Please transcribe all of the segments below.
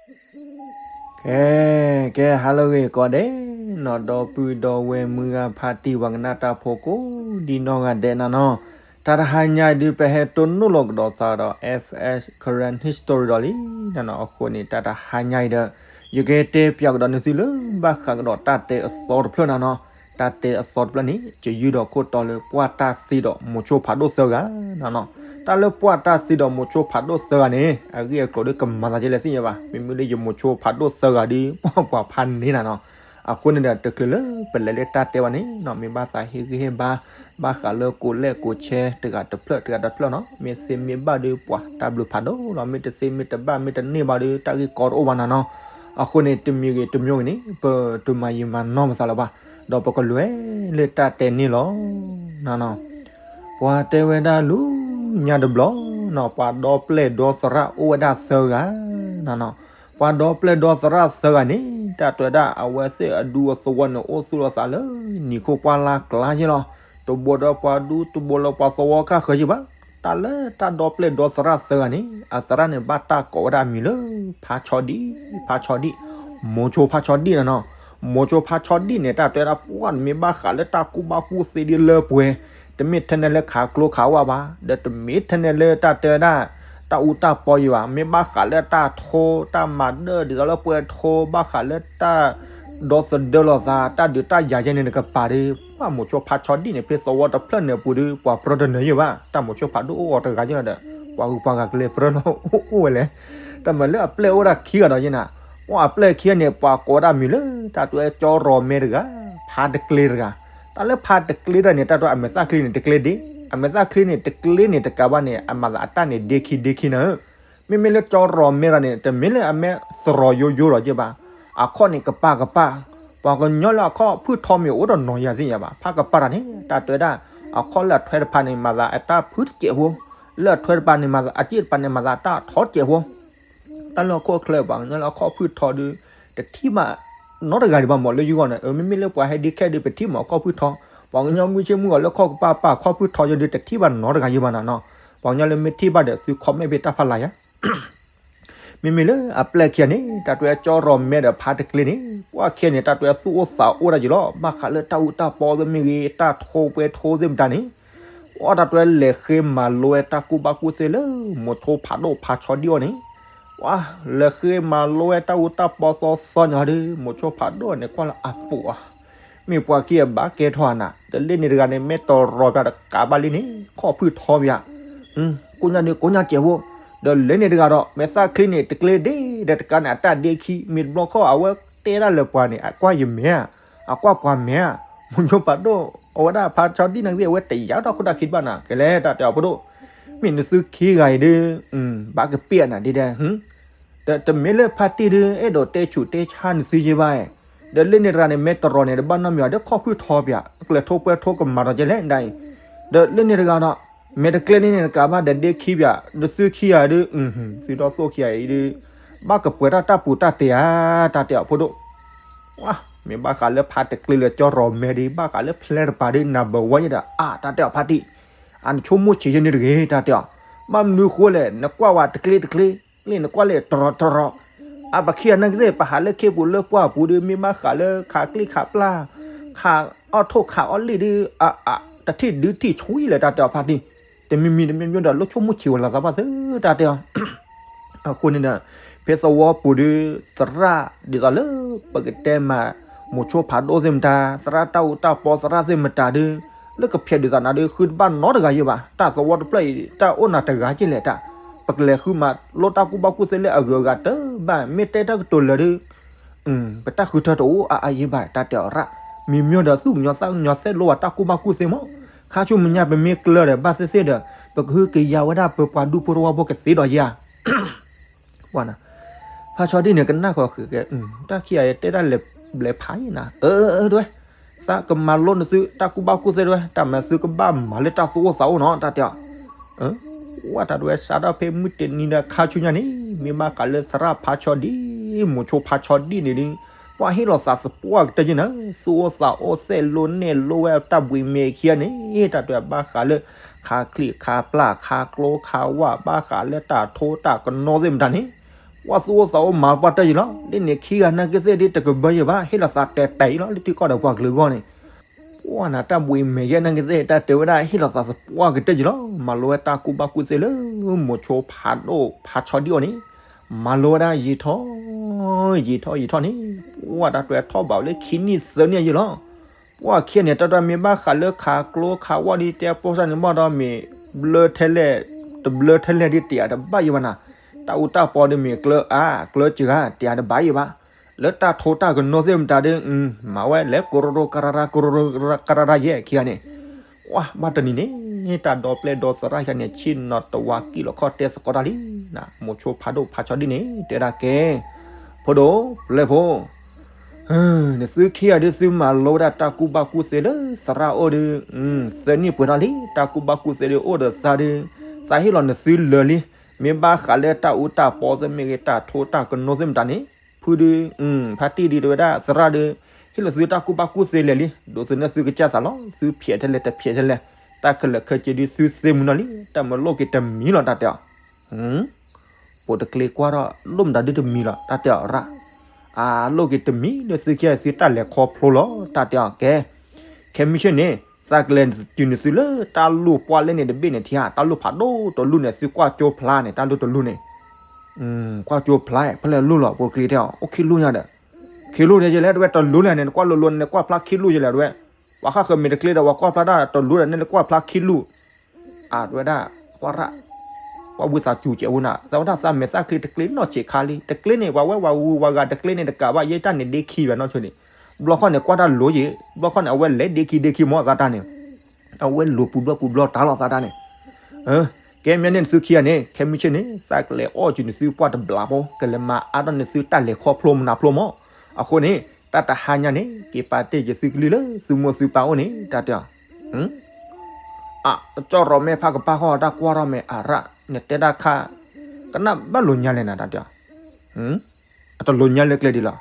ကဲ ကဲ ဟါလၢအဂ့ၤကိးဂၤဒဲးနီၤ ဒီပုၢ်ဒီဝဲၢ်မုၢ်ဂၤဖါတံၢ် ပှၤကနၣ်တၢ်ဖိကိးဒံနီၢ်ဂၤဒဲးနီၤနီၤ, တၢ်တဟါညါအံၤဒုး ပဟဲတိၢ်နီၣ်လီၤကဒီးသးဒီး F S Karen History ဒီးလံနီၤနီၤ. အဃိန့ၣ် တၢ်တဟါညါအံၤဒီး ယကတဲပၠးကဒီးနသုလၢ ဘၣ်ဃးကဒီးတၢ်တဲအသီတဖျၢၣ်နီၤနီၤ. တၢ်တဲအသီတဖျၢၣ်န့ၣ် ယယုၢ်ဒီးခိၣ်တီလၢ ပှၢ်တၢ်သံဒီးမိၤဆိဖးဒိၣ်သၢဂၤနီၤနီၤ. တၢ်လၢပှၢ်တၢ်သံဒီးမိၤဆိဖးဒိၣ်သၢဂၤန့ၣ် အဂ့ၢ်အကျိၤဒုးကမၤသးဒ်လဲၣ်သ့ၣ်ညါဘၣ်. မ့မ့ၢ်လၢယမိၤဆိဖးဒိၣ်သၢဂၤဒုး ပှၢ်ပှၤဖးန့ၢ်နၤနီၤ. အဃိန့ၣ်ဒီး တချုးလၢပလဲၤလၢတၢ်တဲဘၣ်န့ၣ်နီၤ မ့ၢ်ဘၣ်သးဟ့ၣ်ဂံၢ်ဟ့ၣ်ဘါ ဘၣ်ဃးလၢကိးလဲၣ်ကိးဆဲ တဂၤတဖျၢၣ်တဂၤတဖျၢၣ်နီၤ. မ့ၢ်သ့မ့ၢ်ဘၣ်ဒုး ပှၤတၢ်ဘျုးဖးဒိၣ်လီၤ. မ့ၢ်တသ့မ့ၢ်တဘၣ်မ့ၢ်တန့ၢ်ဘၣ်ဒုး တၢ်ဂ့ၢ်ကီတအိၣ်ဘၣ်နၤနီၤ. အဃိန့ၣ် တမံၤဂ့ၤတမံၤဂ့ၤန့ၣ် ပတမၤယံာ်မၤနီၢ်ပသးလၢၤဘၣ်. ဒီးပကလဲၤလၢတၢ်တဲန့ၣ်လီၤနီၤနီၤ. ပှၤတဲဝဲဒၣ်လူၤညါတဘျီနီၤ ပှၤဒီပျဲၢ်ဒီသရၣ်အိၣ်ဝဲဒၣ်သၢဂၤနီၤနီၤ. ပှၤဒီပျဲၢ်ဒီသရၣ်သၢဂၤန့ၣ် တၢ်တဲဝဲဒၣ်အဝဲသ့ၣ်အဒူအသဝီန့ၣ် အိၣ်သူၣ်လီၤသးလၢနံၤခိၣ်ပှၢ်လၢ်ကျါယ့ၣ်လီၤ. တဘိဒီးပှၤဒူ တဘိလၢပှၤသဝီကၢ်ဃၢၤယ့ၣ်ဘၣ်. တၢ်လၢတၢ်ဒီပျဲၢ်ဒီသရၣ်သၢဂၤန့ၣ် အသရၣ်န့ၣ် ဘၣ်တၢ်ကိးဝဲဒၣ်အမံၤလၢ ဖါဆီဒံၣ် ဖါဆီဒံၣ် မိၤဆိဖါဆီဒံၣ်နီၤနီၤ. မိၤဆိဖါဆီဒံၣ်န့ၣ် တၢ်တဲဝဲဒၣ်ပှၢ် မ့ၢ်ဘၣ်ဃးလၢတၢ်ကူၣ်ဘၣ်ကူၣ်သ့ဒ်လၢပှဲၤ တမ့ၢ်ထဲန့ၣ်လၢခးကျိခးဝၣ်ဘၣ် ဒီးတမ့ၢ်ထဲန့ၣ်လၢတၢ်တဲဝဲဒၣ် တၢ်အူတၢ်ပီယံၤဘၣ်. မ့ၢ်ဘၣ်ဃးလၢတၢ်ထိ တၢ်မၤဒၢၣ်ဒ်သိးလၢပှဲၤထိ ဘၣ်ဃးလၢတၢ် ဒီသဒၢလီၤသး တၢ်ဒုးတၢ်ယၤယဲန့ၣ်တကပၤဒီး ပှၢ်မိၤဆိဖါဆီဒံၣ်န့ၣ် ဖဲသဝီတဖျၢၣ်န့ၣ်အပူၤဒီး ပှၤပြၢတနၢၤယ့ၣ်ဘၣ်. တၢ်မိၤဆိဖးဒိၣ်အိၣ်အီၤတဂၤယ့ၣ်လီၤဒီး ပှၤဂုၤပှၤဂၤကလဲၤပြၢလီၤအိၣ်ဝဲလဲၣ်. တၢ်မၤလၢအပျဲၢ်အိၣ်ဒၣ်ခံဂၤဒီးယ့ၣ်နၤ ပှၢ်အပျဲၢ်ခံဂၤန့ၣ် ပှၤကိးဝဲဒၣ်မံၤလၢ တၢ်တဲဝဲကၠီရီၤမဲတဂၤ ဖါတကျ့တဂၤ. တၢ်လၢဖါတကျ့တဂၤန့ၣ် တၢ်တဲဝဲအမဲာ်သၣ်ချံန့ၣ် တကျ့ဒ့ အမဲာ်သၣ်ချံန့ၣ် တကျ့န့ၣ်တကးဘၣ်န့ၣ် အမၤသးအတၢ်န့ၣ် ဒ့ခံဒ့ခံနၤဧၢ မ့မ့ၢ်လၢကၠီရီၤမဲတဂၤန့ၣ် တမ့ၢ်လၢအမဲာ်သရီၤယိယိဒီးယ့ၣ်ဘၣ်. အခီၣ်န့ၣ်ကပၤကပၤ ပှၤကညီလၢအခီၣ်ဖုၣ်ထီမ့ၢ်အိၣ်ဒီးနီၤယၤသ့ၣ်ညါဘၣ်. ဖးကပၤတၢ်န့ၣ် တၢ်တဲဝဲဒၣ် အခီၣ်လၢအထွဲတဖၣ်န့ၣ် မၤသးအတၢ်ဖုၣ်တစဲးဖိ လၢအထွဲတဖၣ်န့ၣ် မၤသးအစ့ၣ်တဖၣ်န့ၣ် မၤသးအတၢ်ထီစဲးဖိ တၢ်လၢဟီၣ်ခိၣ်ချၢ ပှၤကညီလၢအခီၣ်ဖုၣ်ထီဒီး တထံၣ်ဘၣ်နီတဂၤဒံးဘၣ်မး လၢယဂီၢ်န့ၣ် မ့မ့ၢ်လၢပှၤဟဲဒ့ခဲဒီး ပထံၣ်မးအခီၣ်ဖုၣ်ထီ, ပှၤကညီမုၢ်ဆ့ၣ်မုၢ်ဂီၤလၢခီၣ်ကပၤပာ်ခီၣ်ဖုၣ်ထီယဒီး တထံၣ်ဘၣ်နီတဂၤယဘၣ်နၤနီၤ. ပှၤကညီလၢမ့ၢ်ထံၣ်ဘၣ်ဒီး သု comment ဖဲတၢ်ဖးလၢ်ယၤ မ့မ့ၢ်လၢအပျဲၢ်ခံဂၤန့ၣ် တၢ်တဲဝဲကၠီရီၤမဲဒီးဖါတကျ့န့ၣ် ပှၤခံဂၤန့ၣ် တၢ်တဲဝဲသူၣ်အိၣ်သးအိၣ်ဒၣ်ယံၤလီၤ. ဘၣ်ဃးလၢတၢ်အူတၢ်ပီသ့ၣ်မ့ၢ်ဂ့ၤ တၢ်ထိပှဲၤထိသ့ၣ်မတၤန့ၣ် ပှၤတၢ်တဲဝဲလဲၤဃ့မၤလိဝဲတၢ်ကူၣ်ဘၣ်ကူၣ်သ့လၢ မိၤဆိဖးဒိၣ်ဖါဆီဒံၣ်အီၤန့ၣ် ပှၤလဲၤဃ့မၤလိဝဲတၢ်အူတၢ်ပီသီသီန့ၣ်ဒီး မိၤဆိဖးဒိၣ်န့ၣ်ကွၢ်လၢအပူၤအီၤ မ့ၢ်ပှၤခံဂၤဘၣ်ကဲထီၣ်နၤ ဒီးလၢန့ၣ်တဂၤန့ၣ် မ့ၢ်တရီၤပၠးတကးဘၣ်လံန့ၣ် ခီၣ်ဖုၣ်ထီပၠး ကိညါဒုးကိညါစဲးဖိ ဒီးလၢန့ၣ်တဂၤဒီး မဲာ်သၣ်ချံန့ၣ် တကျ့ဒ့ ဒီးတကးန့ၣ် အတၢ်ဒ့ခံ မ့ၢ်တဘျီခီၣ် အဝဲတဲဒၣ်လၢပှၤန့ၣ် အကွၢ်ယမဲာ်ဧါ အကွၢ်ပှၤမဲာ်ဧါ မိၤဆိဖးဒိၣ် အဝဲဒၣ်ဖါဆီဒံၣ်နာ်က့ အဝဲတယာ်တၢ်ခိၣ်တၢ်ခံတဘၣ်နၤ ကလဲၤတၢ်တဲအီၤ ဖိဒိၣ် မ့ၢ်နသုခံဂၤအံၤဒုး ဘၣ်ကပ့ၢ်နၤဒ်ဒဲး ဒီးတမ့ၢ်လၢဖါတံၢ်ဒုး အဲၣ်ဒိးတဲဆူးတဲဆါနသုယဲဘၣ် ဒီးလၢန့ၣ်တဂၤန့ၣ် မ့ၢ်တရီၤန့ၣ် တဘၣ်နီတမံၤဘၣ် ဒီးခီၣ်ဖုၣ်ထီပၠး ကျဲၤထိပှဲၤထိကမၤဒီးကဲလဲၣ်ဒ်အံၤ ဒီးလၢန့ၣ်တဂၤဒီး မ့ၢ်တကျ့န့ၣ်န့ၣ်တကးဘၣ် ဒီးဒ့ခံပၠး ဒီးသုခံဂၤဒုး သုဒီသိၣ်ခံဂၤအံၤဒုး ဘၣ်ကပှဲၤတၢ်တၢ်ပူၤတၢ်တဲာ်ဧါ တၢ်တဲအီၤဖိဒိၣ် မ့ၢ်ဘၣ်ဃးလၢဖါတကျ့လၢကၠီရီၤမဲဒီး ဘၣ်ဃးလၢဖျဲတပၤဒုး နဘၣ်ဝဲယဲဒီး အါ တၢ်တဲအီၤဖါတံၢ် အနဆိကမိၣ်ဆံးယဲန့ၣ်တဂ့ၤ တၢ်တဲအီၤ ဘၣ်မနုၤဃိလဲၣ် နကွၢ်ဝဲတကျ့တကျ့ လၢနကွၢ်လၢတရီၤတရီၤ အပခံဂၤနာ်က့သ့ၣ် ပဟးလၢခ့ပူၤလၢပှၢ်ပူၤဒုး မ့ၢ်ဘၣ်ဃးလၢခးကျ့ခးပျၢ် ခးအီၣ်ထိၣ်ခးအီၣ်လံၣ်ဒုး တထံၣ်ဒုးထံၣ်ဆူၣ်လၢတၢ်တဲအီၤဖါတံၢ် တမံၤမံၤတမံၤမံၤဒီး လိၣ်ဆိကမိၣ်ဆံးဝဲလီၤသးဘၣ်သ့ တၢ်တဲအီၤ အဃိန့ၣ်ဒီး ဖဲသဝီပူၤဒုး သရၣ်ဒ်သိးလၢ ပကတဲမး မိၤဆိဖးဒိၣ်သ့ၣ်မတၤ သရၣ်တၢ်အူတၢ်ပီသရၣ်သ့ၣ်မတၤဒုး လၢကဖျဲးဒ်သိးနၤဒုး ဃုတဘၣ်နီတဂၤယဲဘၣ် တၢ်သဝီတဖျၢၣ်အံၤ တၢ်အိၣ်နၤတဂၤက့လဲၣ်တၢ် ပကလဲၤဃုမၤလိတၢ်ကူၣ်ဘၣ်ကူၣ်သ့လၢအဂုၤအဂၤတဘၣ် မ့ၢ်တဲတၢ်ကတိၤလၢာ်ဒုး ပတၢ်ဃုထၢတအိၣ်အါအါယဲဘၣ် တၢ်တဲအီၤရၣ် မံၤမံၤဒီးသူၣ်ကညီၤသးကညီၤသဲလိဝဲတၢ်ကူၣ်ဘၣ်ကူၣ်သ့မး ခါဆူမဲာ်ညါပမ့ၢ်ကျၢၤဒီး ဘၣ်သ့ၣ်သ့ၣ်ဒီး ပကဟုကယာ်ဝဲဒၣ်ပပှၤဒူဖိတဝၢဖိကသ့ဒီးယဲဧါ ဖါဆီဒံၣ်န့ၣ် ကနၣ်ဃီၤဃုာ်ကဲ တၢ်ခံဂၤယတဲဒၣ်လဲၤဘျဲးဖးယံၤနၤ အၢ ဒွဲ သးကမၤလိနသုတၢ်ကူၣ်ဘၣ်ကူၣ်သ့ဒွဲ တၢ်မၤသုကဘၣ်မၤလၢတၢ်သူၣ်အိၣ်သးအိၣ်နီၤ တၢ်တဲအီၤ ဝဲတၢ်ဒွဲစးထီၣ်ဖဲမုၢ်တနံၤဒီးခါဆူညါန့ၣ် မ့ၢ်ဘၣ်ဃးလၢသရၣ်ဖါဆီဒံၣ် မိၤဆိဖါဆီဒံၣ်န့ၣ်ဒုး ပှၤဟ့ၣ်လီၤသးသပှၢ်ကတၢၢ်က့နၤ သူၣ်အိၣ်သးအိၣ်သဲလိနဲၣ်လိဝဲတၢ်ဘှံးမဲာ်ခံဂၤန့ၣ် တၢ်ဒွဲဘၣ်ဃးလၢ ခးချံခးပျၢ်ခးကျိခးဝၣ် ဘၣ်ဃးလၢတၢ်ထိတၢ်ကနီသ့ၣ်မတၤန့ၣ် ပှၤသူၣ်အိၣ်သးအိၣ်မၤပှၢ်တၢၢ်ယံၤလီၤ. လၢန့ၣ်ခံဂၤနာ်က့သ့ၣ်ဒ်တကဘၢယံၤဘၣ်, ဟ့ၣ်လီၤသးတဲာ်တဲာ်အံၤလီၤ လၢထံကီၢ်ဒီးပှၤကလုာ်အဂီၢ်န့ၣ်. ပှၢ်နၤတၢ်ဘှံးမဲာ်ယဲၢ်နာ်က့သ့ၣ် တၢ်တဲဝဲဒၣ်ဟ့ၣ်လီၤသးသပှၢ်ကတၢၢ်ယံၤလီၤ. မၤလိဝဲတၢ်ကူၣ်ဘၣ်ကူၣ်သ့လၢ မိၤဆိဖးဒိၣ်ဖးဆီဒံၣ်အအိၣ်န့ၣ်, မၤလိဝဲဒၣ်ယံာ်ထီၣ် ယံာ်ထီၣ်ယံာ်ထီၣ်န့ၣ်, ပှၢ်တၢ်တဲထီၣ်ဘးလၢခံနံၣ်သၢနံၣ်ယံၤလီၤ. ပှၢ်ခံဂၤန့ၣ် တၢ်တမ့ၢ်ဘၣ်ဃးလၢခးကျိခးဝီၣ်ဒ်တဲပိၢ်စၢ်န့ၣ်ဘၣ်ဒီးမ့ၢ် ဘျၢထဲလဲၣ်, တဘျၢထဲလဲၣ်ဒ်တယာ်တဘၣ်ယံၤဘၣ်နၤ. တၢ်အူတၢ်ပီဒီးမ့ၢ်ကျၢၤအါကျၢၤစှၤ တယာ်တဘၣ်ယံၤဘၣ်. လၢတၢ်ထိတၢ်ကနိးသ့ၣ်မတၤဒီး မၤဝဲလဲၤကရူကရူကရူကရူယဲၢ်ခံဂၤန့ၣ်, ပှၢ်ဘၣ်တနံၤန့ၣ် တၢ်ဒီပျဲၢ်ဒီသရၣ်ယဲၢ်န့ၣ် ဆ့ၣ်နီၤတဝါကံၣ်လီၤခီၣ်တဲသကိးတၢ်လံ, မိၤဆိဖးဒိၣ်ဖးဆီဒံၣ်န့ၣ် တဲဒၣ်ကဲ, ဖိဒိၣ်ပျဲၢ်ဖိ နသုခံဂၤဒုးသုမၤလိဝဲဒၣ်တၢ်ကူၣ်ဘၣ်ကူၣ်သ့လၢသရၣ်အိၣ်ဒီး, သၢနံၣ်ပှဲၤထီၣ်လံ, တၢ်ကူၣ်ဘၣ်ကူၣ်သ့ဒုးအိၣ်ဒီးသးဒီး, သးဟ့ၣ်လီၤနသုလၢာ်လံ. မ့ၢ်ဘၣ်ဃးလၢတၢ်အူတၢ်ပီသ့ၣ်မ့ၢ်ဂ့ၤ တၢ်ထိတၢ်ကနိးသ့ၣ်မတၤန့ၣ်, ဖုဒုး, ဖါတံၢ်ဒုးတဲဝဲဒၣ်သရၣ်ဒီး, ဟ့ၣ်လီၤသုတၢ်ကူၣ်ဘၣ်ကူၣ်သ့လၢာ်လံ, ဒိးသုန့ၢ်သုကစၢ်သးလီၤ, သုဖျဲးထဲလဲၣ်တဖျဲးထဲလဲၣ်, တၢ်ခဲလၢာ်ခဲဆ့ဒုးသုသ့မုာ်နီၢ်လံ, တၢ်မၤလိက့ၤတမံၤလီၤ တၢ်တဲအီၤ ပိာ်တကျ့ကွၢ်ထီၣ် လိၣ်မတၤဒုတမံၤလီၤ တၢ်တဲအီၤရၣ်. အလိၣ်က့ၤတမံၤလၢသုခံဂၤ သုတၢ်လဲၤခီဖျိလီၤ တၢ်တဲအီၤကဲ. ခဲမုၢ်ဆ့ၣ်န့ၣ် သးကလဲၤစၢၤနသုလၢတၢ်လိၣ်ပှၢ်လဲၣ်န့ၣ်တဘ့ၣ်န့ၣ် ထံဧါ, တၢ်လိၣ်ဖးဒိၣ်တလူၢ်န့ၣ် သုကွၢ်ကၠိဖျါန့ၣ် တၢ်လိၣ်တလူၢ်န့ၣ်, ကွၢ်ကၠိဖျါ ဖဲလဲၣ်လိၣ်လီၤ ပိာ်တကျ့တဲအီၤ အိၣ်ခံလိၣ်ညါဒီး, ခံလိၣ်ယဲလဲၣ် တဝဲတလူၢ်လဲၣ်န့ၣ် နကွၢ်လိၤလိၤန့ၣ် နကွၢ်ဖျါခံလိၣ်ယဲလဲၣ် တဝဲ, ပှၤဃၣ်ဃၢၤမ့ၢ်တကျ့ဒီး ပှၤကွၢ်ဖျါတၢ်တလူၢ်ဒီး နကွၢ်ဖျါခံလိၣ် အဝဲဒၣ် ပှၢ်ရၣ်, ပှၢ်ဝံသးစူၤစဲးဝဲနၤ သးဝဲဒၣ်သးမဲာ်သၣ်ချံတကျ့နီၢ်ဆံးခါလံ တကျ့န့ၣ် ပှၤဝဲပှၤဂုၤပှၤဂၤတကျ့န့ၣ် တကးဘၣ်ယဲတၢ်န့ၣ်ဒ့ခံဘၣ်နီၢ်ဆိန့ၣ်, ဘျီခီန့ၣ် ကွၢ်တၢ်လိၤယဲ, ဘျီခီန့ၣ် အဝဲလဲၤဒ့ခံဒ့ခံမ့ၢ်သးတၢ်န့ၣ်, အဝဲလိၤပူၤဘျီပူၤဘျီတၢ်လီၤသးတၢ်န့ၣ် ကဲမ့ၢ်န့ၣ်နသုခံဂၤန့ၣ် ခဲမုၢ်ဆ့ၣ်န့ၣ် သးကလဲၤအီၣ်စၢၤနသုပှၢ်တဘျီဖိ ကလဲၤမၤအါထီၣ်နသုတၢ်လဲၤခီဖျိမနၤဖျိမး, အဃိန့ၣ် တၢ်တဟါညါန့ၣ် က့ၤပာ်တ့ၢ်က့ၤသုကလုၢ်လၢသုမိၢ်သုပၢ်အိၣ်န့ၣ် တၢ်တဲအီၤ အ ကၠီၣ်ရီၤမဲာ်ဖးကပၤဃီတၢ်ကွၢ်ထီၣ်မဲာ်အရၣ် နတဲတၢ်ခါ ကနၣ်ဘၣ်လိာ်ညါလဲၣ်နၤ တၢ်တဲအီၤ, အတလိာ်ညါလၢကျဲဒ်လီၤ,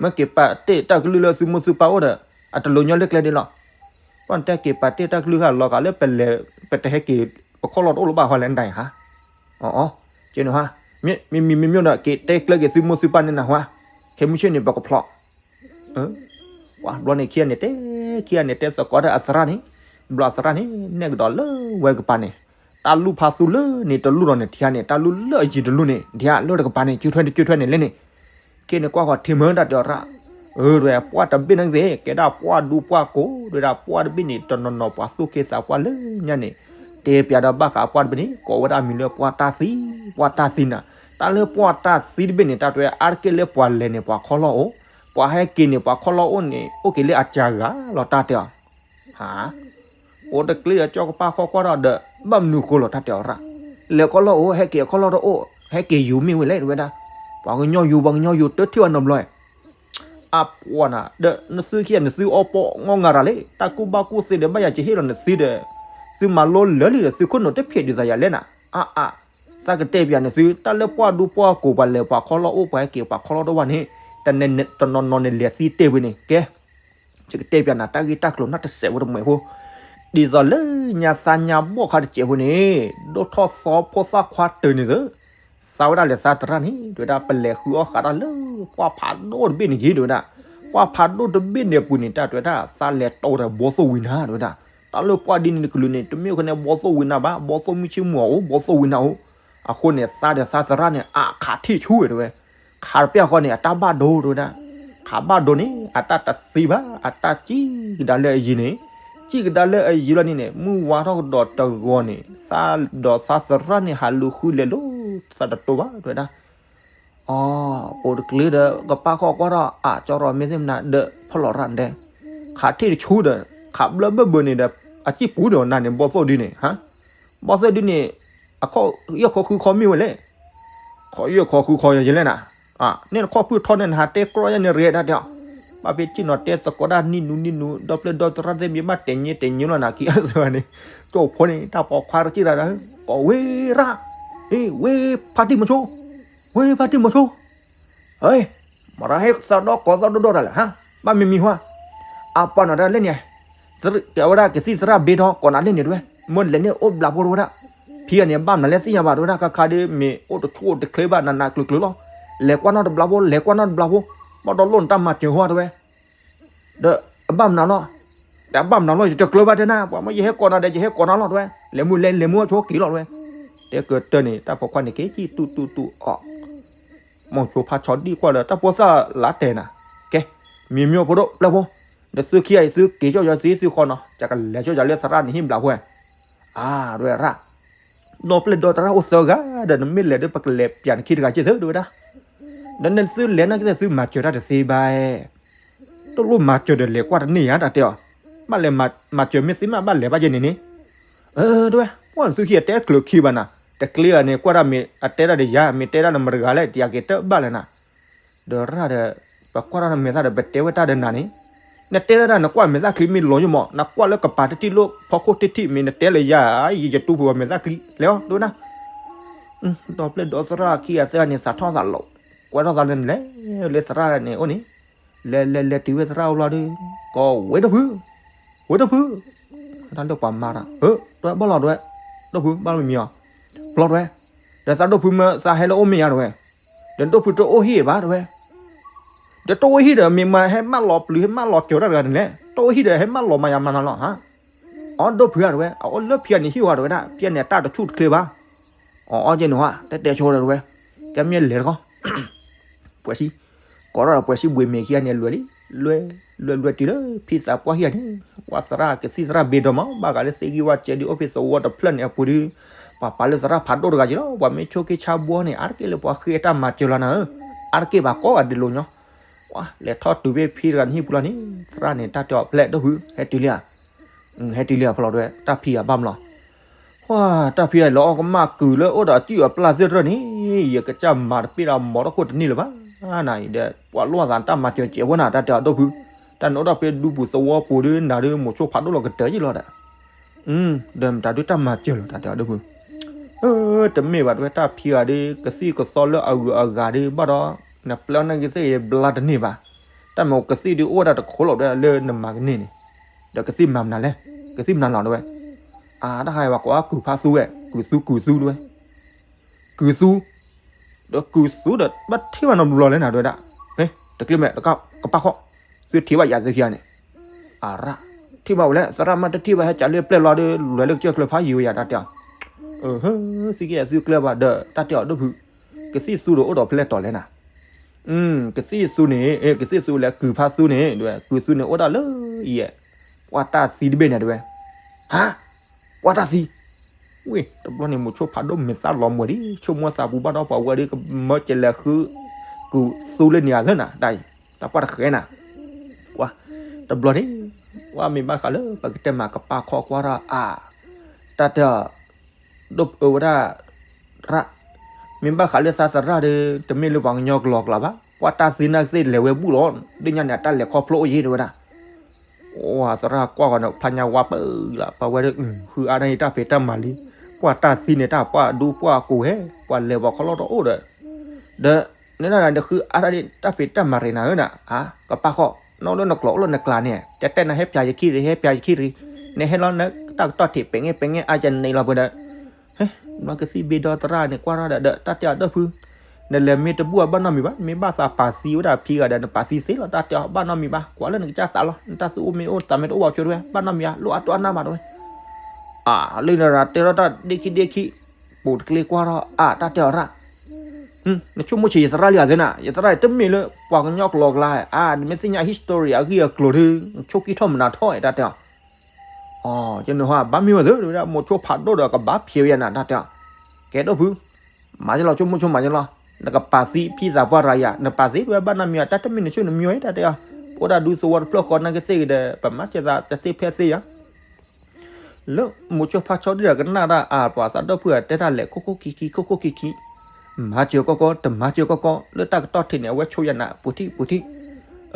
မ့ၢ်က့ၤပာ်တ့ၢ်တၢ်ကလုၢ်လၢသုမိၢ်သုပၢ်အိၣ်ဒီး အတလိာ်ညါလၢကျဲဒ်လီၤ, ပှၢ်နတဲက့ၤပာ်တ့ၢ်တၢ်ကလုၢ်ဃာ်လီၤဂာ်လၢပလဲၤ ပတဟဲက့ၤ ပခီၣ်လီၢ်တအိၣ်လၢၤဘၣ်ဃီလဲၣ်နတၢ်အံၤဟါ, အ ကဲန့ၣ်ဟါ, မ့မ့မ့မ့မ့ၢ်ဒီး က့ၤတဲကျၢၤက့ၤသုမိၢ်သုပၢ်န့ၣ်နၢ်ဟူဧါ, ခဲမုၢ်ဆ့ၣ်န့ၣ် ပကဖျိး ပှၢ်ဘျီန့ၣ်ခံဂၤန့ၣ်တဲ, ခံဂၤန့ၣ်တဲသကိးတၢ်အသရၣ်န့ၣ်, ဘျီအသရၣ်န့ၣ် နဲၣ်ကဒီးလၢဝဲကပၤန့ၣ်, တၢ်လူၢ်ဖးသူလၢန့ၣ်တလူၢ်ဒီးန့ၣ် ထံဧါန့ၣ် တၢ်လူၢ်လၢအယံၤတလူၢ်န့ၣ် ထံဧါ လၢတကပၤန့ၣ် ကၠိထွဲန့ၣ် ကၠိထွဲန့ၣ်လဲၣ်န့ၣ်, ခဲန့ၣ်ကွၢ်ဃီထံမ့ၢ်တၢ်တဲအီၤရၣ်, အဝဲပှၢ်တဘ့ၣ်န့ၣ်က့ၤ ကဲဒၣ်ပှၢ်ဒူပှၢ်ကိး ဒ်ဝဲဒၣ်ပှၢ်တဘ့ၣ်န့ၣ် တနီၤနီၤပှၤသူၣ်က့သးပှၢ်လၢညါန့ၣ်, တဲပျးဒီးဘၣ်ဃးပှၢ်တဘ့ၣ်န့ၣ် ကိးဝဲဒၣ်မံၤလၢပှၢ်တၢ်သံ, ပှၢ်တၢ်သံနၤ, တၢ်လၢပှၢ်တၢ်သံတဘ့ၣ်န့ၣ် တၢ်တဲအါတက့ၢ်လၢပှၤလဲၤန့ၣ် ပှၤခီၣ်လီၢ်အိၣ်, ပှၤဟဲက့ၤန့ၣ် ပှၤခီၣ်လီၢ်အိၣ်န့ၣ် အိၣ်က့ၤလၢအစှၤဂၤလီၤ တၢ်တဲအီၤ ဟါ, အိၣ်တကျ့ဒီးကၠီကပၢ်ဃီကွၢ်ဒီး ဘၣ်မနုၤဃိလီၤ တၢ်တဲအီၤရၣ်, လဲၤခီၣ်လီၢ်အိၣ် ဟဲက့ၤအခီၣ်လီၢ်တအိၣ် ဟဲက့ၤယူၤမ့ၢ်ဝဲလဲၣ် တဝဲဒၣ်, ပှၤကညီယူၤ ပှၤကညီယူၤ တထံၣ်ဘၣ်နီတဘျီ, အပှၢ်နၤ ဒီးနသုခံဂၤ နသုအီၣ်ပီၣ်ငီၢ်ငါရၤလံ တၢ်ကူၣ်ဘၣ်ကူၣ်သ့ဒီး ဘၣ်ယၤကဟ့ၣ်လီၤနသုဒီး, သုမၤလိလၢာ်လံဒီး သုခိၣ်နူာ်တဖျဲးဒ်သိးယၤလဲၣ်နၤ, အါအါ, သးကတဲပျးနသု တၢ်လၢပှၢ်ဒူပှၢ်ကိး ပှၤလဲၤပှၤခီၣ်လီၢ်အိၣ် ပှၤဟဲက့ၤပှၤခီၣ်လီၢ်တအိၣ်ဘၣ်န့ၣ်, တနီၤနီၤန့ၣ်လဲၤသံတ့ၢ်ဝဲန့ၣ် ကဲ ယကတဲပျးနၤ တၢ်ဂ့ၢ်တၢ်ကျိၤနီၢ်တစဲးဖိတမှဲးဖိ, ဒ်သိးလၢညါသးညါဘီၣ်ခါတစဲးဖိန့ၣ်, ဒိၣ်ထီၣ်သီဖိသၣ်ခွါတၢၢ်န့ၣ်သ့, သးဝဲဒၣ်လဲၤသးသရၣ်န့ၣ် တဝဲဒၣ် ပလဲၤဃုအီၣ်ဃးတၢ်လၢ ပှၢ်ဖးဒိၣ်တဘ့ၣ်န့ၣ်က့ၤ တဝဲဒၣ်, ပှၢ်ဖးဒိၣ်တဘ့ၣ်န့ၣ်အပူၤန့ၣ် တၢ်တဝဲဒၣ် သးလဲၤတီဒီးဘီသိၣ်ဝံၤနၤ တဝဲဒၣ်, တၢ်လၢပှၢ်ဒ်န့ၣ်တကလုာ်န့ၣ် တမ့ၢ်အိၣ်ခဲန့ၣ် ဘီသိၣ်ဝံၤနၤဘၣ် ဘီသိၣ်မုၢ်ဆ့ၣ်မုၢ်အအိၣ် ဘီသိၣ်ဝံၤနၤအိၣ်, အဃိန့ၣ် သးဒီးသးသရၣ်န့ၣ် အခးထံၣ်ဆူဝဲတဝဲ ခးတပျၢ်ဃီန့ၣ် အတၢ်ဘၣ်ဒိတဝဲဒၣ်, ခးဘၣ်ဒိန့ၣ် အတၢ်တသံဘၣ် အတၢ်စံၣ်ကဒါလၢအယံၤန့ၣ်, စံၣ်ကဒါလၢအယံၤလီၤန့ၣ်န့ၣ် မုၢ်ဝါထီၣ်ကဒီးတဂီၤန့ၣ် သးဒီးသးသရၣ်န့ၣ် ဟးလူၤဃုလဲၤလိာ်သးတတိၤဘၣ်တဝဲဒၣ်, အိၣ်တကျ့ဒီး ကပၢ်ဃီကွၢ်ထီၣ် အကၠီရီၤမဲာ်သ့ၣ်မနၤ ဒီးဖီၣ်လီၤရၣ်ဒဲး, ခးထံၣ်တဆူဒီး ခးဘျၢဘၢၣ်ဘၢၣ်န့ၣ်ဒီး အစံၣ်ပူၤဒီးနၤန့ၣ် ဘီသိၣ်ဒ်န့ၣ် ဟါ, ဘီသိၣ်ဒ်န့ၣ် အခီၣ်ယဲၢ်ခီဃုခီမ့ၢ်ဝဲလဲၣ် ခီယဲၢ်ခီဃုခီယဲၢ်လဲၣ်နၤ, န့ၣ်နခီၣ်ဖုၣ်ထီန့ၣ် နဟးတဲကြီယဲၢ်န့ၣ်ရ့ဒၣ်တဲအီၤ, ဘၣ်ဖဲစံၣ်နီၤတဲသကိးတၢ်နံၣ်နူနံၣ်နူ ဒီပျဲၢ်ဒီသရၣ်သ့ၣ်မ့ၢ်ဘၣ်တဲာ်ညါတဲာ်ညါလီၤနၤခံဂၤသၢဂၤန့ၣ်, ကၠိဖိန့ၣ် တၢ်ပိာ်ခွါတစံၣ်တၢ်ဒီး ကိးဝ့ရၣ်, ဟ့ၣ်ဝ့ဖါတံၢ်မီၤဆိ, ဝ့ဖါတံၢ်မီၤဆိ ဟဲ, မတၤဟဲသးဒီကိးသီၣ်ဒိၣ်ဒိၣ်တၢ်လဲၣ်ဟါ, ဘၣ်မံၤမံၤဟါ, အပှၤနီၤတၢ်လဲၣ်န့ၣ်, တဲဝဲဒၣ်ကသံၣ်သရၣ်ဘ့ထီကိးနၤလဲၣ်န့ၣ်တဝဲ, မ့ၢ်လဲၤန့ၣ်အိၣ်ဘျးဖိတဝဲဒၣ်, ဖံဂၤန့ၣ် ဘၣ်မနုၤလဲၣ်သ့ၣ်ညါဘၣ်တဝဲဒၣ် ခါခါဒီး မ့ၢ်အိၣ်တဆိၣ်အိၣ်တချ့ဘၣ်နးနးကျၢၤကျၢၤလီၤ, လဲၤကွၢ်နီၣ်တဘျီဖိ လဲၤကွၢ်နီၣ်တဘျီဖိ, ဘၣ်ဒီးလိၣ်နတၢ်မၤစၢၤဟီတဝဲ, ဒီးအဘၣ်မနုၤလီၤ, ဒီးအဘၣ်မနုၤလီၤ ယတကျၢၤဘၣ်တဲနၤ, ပှၤမ့ၢ်ယဟဲကိးနၤဒီး ယဟဲကိးနၤလီၤတဝဲ, လဲၤမုၢ်လဲၤ လဲၤမုၢ်ဆိက့ၤလီၤတဝဲ, တဲကတၢၢ်န့ၣ် တၢ်ပိာ်ခွါန့ၣ်က့ၤကံၣ်တူၢ်တူၢ်တူၢ်အီၤ မိၤဆိဖါဆီဒံၣ်ကွၢ်ဒီး တၢ်ဖိသၣ်လၢတဲနၤ, ကဲ, မံမံဖိဒိၣ်ပျဲၢ်ဖိ, ဒီးသုခံဂၤအံၤသုက့ၤကၠီၣ်ယီၤသ့သုဃီနီၤ, ယကလဲၤကၠီၣ်ယၤလၢသရၣ်န့ၣ်ဟံၣ်ဘျးဖိ, အါ တဝဲရၣ်, ဒီပျဲၢ်ဒီသရၣ်အိၣ်သၢဂၤ, ဒီးနမ့ၢ်လဲၤဒီး ပကလဲၤပျးနခံတဂၤက့ၢ်သုတဝဲဒၣ်, ဒီးနသုလဲၤနာ်က့ၢ်သုမၤစၢၤတၢ်တသ့ဘၣ် တလိၣ်မၤစၢၤဒီးလဲၤကွၢ်တန့ၢ်ယၤ တၢ်တဲအီၤ, ဘၣ်လဲၤမၤစၢၤမ့ၢ်သ့မး ဘၣ်လဲၤဘၣ်ယဲန့ၣ်န့ၣ်, တဝဲ, ပှၢ်နသုခံဂၤတဲကျၢၤခံဘၣ်နၤ, တကျ့ဂၤန့ၣ် ကွၢ်တၢ်မ့ၢ်အတဲတၢ်ဒီးယၤ မ့ၢ်တဲတၢ်ဒီးမတဂၤလဲၣ် တယၤက့ၤတၢ်ဘၣ်လဲၣ်နၤ, ဒီးရၣ်ဒီး, ပကွၢ်တၢ်နမဲာ်သၣ်ဒီး ပတဲဝဲတၢ်ဒီးနၤန့ၣ်, နတဲဝဲဒၣ်နကွၢ်မဲာ်သၣ်ချံမ့ၢ်လီၤယိမး နကွၢ်လၢကပၤတထံၣ်လိၣ်ဖီခိၣ်တထံၣ်မ့ၢ်နတဲလၢယၤ, ယတူၢ်ဖိမဲာ်သၣ်ချံလဲၣ်အီၤ တဝဲဒၣ်, ဒီပျဲၢ်ဒီသရၣ်ခံဂၤသၢဂၤန့ၣ်သးထီၣ်သးလီၤ, ကွဲထီၣ်သးလၢနလဲၤလၢသရၣ်န့ၣ်အိၣ်န့ၣ်, လဲၤလဲၤလဲၤတုၤဝဲသရၣ်အိၣ်ဘျီဒီး, ကိးဝဲဒိၣ်ဖု, ဝဲဒိၣ်ဖု, တၢ်လၢပှၤမၤတၢ်, တဝဲဘၣ်လီၤတဝဲ, ဒိၣ်ဖုဘၣ်လီၤမံၤအီၤ, ဘျီတဝဲ, ဒီးသးဒိၣ်ဖုမၢသးဟဲလၢအိၣ်မ့ၢ်ယါတဝဲ, ဒီးဒိၣ်ဖုတအိၣ်ဟံၣ်ဘၣ်တဝဲ ဒီးတအိၣ်ဟံၣ်ဒီး မ့ၢ်မးဟဲမးလီၤပျုၤ ဟဲမးလီၤစၢၤတၢ်တဂၤန့ၣ်လဲၣ်, တအိၣ်ဟံၣ်ဒီး ဟဲမးလီၤမၤယၤမၤနၤလီၤ, အီ ဒိၣ်ဖုဧါတဝဲ, အအိၣ်လၢဖံဂၤန့ၣ်ဟံၣ်ဝဲတဝဲဒၣ်, ဖံဂၤန့ၣ် အတၢ်တဆူၣ်တချ့ဘၣ်, အီ အီကဲန့ၣ်ဝဲ, တဲတဲဆိတဝဲ, ကဲမ့ၢ်လဲၤတခီ, ပှဲၤစံ, ကိးထီၣ်ဒီးပှဲၤစံဘှ့ၣ်မ့ၢ်ခံဂၤန့ၣ် လွဲၤလံ, လွဲၤ, လွဲၤလွဲၤတုၤလၢ ဖံသးပှၢ်ဟံၣ်ဂၤန့ၣ်, ပှၤသရၣ်ကသံၣ်သရၣ်ဘ့ဒီမး ဘၣ်ဃးလၢသ့ၣ်ဂံၢ်ဝၣ်စဲးဒုး အိၣ်ဖ့သဝီတဖျၢၣ်န့ၣ်အပူၤဒီး ပှၤပာ်လၢသရၣ်ဖးဒိၣ်တဂၤက့ၤလီၤ, ပှၤမ့ၢ်ဆိးက့ဆါဘှီန့ၣ် အါတက့ၢ်လၢပှၤဃ့အတၢ်မၤစၢၤလီၤနၤဧၢ, အါတက့ၢ်ဘၣ်ကိးဂၤဒဲးလိာ်ညီ, ပှၤလဲၤထီၣ်တုၤဖဲဖံတဂၤန့ၣ်ဟံၣ်ပူၤလီၤန့ၣ်, သရၣ်န့ၣ် တၢ်တဲအီၤ ပျဲၢ်ဒိၣ်ဖု, ဟဲတုၤလံဧါ, ဟဲတုၤလံဧါ ဖီလီၤတဝဲ, တၢ်ဖံဂၤဘၣ်မလီၤ, ပှၤတၢ်ဖံဂၤလီၤအီၣ်ကမၣ်ကုာ်လၢအိၣ်ဒီးအစုၣ်အပျၢ်သ့ၣ်တဖၣ်န့ၣ်, ယကစၢ်မၤတပ့ၢ်ဒီးမၤတခိၣ်တန့ၢ်လၢၤဘၣ်, နၤအံၤဒီး ပှၤလိၣ်သးတၢ်မၤစၢၤစဲးဖိနၤ တၢ်တဲအီၤဒိၣ်ဖု, တၢ်နအိၣ်ဒီးဖဲဒူပူၤသဝီပူၤဒီး နၤဒီးမိၤဆိဖးဒိၣ်လီၤကတၢၢ်ယ့ၢ်လီၤဒီး ဒီးမတၤဒုတၢ်မၤစၢၤလီၤ တၢ်တဲအီၤဒိၣ်ဖု, တမ့ၢ်ဘၣ်တဝဲတၢ်ဖံဂၤဒီး ကသံၣ်ကသီလၢအဂုၤအဂၤဒီး ဘၣ်ဒီး နပျဲအီၤနာ်က့သ့ၣ်ဘျါတန့ၢ်ဘၣ်, တၢ်မ့ၢ်ကသံၣ်ဒုးအိၣ်ဝဲဒၣ်တခိးလီၤဒၣ်လၢနမၤကန့ၢ်န့ၣ်, ဒီးကသံၣ်မၤမနုၤလဲၣ်, ကသံၣ်မနုၤလီၤတဝဲ, အါ တၢ်ဟးဝဲကိးအကုၢ်ဖးသူဝဲ ကုၢ်သူကုၢ်သူတဝဲ, ကုၢ်သူ, ဒီးကုၢ်သူဒီး ဘၣ်ထံၣ်ဘၣ်နီတဘျီလဲၣ်နၤတဝဲဒၣ်, တကျ့မဲာ် ကပၣ်ခီၣ်, သုထံၣ်ဘၣ်ယၤသုခံဂၤန့ၣ် အရၣ်, ထံၣ်ဘၣ်ဝဲလဲၣ် သရၣ်မ့ၢ်တထံၣ်ဘၣ် ဟဲကးလၢပျဲၢ်လီၤဒီး လဲၤလၢကစၢၢ်ကျၢၤဖးယံၤဝဲယၤတၢ်တဲအီၤ, သုကဲသုကျၢၤဘၣ်ဒီး တၢ်တဲအီၤဒိၣ်ဖု, ကသံၣ်သူဒီးအိၣ်ဒီးဖဲလဲၣ်တီၤလဲၣ်နၤ, ကသံၣ်သူန့ၣ် ကသံၣ်သူလဲၣ် ကုၢ်ဖးသူန့ၣ် ကုၢ်သူန့ၣ်အိၣ်ဒၣ်လၢယဲၢ်, ပှၢ်တၢ်သံတဘ့ၣ်န့ၣ်တဝဲ, ဟါ, ပှၢ်တၢ်သံ ဝ့ၢ် တဘျီန့ၣ် မိၤဆိဖးဒိၣ်မဲာ်သၣ်လီၤမွဲၤဒံး ဆိကမိၣ်သးပူၤဘၣ်ဒီးပှၤဝဲဒီး ကမၢကလဲၤဃု ကုၢ်သူလၢန့ၣ်ဧါသၢနၤ တၢ်အံၤ တၢ်ပှၢ်တဃဲနၤ, ကွၢ် တဘျီန့ၣ် ဝဲမ့ၢ်ဘၣ်ဃးလၢပကတဲမၤကပၢ်ခီကွၢ်ထီၣ်အါ, တၢ်တဲအီၤ ဒိၣ်အၢဝဲဒၣ် ရၣ်, မ့ၢ်ဘၣ်ဃးလၢသးသရၣ်ဒီး တမ့ၢ်လၢပှၤကညီကလီကလီဘၣ်, ပှၢ်တၢ်သံနာ်ကသ့ၣ်လဲၤဝဲဘူၣ်လီၤ, ဒ်ညါန့ၣ် အတၢ်လဲၤခီဖျိအိၣ်ယ့ၢ်တဝဲဒၣ် အိၣ်သရၣ်ကွၢ်ဂီၤန့ၣ် ဖျါညါဝါပၢၢ်လီၤ ပှၤဝဲဒၣ် ဃုအါန့ၣ်တၢ်ဖံးတၢ်မၤလံ, ပှၢ်တၢ်သံန့ၣ် တၢ်ပှၢ်ဒူပှၢ်ကိးဟဲ ပှၤလဲၤပှၤခီလီၢ်တအိၣ်ဒီး, ဒီး နဒၣ်နဃုအါတၢ်န့ၣ် တၢ်ဖံးတၢ်မၤရ့နၤဧၢနၤ, ကပၢ်ဃီ နအိၣ်လၢနကျိၤအိၣ်လၢနကျါန့ၣ် တဲတဲနၤဟဲပျးယခံရံ ဟဲပျးယခံရံ, နဟဲလီၤနတၢ်ကတီၢ်ထံး ပဲာ်ငဲပဲာ်ငဲအါယၤန့ၣ်လီၤ ပှၤဒီး ဘျီကသံၣ်ဘ့ဒီသရၣ်န့ၣ် ကွၢ်ထီၣ်ဒီး တၢ်တဲအီၤဒိၣ်ဖု, နလဲၤမ့ၢ်တဘူၣ်အဘၣ်နီတမံၤဘၣ်, မ့ၢ်ဘၣ်သးပာ်သံဝဲဒၣ်ဖံဂၤဒီး နပာ်သံသ့လီၤ, တၢ်တဲအီၤဘၣ်နီတမံၤဘၣ်, ကွၢ်လၢနကစၢ်သးလီၤ, နတၢ်သူၣ်အိၣ်မ့ၢ်အိၣ်သးမ့ၢ်တအိၣ်ဘၣ်ဆိတဝဲ ဘၣ်နီတမံၤဧါ, လိၣ်အါတိၢ်အါနၢ်မးတဝဲ, အလၢနရၤတဲထီၣ်တၢ်ဒ့ခံဒ့ခံ, ပိာ်တကျ့ကွၢ်ထီၣ်အါ တၢ်တဲအီၤရၣ်, နဆိကမိၣ်ဆံးယသရၣ်လံဧါသ့နၤ, ယသရၣ်တမ့ၢ်လၢပှၤကညီကျိၤကျါဧါ, နမ့ၢ်သ့ၣ်ညါ history အဂ့ၢ်အကျိၤဒီး နဆိကမိၣ်ထီၣ်မနုၤထီၣ်ဧါ တၢ်တဲအီၤ အယနဟါ ဘၣ်မ့ၢ်ဝဲသ့ၣ် တဝဲဒၣ် မိၤဆိဖးဒိၣ်ဒီးကဘၣ်ဖျဲးဝဲယၤနၤ တၢ်တဲအီၤ, ကဲဒိၣ်ဖု, မၤယလီၤ ဆိကမိၣ်ဆိကမးယလီၤ, နကပာ်သံဖံသးပှၢ်ရၤယၤ နပာ်သံတဝဲဘၣ်နီတမံၤဧါ, တၢ်တမ့ၢ်နဆိၣ်နမံၤဝဲ တၢ်တဲအီၤ, ပအိၣ်ဒၣ်ဒူသဝီတဖျၢၣ်ဃီနာ်က့သ့ၣ်ဂ့ၤဒီး ပမၤစၢၤသးတသ့ဖဲသ့ယၤ လၢမိၤဆိဖးဆီဒံၣ်ဒီးကနၣ်တၢ်အါ ပှၤသးဒီဖုဂၤတဲတၢ်လဲၤခိခိခံခံ ခိခိခံခံ, မၤစၢၤကီကီ တမၤစၢၤကီကီ လၢတၢ်ကတီၢ်ထံးန့ၣ် အဝဲဆိယၤနး ပူၤထံၣ်ပူၤထံၣ်,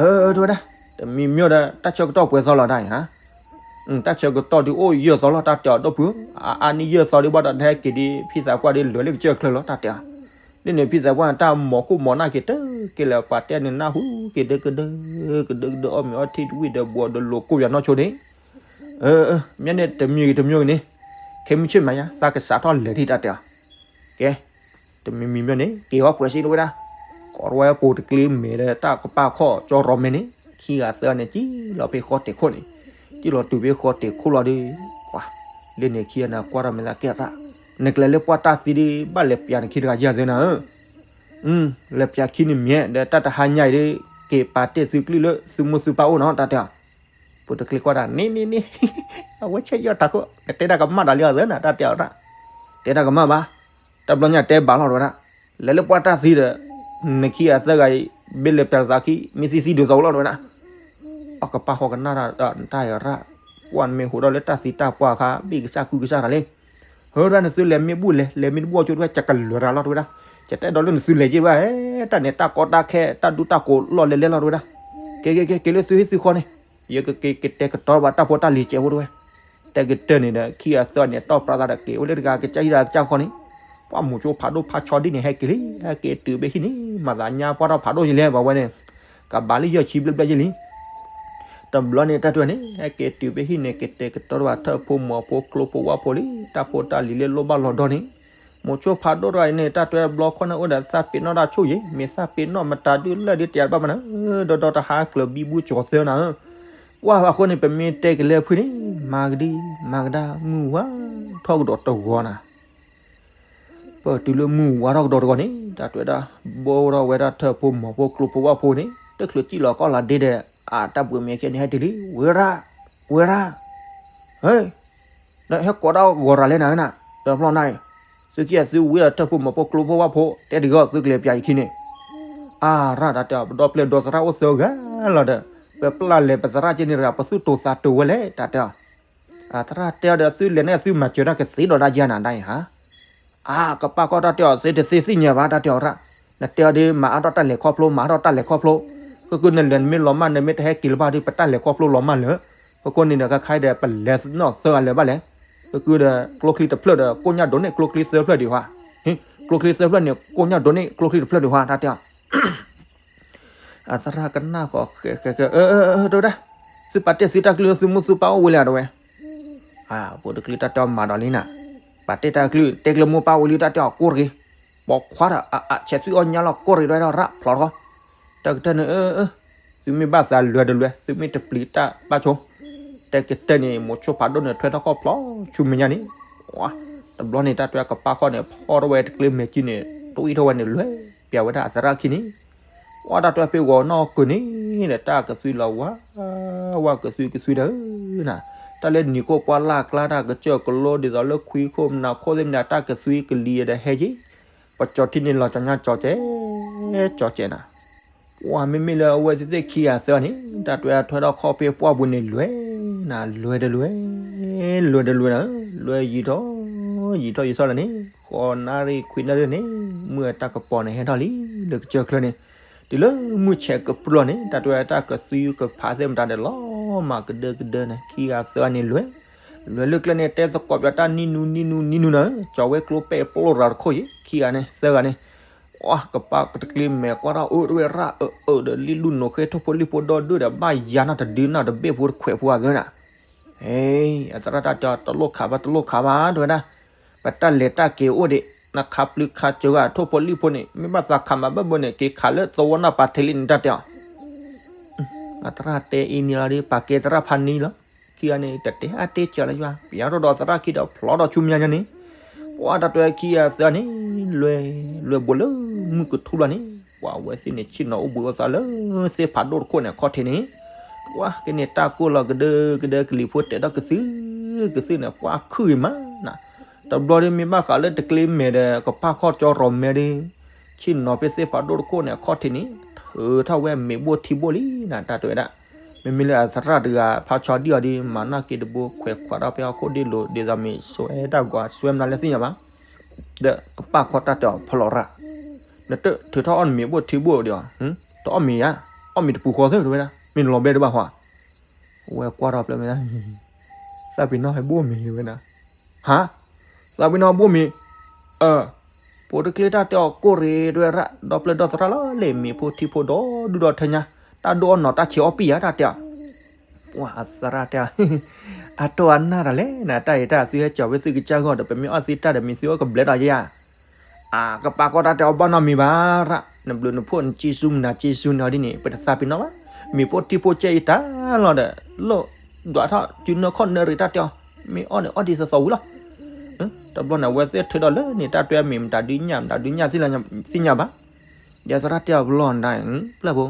အၢ တဝဲဒၣ်, တမံၤမ့ၢ်ဒီး တၢ်ဆၢကတီၢ်ပှဲၤသီလီၤတၢ်အံၤဧါ, တၢ်ဆၢကတီၢ်ဒုးအိၣ်ယဲၢ်သီလီၤ တၢ်တဲအီၤဒီဖု, အါအါနံၣ်ယဲၢ်သီဒုးဘၣ်ဒီး နဟဲက့ၤဒ်ဖံသးပှၢ်ဒ်လဲၤလၢကစၢၢ်ချၢလီၤ တၢ်တဲအီၤ, ဒ်န့ၣ်ဖံသးပှၢ်န့ၣ် တၢ်မိၤခိၣ်မိၤနၢ်က့ၤတက့ၢ်လၢပှၤတဲန့ၣ် နၢ်ဟူက့ၤဒၢကဒၢ, ကဒၢကဒၢအီၣ်မ့ၤအီထံတဝံၣ်ဒီး ဘှီးဒီးလိၤကိၢ်ယၤနီၢ်ဆိန့ၣ် မ့ၢ်န့ၣ်တမံၤဂ့ၤတမံၤဂ့ၤန့ၣ်, ခဲမုၢ်ဆ့ၣ်မးယါ သးကစးထီၣ်လဲၤထံၣ်တၢ်တဲအီၤ, ကဲ, တမံၤမံၤမ့ၢ်န့ၣ် က့ၤဟီပှဲၤစံတဝဲဒၣ်, ပိာ်ထီၣ်ဝဲပိာ်တကျ့မဲာ်ဒီးတၢ်ကပာ်ခီၣ်ကၠီရီၤမဲန့ၣ် ခံဂၤသၢဂၤန့ၣ် စံၣ်လီၤဖဲဃီတဲာ်ခိၣ်န့ၣ်, စံၣ်လီၤတုၤဖဲဃီတဲာ်ခိၣ်လီၤဒီး, ကွၢ်, လၢန့ၣ်ခံဂၤန့ၣ် ကွၢ်ထီၣ်မဲာ်သးကဲသး, နကလဲၤလၢပှၢ်တၢ်သံဒီး ဘၣ်လဲၤပျးနခံတဂၤယၤသၢနၤဧၢ, လဲၤပျးခံန့ၣ်မ့ၢ်ဒီး တၢ်တဟါညါအံၤဒီး က့ၤပာ်တ့ၢ်သုကလုၢ်လၢသုမိၢ်သုပၢ်အိၣ်နီၤ တၢ်တဲအီၤ. ပိာ်တကျ့ကွၢ်တၢ်န့ၣ်န့ၣ်န့ၣ်, အဝဲဆဲးယီၣ်တၢ်ခိၣ် ကတဲတၢ်ကမၣ်ဒီးလံအီၤသၢနၤ တၢ်တဲအီၤဒၣ်, တဲတၢ်ကမၣ်ဘၣ်, တဘျီညါတဲဘၣ်လီၤတဝဲဒၣ်, လဲၤလၢပှၢ်တၢ်သံဒီး, နခံဂၤသၢဂၤအံၤ ဘ့ၣ်လဲၤပျးသးခံ မ့ၢ်သံသံဒုးသီလီၤတဝဲဒၣ်, အကပာ်ဃီကနၣ်တၢ်တၢ်ယၤရၣ်, ကွၢ်နမ့ၢ်ဟူးထီၣ်လၢတၢ်သံတၢ်ပှၢ်အခါ ဘ့ၣ်ကစၢ်ကုၢ်ကစၢ်တၢ်လံ ဟၢဒၣ်နသုလဲၤမ့ၢ်ဘူၣ်လဲၤ လဲၤမ့ၢ်တဘူၣ်အီၤကၠိတဝဲ ကကလၢၤတၢ်လီၤတဝဲဒၣ်, ကတဲဒီးလၢနသုလဲၤက့ၤဘၣ်, တၢ်န့ၣ်တၢ်ကီတၢ်ခဲ တၢ်ဒူတၢ်ကိးလီၢ်လဲၤလဲၤလီၤတဝဲဒၣ်, က့ၤက့ၤက့ၤက့ၤလၢသုဟံၣ်သုဃီန့ၣ်, ယကက့ၤကတဲာ်ကတီၤဘၣ်တၢ်ဖိတၢ်လံၤစဲးဖိတဝဲ, တဲကတၢၢ်န့ၣ်ဒီး ခံဂၤသၢဂၤန့ၣ် တီၢ်ပြးသးဒီးက့ၤအိၣ်လၢတဂၤကစၢ်ဟံၣ်ဒီးကစၢ်ဃီန့ၣ်, ပှၢ်မိၤဆိဖးဒိၣ်ဖးဆီဒ်န့ၣ် ဟဲက့ၤလံ ဟဲက့ၤတုၤဖဲဟံၣ်န့ၣ် မၤသးညါပှၢ်ထီၣ်ဖးဒိၣ်ယလဲၣ် ပှၤဝဲန့ၣ်, ကဘၣ်လၢယဲၢ်ဆံဘျဲၣ်ဘျဲၣ်ယဲၢ်လံ တဘျီန့ၣ် တၢ်တဲန့ၣ် ဟဲက့ၤတုၤဖဲဟံၣ်န့ၣ် ကတဲာ်ကတီၤဘၣ်ထၢၣ်ဖိမီၤဖိကျိဖိဝၣ်ဖိလံ, တၢ်ဖိတၢ်လံၤလၢလိၣ်ဘၣ်လီၤဒီန့ၣ်, မိၤဆိဖးဒိၣ်တဂၤအံၤန့ၣ် တၢ်တဲဘျီခီန့ၣ်အိၣ်ဒီးသးပ့ၤနီၣ်တၢ်ဆိၣ်ဂ့ၤ, မ့ၢ်သးပ့ၤနီၣ်မတၤဒုလၢာ်ဒုးတဲဘၣ်မနုၤ, ဒီဒီတဟါကျၢၤဘံဘူကၠီၤသၢနၤဧၢ, ကွၢ်အဃိန့ၣ် ပမ့ၢ်တဲကလဲၤဖုန့ၣ် မၤကဒံ မၤကဒါ မုၢ်ဝါထီၣ်ကဒီးတဂီၤနၤ ပတုၤလၢမုၢ်ဝါထီၣ်ကဒီးတဂီၤန့ၣ် တၢ်တဲဝဲဒၣ် ဘိထီၣ်ဝဲဒၣ်ထၢၣ်ဖိမီၤဖိကျိဖိဝၣ်ဖိန့ၣ် တချုးစံၣ်လီၤကီၢ်လီၤဒ့ဒီး အတၢ်ဘှံးမဲာ်ခဲန့ၣ်ဟဲတုၤလံ ဝ့ရၣ် ဝ့ရၣ် ဟဲ ဒီးဟဲကိးဒၣ်ဂီၤရၤလဲၣ်နၤနၤ ဒီးဖျီနၤအံၤ သုခံဂၤသုဝံဒီးထၢၣ်ဖိမီၤဖိကျိဖိဝၣ်ဖိ တဲတဂ့ၤအီၤသုကလဲၤပၠးယခံန့ၣ် အါရၣ်တၢ်တဲအီၤ ပဒီပျဲၢ်ဒီသရၣ်အိၣ်သၢဂၤလီၤဒီး ပပျၢ်လဲၤပသရၣ်က့န့ၣ်တဂၤ ပသုတိၤသးတိၤဝဲလဲၣ် တၢ်တဲအီၤ အသရၣ်တဲအီၤဒီး သုလဲၤန့ၣ်သုမၤစၢၤတၢ်ကသ့ဒီးဒၣ်ယဲနၤဒၣ်အံၤဟါ အါ ကပာ်ကီၢ်တၢ်တဲအီၤ သုတသ့သ့ၣ်ညါဘၣ် တၢ်တဲအီၤရၣ် နတဲအီၤဒီး မၤအါထီၣ်တၢ်လဲၤခီဖျိ မၤအါထီၣ်တၢ်လဲၤခီဖျိ ဃုဃုနလဲၤနမ့ၢ်လီၤမၢ် နမ့ၢ်တဟဲက့ၤလၢၤဘၣ်ဒီး ပတၢ်လဲၤခီဖျိလီၤမၢ်လၢ ဃုဃုန့ၣ်ဒီး ခဲခါအံၤဒီး ပလဲၤနီၢ်သၢဂၤလၢၤဘၣ်လဲၣ် ဃုဃုဒီး ကျိချံတဖျၢၣ်ဒီး ကိၣ်ညၣ်ဒိးန့ၢ်ကျိချံသၢဖျၢၣ်ဒံးဟါ ကျိချံသၢဖျၢၣ်န့ၣ် ကိၣ်ညၣ်ဒိးန့ၢ်ကျိချံတဖျၢၣ်ဒံးဟါ တၢ်တဲအီၤ အသရၣ်ကနၣ်ဃီ ဃဲ ဃဲ ဃဲ အၢ အၢ အၢ တဲဝဲဒၣ် သုပာ်တ့ၢ်သုတၢ်ကလုၢ်လၢသုမိၢ်သုပၢ်အိၣ်ဝဲလဲၣ် တဲဝဲ အၢ ဖိတကလုာ်တၢ်တဲအီၤမၤဒီးလံနၤ ပာ်တ့ၢ်တၢ်ကလုၢ် တဲကလုၢ်မိၢ်ပၢ်အိၣ်လံ တၢ်တဲအီၤကိၢ်တဂ့ၤ ပိာ်ခွါဒီး အ အ ဆဲးသုအီၣ်ညါလီၤ ကိၢ်တဂ့ၤ တဲဝဲဒၣ် ရၣ်ဖျိးတခီ တၢ်ကတၢၢ်န့ၣ် အၢ အၢ သုမ့ၢ်ဘၣ်သးလဲၤတလဲၤ သုမ့ၢ်တပျံၤတၢ်ဘၣ်ဆိ တၢ်ကတၢၢ်န့ၣ် မိၤဆိဖးဒိၣ်န့ၣ် ထွဲထီၣ်ခီၣ်ဖျိးဆူမဲာ်ညါန့ၣ် တဘျီန့ၣ် တၢ်တဲကပာ်ခီၣ်န့ၣ် ဖီၣ်ထီၣ်ဝဲတကျ့မဲာ်ကံန့ၣ် တွံၢ်ထီၣ်ဝဲန့ၣ် လဲၤပၠးဝဲဒၣ်အသရၣ်ခံန့ၣ် ကွၢ်တၢ်တဲဖဲဂီၤနီၢ်ကၢၤန့ၣ်ဒီး တၢ်ကသွံလီၤဝါ ဝါကသွံကသွံဒီး နၤ တၢ်လၢနံၤခိၣ်ပှၢ်လၢ်ကျါ တၢ်ကစၢၢ်ကလိဒ်သိးလၢခွံခိၣ်မနၤခိၣ်သ့ၣ်မနၤ တၢ်ကသွံကလံၤဒီးဟဲက့ၤ ပကၠီၤထံန့ၣ်လီၤကၠီညါကၠီၤကဲ ကၠီၤကဲနၤ ပှၢ်မ့မ့ၢ်လၢအဝဲသ့ၣ်သ့ၣ်ခံဂၤသၢဂၤန့ၣ် တၢ်တဲထွဲထီၣ်ခီၣ်ဖဲပှၢ်ပူၤန့ၣ် လဲၤနၤ လဲၤတလဲၤ လဲၤတလဲၤနၤ လဲၤယံာ်ထီၣ် ယံာ်ထီၣ်ယံာ်ထီၣ်လၢန့ၣ် ဃိးနၣ်ရံၣ်ခွံနၣ်ရံၣ်န့ၣ် မုၢ်အတၢ်ကပီၤန့ၣ် ဟဲထီၣ်လံ လၢကစၢၢ်ချၢန့ၣ် တုၤလၢမုၢ်ဆဲးကပြုၢ်လီၤန့ၣ် တၢ်တဲတၢ်ကသွံကဖးသ့ၣ်မတၤဒီး လီၤမၢ်ကဒၢကဒၢန့ၣ် ခံဂၤသၢဂၤန့ၣ်လဲၤ လဲၤလၢကျဲန့ၣ် တဲသကိးပၠးတၢ်နံၣ်နူနံၣ်နူနံၣ်နူနၤ ကၠီၤဝဲကျိပဲၣ်ပျိၢ်ရၤတခိၣ်ယံၤ ခံဂၤန့ၣ် သၢဂၤန့ၣ် ပှၢ်ကပာ်ကတကျ့မဲာ်ကွၢ်ထီၣ်အၢတဝဲရၣ်အၢအၢဒီးလံၣ်လူၢ်နိးဃ့ထိၣ်ဖိလံၣ်ဖိဒီဒုၣ်ဒီး ဘၣ်ယၤနီၢ်တဒုနီၢ်တဘ့ၣ်ဖိတခွဲးဖိအဂၢၢ်နၤ ဟဲ အသရၣ်တၢ်တဲအီၤ တလိၣ်ခးဘၣ် တလိၣ်ခးဘၣ် တဲဝဲဒၣ် ပတၢ်လဲၤတၢ်က့ၤအိၣ်ဒံး နခးပျုၤခးစၢၤဂၤထိၣ်ဖိလံၣ်ဖိန့ၣ် မ့ၢ်ဘၣ်သးခးမၤဘၣ်ဘၣ်န့ၣ် က့ၤခးလၢသဝီနီၢ်ပာ်ထံးလံန့ၣ် တၢ်တဲအီၤ အသရၣ်တဲအံၤန့ၣ်လီၤဒီး ပာ်ကဲသရၣ်ဖးနံၤလီၤ ခံဂၤန့ၣ် တတဲအါတဲစှၤလၢယွၤ ပယီၤထီၣ်ဒီးသရၣ်ခံဒီးဖျိးဒီးဆူမဲာ်ညါန့ၣ် ပှၢ်တၢ်တဲခံဂၤသၢဂၤန့ၣ် လဲၤ လဲၤဘိးလၢမုၢ်ကထူဘျီန့ၣ် ပှၢ်ဝဲသ့ၣ်န့ၣ် ဆ့ၣ်နီၤအိၣ်ဘှံးအိၣ်သါလၢ သ့ၣ်ဖးဒိၣ်တခိၣ်န့ၣ် အခီၣ်ထံးန့ၣ် ပှၢ်က့ၤန့ၣ် တၢ်ကိၢ်လီၤကဒၢကဒၢကလံၤဖိတဲာ်ထီၣ်ကသု ကသုန့ၣ် ပှၢ်ခုၣ်ဂ့ၤမးနၤ တဘျီဒီးမ့ၢ်ဘၣ်ဃးလၢတကျ့မဲာ်ဒီး ကပာ်ခီၣ်ကၠီရီၤမဲာ်ဒီး ဆ့ၣ်နီၤဖဲသ့ၣ်ဖးဒိၣ်တခိၣ်န့ၣ် အခီၣ်ထံးန့ၣ် ထုးထီၣ်ဝဲမ့ၤဘိၣ်ထံဘိၣ်လံနၤ တၢ်တဲဝဲဒၣ် မ့မ့ၢ်လၢအသရၣ်တဂၤ ဖးဆီဒံၣ်အီၤဒီး မၤနီၣ်က့ၤတဘိ ခွဲးခွးထီၣ်ဖဲဟီၣ်ခိၣ်ဒ့လိာ် ဒ်သိးမ့ၢ်စွဲတၢ်ဂီၤစွဲမနုၤလဲၣ်သ့ၣ်ညါဘၣ် ဒီးကပာ်ခီၣ်တၢ်တဲအီၤဖျိးရၣ် နတထုးထီၣ်အီၣ်မ့ၤဘိၣ်ထံဘိၣ်ဒီး တအီၣ်မ့ၤယါ အီၣ်မ့ၤတပူၤဃီသၢတဝဲဒၣ် မ့ၢ်နလီၤဘဲတဘၣ်ဟီ ဝဲကွၢ်ထီၣ်ဖျၢၣ်မ့ၢ်ဒၣ် သးပ့ၤနီၣ်ဟဲဘိၣ်မ့ၤတဝဲဒၣ် ဟါ သးပ့ၤနီၣ်ဘိၣ်မ့ၤ အၢ ဖိတကျ့တၢ်တဲအီၤကိၢ်ရ့ၣ်တဝဲရၣ် ဒီပျဲၢ်ဒီသရၣ်လီၤ လဲၤမ့ၤဖိထံဖိဒီဒုၣ်ဒီထၢညါ တၢ်ဒိၣ်အီၣ်နီၤတၢ်ဆံးအီၣ်ပံၢ်ယါ တၢ်တဲအီၤ ပှၢ်အသရၣ်တဲအီၤ အတိၢ်အနၢ်တၢ်လဲၣ် နတၢ်အံၤတၢ်သုဟဲကၠီၤဝဲသုကစၢ်ဂီၢ်ဒီး ပမ့ၢ်အီၣ်သုတၢ်ဒီးမ့ၢ်သုအီၣ်ကဘျဲးဒီးယါ အကပာ်ကီၢ်တၢ်တဲအီၤဘၣ်နီတမံၤဘၣ်ရၣ် နဘျုးနဖှိၣ်နစ့ဆူမနၤစ့ဆူန့ၣ်အီၤဒ်န့ၣ် ပတသးပ့ၤနီၣ်ဘၣ်. မ့ၢ်ဖိထံဖိကဲအံၤတၢ်လီၤဒီး လိၣ်ဒွးထီၣ်စုနၢခီၣ်နၢရ့ၣ်တၢ်တဲအီၤ, မ့ၢ်အီၣ်န့ၣ်အီၣ်ဒ်သိးသိးဝံၤလီၤ. တဘျီန့ၣ် အဝဲသ့ၣ်ထုးဒီးလၢန့ၣ် တၢ်တဲမ့ၢ်မတၤဒုညၣ် မတၤဒုညၣ်သ့ၣ်ညါဘၣ်. ဒီးသရၣ်တဲအီၤပလီၢ်နၤ ပျဲၢ်ဖိ,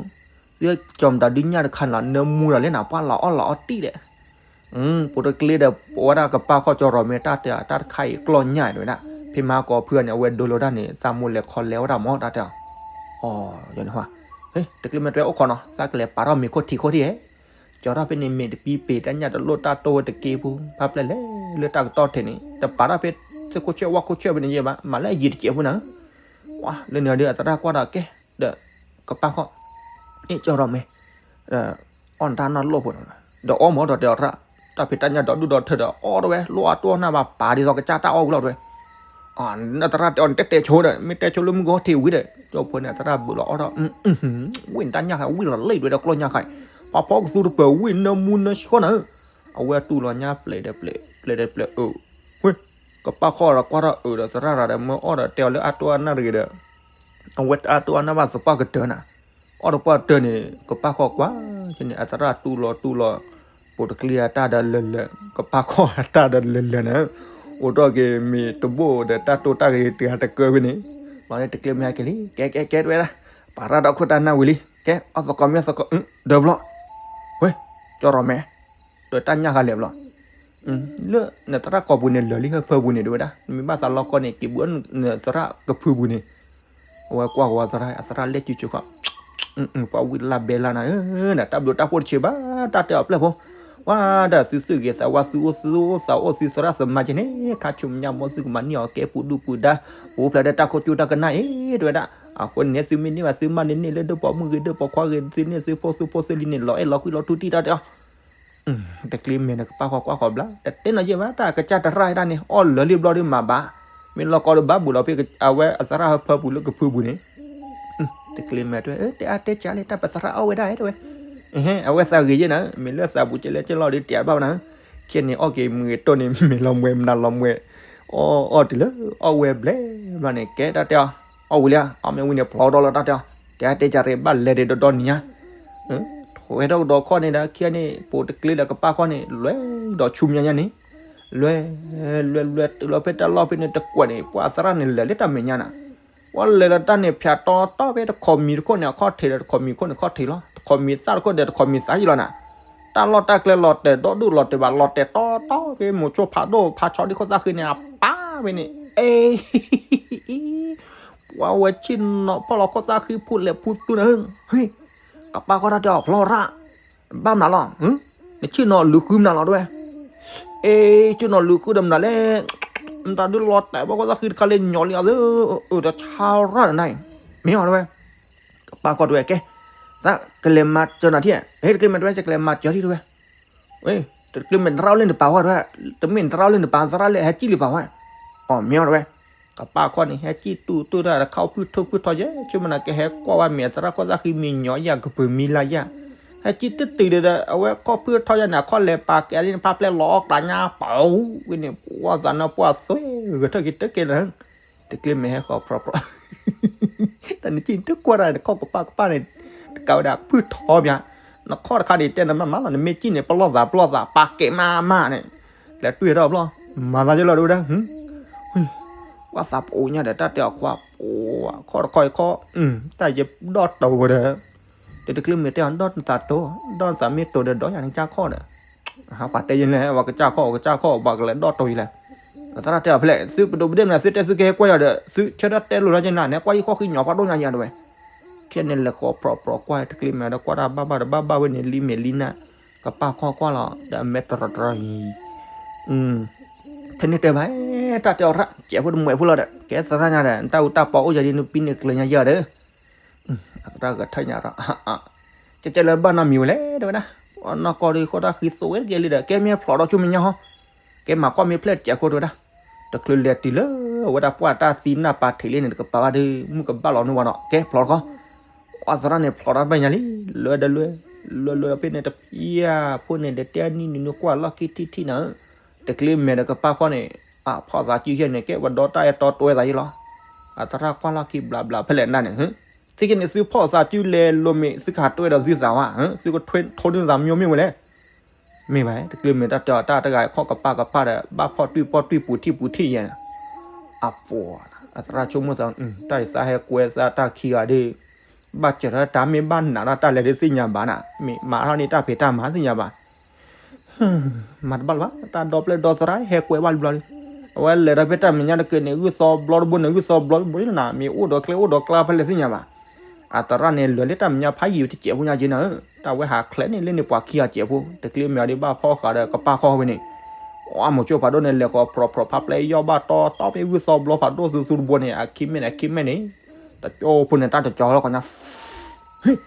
သုကၠီမတၤဒုညၣ်တခါန့ၣ်လီၤ နၢမူဒီးလဲၣ်နၤ ပှၢ်လီၤအီၣ်လီၤအီၣ်တံၢ်ဒီး ပိာ်တကျ့ဒီး ပဝဲဒၣ်ကပၢ်ခီၣ်ကၠီရီၤမဲတၢ်တဲအီၤ တၢ်တခါအံၤကျီၢ်ညၣ်တဲဝဲဒၣ်, ဖဲမဟါကီဖုန့ၣ် အဝဲဒိလိာ်တၢ်န့ၣ် သးမိၢ်လဲၤခီလဲဝဲဒၣ်မၢ်တၢ်တဲအီၤ, အီၤ, တကျ့မဲာ်တဲအိၣ်ခိးနီၤ သးကလဲၤပာ်ထီၣ်မ့ၤခိၣ်ထံးခိၣ်ထံးဧဲ, ကၠီထီၣ်ဖဲန့ၣ်မ့ၢ်တပံပ့ၤ တၢ်ညၣ်တလိၣ်တၢ်တိၢ်ဝဲတက့ၢ်ပူၤ ဖါပျဲၢ်လဲၤလၢတၢ်ကတီၢ်ထံးန့ၣ် တပာ်ထီၣ်ဖဲ သ့ၣ်ခိၣ်ဆၢဝၣ်ခိၣ်ဆၢဖဲန့ၣ်ယဲဘၣ် မၤလၢအယံၤတစဲးဖိနၤ လၢန့ၣ်ဒီးအသရၣ်ကွၢ်ဒီးကဲ ဒီး ကပၢ်ခီၣ် အ့ၣ်ကၠီရီၤမဲ အီၣ်နတၢ်နၢ်လိၣ်ဖိန့ၣ်, ဒီးအီၣ်မၢ်ဒီးတဲအီၤသရၣ်, တၢ်ဖံးတၢ်ညၣ်ဒီဒူၣ်ဒီထၢဒီး အီၣ်တဝဲ လိၣ်အတိၢ်အနၢ်ဘၣ် ပာ်ဒ်သိးကစၢ်တၢ်အီၣ်ဝံၤလီၤတဝဲ, အသရၣ်တဲအီၤန့ၣ် တဲတဲဆိဒီး မ့ၢ်တဲဆိလၢမုၢ်ဂီၤထံးဝံၤဒီး ကၠီဖိန့ၣ် အသရၣ်ဘုးလီၤအီၣ်ဒီး ဝံၣ်နတၢ်ညၣ်ဃါ ဝံၣ်လီၤလံဝဲဒီးကျီၢ်ညၣ်ဃါ, ပှၤဖီကသူတပၢၤဝံၣ်နၢမူနၢဆှီနၤ, အဝဲတူၢ်လီၤညါပျဲၢ်ဒီးပျဲၢ် ပျဲၢ်ဒီးပျဲၢ်အၢ ဝ့ၢ် ကပၢ်ခီၣ်ဒီးကွၢ်ထီၣ်အၢဒီးသရၣ်ရၤဒီးမၢအီၣ်ဒီးတဲအီၤလၢအတိၢ်အနၢ်တဂ့ၤဒီး, အဝဲအတိၢ်အနၢ်ဘၣ်သပှၢ်ကတၢၢ်နၤ, အီၣ်တပှၢ်ကတၢၢ်န့ၣ် ကပၢ်ခီၣ်ကွၢ်န့ၣ် အသရၣ်တူၢ်လီၤတူၢ်လီၤ, ပိာ်တကျ့အတၢ်ဒီးလၢာ်လၢာ် ကပၢ်ခီၣ်အတၢ်ဒီးလၢာ်လၢာ်နၤ, အိၣ်ထီၣ်က့ၤမ့ၢ်တဘိၣ်ဒီးတၢ်တိၢ်တၢ်ဂ့ၤတဂၤတကၢဝဲန့ၣ်, ဘၣ်လၢတကျ့မဲာ်က့ၤလံ ကဲကဲကဲတဝဲဒၣ်, ပာ်ရၣ်ဒီးခိၣ်တၢ်နၢ်ဝံၤလံ ကဲအီၣ်သကိးမ့ၢ်အီၣ်သကိး ဒၢးဘျီ, ဝ့ၢ် ကၠီရီၤမဲ ဒီးတၢ်ညၣ်ဃါလဲၤဘျီ, လၢနသရၣ်ကိာ်ပူၤန့ၣ် လၢာ်လံဟၢဖၢပူၤန့ၣ် တဲဝဲဒၣ် နမ့ၢ်ဘၣ်သးလီၤကီန့ၣ် က့ၤဘုးနသရၣ်ကဖုပူၤန့ၣ်, အဝဲကွၢ်ဃီၤသရၣ် အသရၣ်လဲၣ်စုဆိခီ, ပှၤဝံၣ်လၢ်ဘဲလၢ်နၤဧၢ, တၢ်ဘျုးတၢ်ဖှိၣ်တဆံးဘၣ် တၢ်တဲအီၤပျဲၢ်ဖိ, ဝါဒီးသုသုးဂ့ၤသးဝါ သုအိၣ်သုအိၣ်သးအိၣ်သုသရၣ်သမါက့န့ၣ် ခါဆူမဲာ်ညါမ်သုကမၤန့ၢ်အီၤကဲပူၤဒူၣ်ပူၤဒါ, ပအိၣ်ဖျဲၣ်ဒီးတၢ်ခိၣ်ကၠူတၢ်ကနၣ်အံၤ တဲဝဲဒၣ်, အဃိန့ၣ်သုမ့ၢ်န့ၢ်ဘၣ်သုမါန့ၣ်န့ၢ်လၢဒိၣ်ပိာ်မုၣ်ဂ့ၤဒိၣ်ပိာ်ခွါဂ့ၤ သုန့ၢ်သုဖိသုဖိသုလံၤန့ၣ် လီၤအဲၣ်လီၤကွံလီၤထူတံၢ်တၢ်တဲအီၤ တကျ့မဲာ်ဒီးကပၢ်ဃီကွၢ်ဃီၤဘျါ တတဲနီၤယဲၢ်ဘၣ် တၢ်ကစၢ်တရၣ်တၢ်န့ၣ် အီၣ်လၢာ်လံဘျီဒုးမၤဘၣ်, မ့ၢ်လီၤကီဒုးဘၣ်ဘူးလီၤဖဲအဝဲအသရၣ်ဟၢဖၢပူၤလၢကဖုပူၤန့ၣ်, တကျ့မဲာ်တဲ တဲအါတဲကၢ်လံ တၢ်ပသရၣ်အီၣ်ဝဲဒၣ်တဲဝဲ, အဝဲသးဂ့ၤယဲၢ်နၤ မ့ၢ်လၢသးဘူးကဲလဲၣ်ကဲလီၤဒုးတဲဘၣ်နၤ, ခဲန့ၣ်အီၣ်က့ၤမုၢ်ဂ့ၤတိၢ်န့ၣ် မ့ၢ်လီၤမွဲမနုၤလီၤမွဲ, အီၣ်အီၣ်တုၤလၢ အီၣ်ဝဲဘျဲၣ်ဘျီန့ၣ် ကဲတၢ်တဲအီၤ, အီၣ်ဝံၤလံဧါ အီၣ်မ့ၢ်ဝံၤန့ၣ် ဖျီထီၣ်လီၤတၢ်တဲအီၤ, တဲအါတဲကၢ်ရ့ဘၣ်လဲၤဒံးဒီဒီနံၤညါ ထွဲထီၣ်ကဒီးခီၣ်န့ၣ်ဒီး ခံဂၤန့ၣ် ပိာ်တကျ့ဒီးကပၢ်ခီၣ်န့ၣ် လဲၤဒီးဆူမဲာ်ညါန့ၣ်, လဲၤ လဲၤ လဲၤ တုၤလီၤဖဲတၢ်လီၢ်ဖဲန့ၣ်တကွဲးန့ၣ် ပှၤသရၣ်န့ၣ်လဲၤလၢတၢ်မဲာ်ညါနၤ, ပှၤလဲၤလီၤတၢ်န့ၣ် ဖၠးတီတီဖဲတခီမံၤတခိၣ်န့ၣ် အခီၣ်ထံးဒီးတခီမံၤခိၣ်န့ၣ် ခီၣ်ထံးလီၤ တခီမံၤသၣ်တခိၣ်ဒီးတခီမံၤသၣ်ယံၤလီၤနၤ, တၢ်လီၢ်တၢ်ကျဲလီၤတဲာ်ဒီဒူၣ်လီၤတဲာ်ဘၣ် လီၤတဲာ်တီတီဖဲမိၤဆိဖးဒိၣ်ဖးဆီဒံခိၣ်သၣ်ဃံန့ၣ် အပၢ်ဖဲန့ၣ် အ့ ပှၤဝဲဆ့ၣ်နီၤဖီၣ်လီၤခိၣ်သၣ်ဃံဖူလဲၤဖူသူနၤ, ဟ့ၣ် ကပၢ်ခီၣ်တၢ်တဲအီၤဖျီရၣ်, ဘၣ်မနုၤလီၤ, နဆ့ၣ်နီၤလုာ်ဃုမနုၤလီၤတဲဝဲ, အ့ ဆ့ၣ်နီၤလုာ်ဃုဒီးမနုၤလဲၣ်, မတၤဒုးလီၤတဲာ်ဘၣ်ခိၣ်သၣ်ဃံတခါလၢညီလံအီၤသၢ, အၢ တၢ်ဆါရၣ်နၤ, မ့ၢ်အီၤတဲဝဲ, ကပၢ်ခီၣ်တဲဝဲကဲ, သးကလဲၤမၤစၢၤနၤထံၣ်, ဟ့ၣ်တကျ့မဲာ်တဲဝဲ ယကလဲၤမၤစၢၤထံၣ်တဲဝဲ တကျ့မဲာ်တရၣ်အိၣ်လၢနပာ်ဝဲတဲဝဲ, တမ့ၢ်နတရၣ်အိၣ်လၢနပာ် သရၣ်လၢဟဲကံၣ်လံပာ်ဝဲ, အီၤမ့ၢ်အီၤတဲဝဲ, ကပၢ်ခီၣ်န့ၣ် ဟဲကံၣ်တူၢ်တူၢ်တၢ်တခါအိၣ်ဖုၣ်ထီၣ်ဖုၣ်ထီၣ်ယဲ ဆၢမနၤကဟဲကွၢ်ဝဲမ့ၢ်အသရၣ်ခိၣ်သၣ်ဃံမံၤညီယၤကပၢၤမံၤလၢယၤ, ဟဲကံၣ်တတုၤဒီး အဝဲခီၣ်ဖုၣ်ထီၣ်ယၤန့ၣ် အခီၣ်လဲၤပာ်ကဲလံနဖါပျဲၢ်လီၤအီၣ်ကျးညါပာ်ဝဲန့ၣ် ပှၤသးနါပှၢ်သွဲဂဲၤထၢၣ်က့ၤတကဲလၢ တကျ့မဲာ်ဟဲဃီၤပြီပြီ တၢ်နကံၣ်တကွၢ်တၢ်နခီၣ်ကပၢ်ကပၢ်န့ၣ် တကးဝဲဒၣ်ဖုၣ်ထီၣ်မး, နခီၣ်တခါန့ၣ်တဲနမးမးလီၤ နမ့ၢ်ကံၣ်န့ၣ် ပလီၢ်သးပလီၢ်သး ပာ်ကဲမးမးန့ၣ်, လဲၤတွံၢ်ထီၣ်ဘျီ မၤသးယလီၤတဝဲဒၣ်, ပှၤသးပအိၣ်ညါဒီးတၢ်တဲအီၤခွါ ပခီၣ်တခီအံၤခီၣ်, တၢ်ယဒီၣ်တိၤဝဲဒီး တတကျ့မဲာ်တဲအီၤ ဒီၣ်နသးတိၤ, ဒီၣ်နသးမ့ၢ်တိၤဒီးဒီးယၤနကစၢ်ခီၣ်ဒီး, ပှၤတဲယဲလဲၣ် ပှၤကစၢ်ခီၣ် ပှၤကစၢ်ခီၣ် ပှၤကလဲၤဒီၣ်တိၤယလဲၣ်, အသရၣ်တဲအီၤဖဲလဲၣ် သုပဒိးပဒ့ၣ်မနုၤ သုတဲသုကဟဲကွၢ်ယၤဒီး သုဆၢထၢၣ်တဲလိာ်ထီၣ်က့ၤနၤ နကွၢ်ယံၤခီၣ်ဃံညီဖးဒိၣ်ညါယၤတဝဲ, ခဲန့ၣ်လဲၤဃီၤပြီပြီကွၢ်တကျ့မဲာ်ဒီးကွၢ်တၢ်ဘၣ်ဘၣ်ဒီးဘၣ်ဘၣ်ဝဲန့ၣ် လံမဲာ်လံနၢ်, ကပၢ်ခီၣ်ကွၢ်လီၤ ဒီးအမဲာ်တရီတရီအံၤ ထဲန့ၣ်တဲဘၣ် တၢ်တဲအီၤရၣ် ကဲဖိတမှဲးဖိလီၤဒီး ကဲသရၣ်ညါဒီး နတၢ်အူတၢ်ပီအိၣ်ယၤဒ်နပံန့ၣ်ကျၢၤညါယၤဒီး အသရၣ်ဂဲၤထၢၣ်ညါဒီး ကဲကဲလၢဘၣ်နီတမံၤဝဲလဲၣ် တဲဝဲဒၣ်, နီၢ်ကီၢ်ဒီးဃိတၢ်ဃံသိးဝဲတကဲလံဒီး ကဲမ့ၢ်ဖျိးဒီးဆူမဲာ်ညါဟီ, ကဲမၤကွၢ်မ့ၢ်ဖျဲၣ်တစဲးခိၣ်တဲဝဲဒၣ်, တချုးလဲၤတုၤလၢ အဝဲဒၣ်ပှၢ်တၢ်သံနၢ်ပာ်ထံးလံန့ၣ် တကပၤဘၣ်ဒီး မုၢ်ကဘၣ်လီၤနုာ်ဝဲဒီး ကဲဖျိးတခီ, အသရၣ်န့ၣ်ဖျိးတၢ်ဘၣ်ညါလံ, လဲၤဒီးလဲၤ, လဲၤလဲၤဖဲန့ၣ်တဖျၢၣ်ဖိန့ၣ်ဒီးတဲနံၣ်နုာ်နုာ်ကွၢ်လီၢ်ခံထံၣ်ထံၣ်နၤ, တကျ့မဲာ်ဒီးကပၢ်ခီၣ်န့ၣ်, အဖီၣ်သးစုယဲၢ်န့ၣ် ကဲဝဲဒီတၢ်အဲၣ်တီတီဝဲသးယဲၢ်လီၤ, အသရၣ်ကွၢ်လီၢ်ခံဘျးဘျးဖဲလဲၣ်နၤန့ၣ်, သုကန့ၣ်သုဖီၣ်သးစုလဲၤလိၤမ့ၢ် သုကဟးတွဲဒီးသုသးဝဲ, သုကထိနုာ်သးမ့ၢ်မ့ၢ်ဝဲလဲၣ်. မ့ၢ်ဘၣ် တကျ့မ့ၢ်တၢ်တဲအီၤ တၢ်တဂၤခီၣ်ကပၤကပၤဒီး ဘၣ်ဖီၣ်တွံၢ်ပီၣ်တွံၢ်ပူၤထံၣ်ပူၤထံၣ်ယဲၢ်န့ၣ်, အပှၤ အသရၣ်ဆိကမိၣ်သး တၢ်အံၤသးဟဲကွဲသးတၢ်ခံဂၤဒီး ဘၣ်စၢၤထီၣ်တၢ်မ့ၢ်ဘၣ်နးထီၣ်တၢ်လဲၤဒ်သ့ၣ်ညါဘၣ်နၤ, မ့ၢ်မၤထီၣ်န့ၢ်တၢ်ဖံးတၢ်မၤသ့ၣ်ညါဘၣ် မၤတဘၣ်လၢၤဘၣ် တၢ်ဒီပျဲၢ်ဒီသရၣ်ဟဲကွဲဘၣ်လံဘျီလံ. အဝဲလဲၤဒီးဖဲတၢ်မဲာ်ညါတက့ၢ်န့ၣ် ဂုၢ်သီဘျီတဘိန့ၣ် ဂုၢ်သီဘျီတဘိန့ၣ် မ့ၢ်အိၣ်ဒီးကျဲအိၣ်ဒီးကျါဖဲလဲၣ်သ့ၣ်ညါဘၣ်. အသရၣ်န့ၣ် လဲၤလၢတၢ်မဲာ်ညါဖးယံာ်တစဲးဖိညါက့နၤဧၢ, တၢ်ဝဲဟးချဲးန့ၣ်လၢန့ၣ်ပှၤခံဂၤစဲးဖိ တကျ့မဲာ်အီၤဒ်ဘၣ်ဖီၣ်ဃာ်ဒီးကပၣ်ခီၣ်ဝဲန့ၣ်, အမိၤဆိဖးဒိၣ်န့ၣ် လဲၤဃီၤဖြီဖြီ ဖးပျဲၢ်ယီၢ်ဘၣ်တီတီဖဲဂုၢ်သီဘျီဖးဒိၣ်သူသူတဘိန့ၣ် အခံမဲာ်န့ၣ် အခံမဲာ်န့ၣ်, တကၠိဖိန့ၣ် တၢ်တကၠီလီၤကီညါ ဟ့ၣ်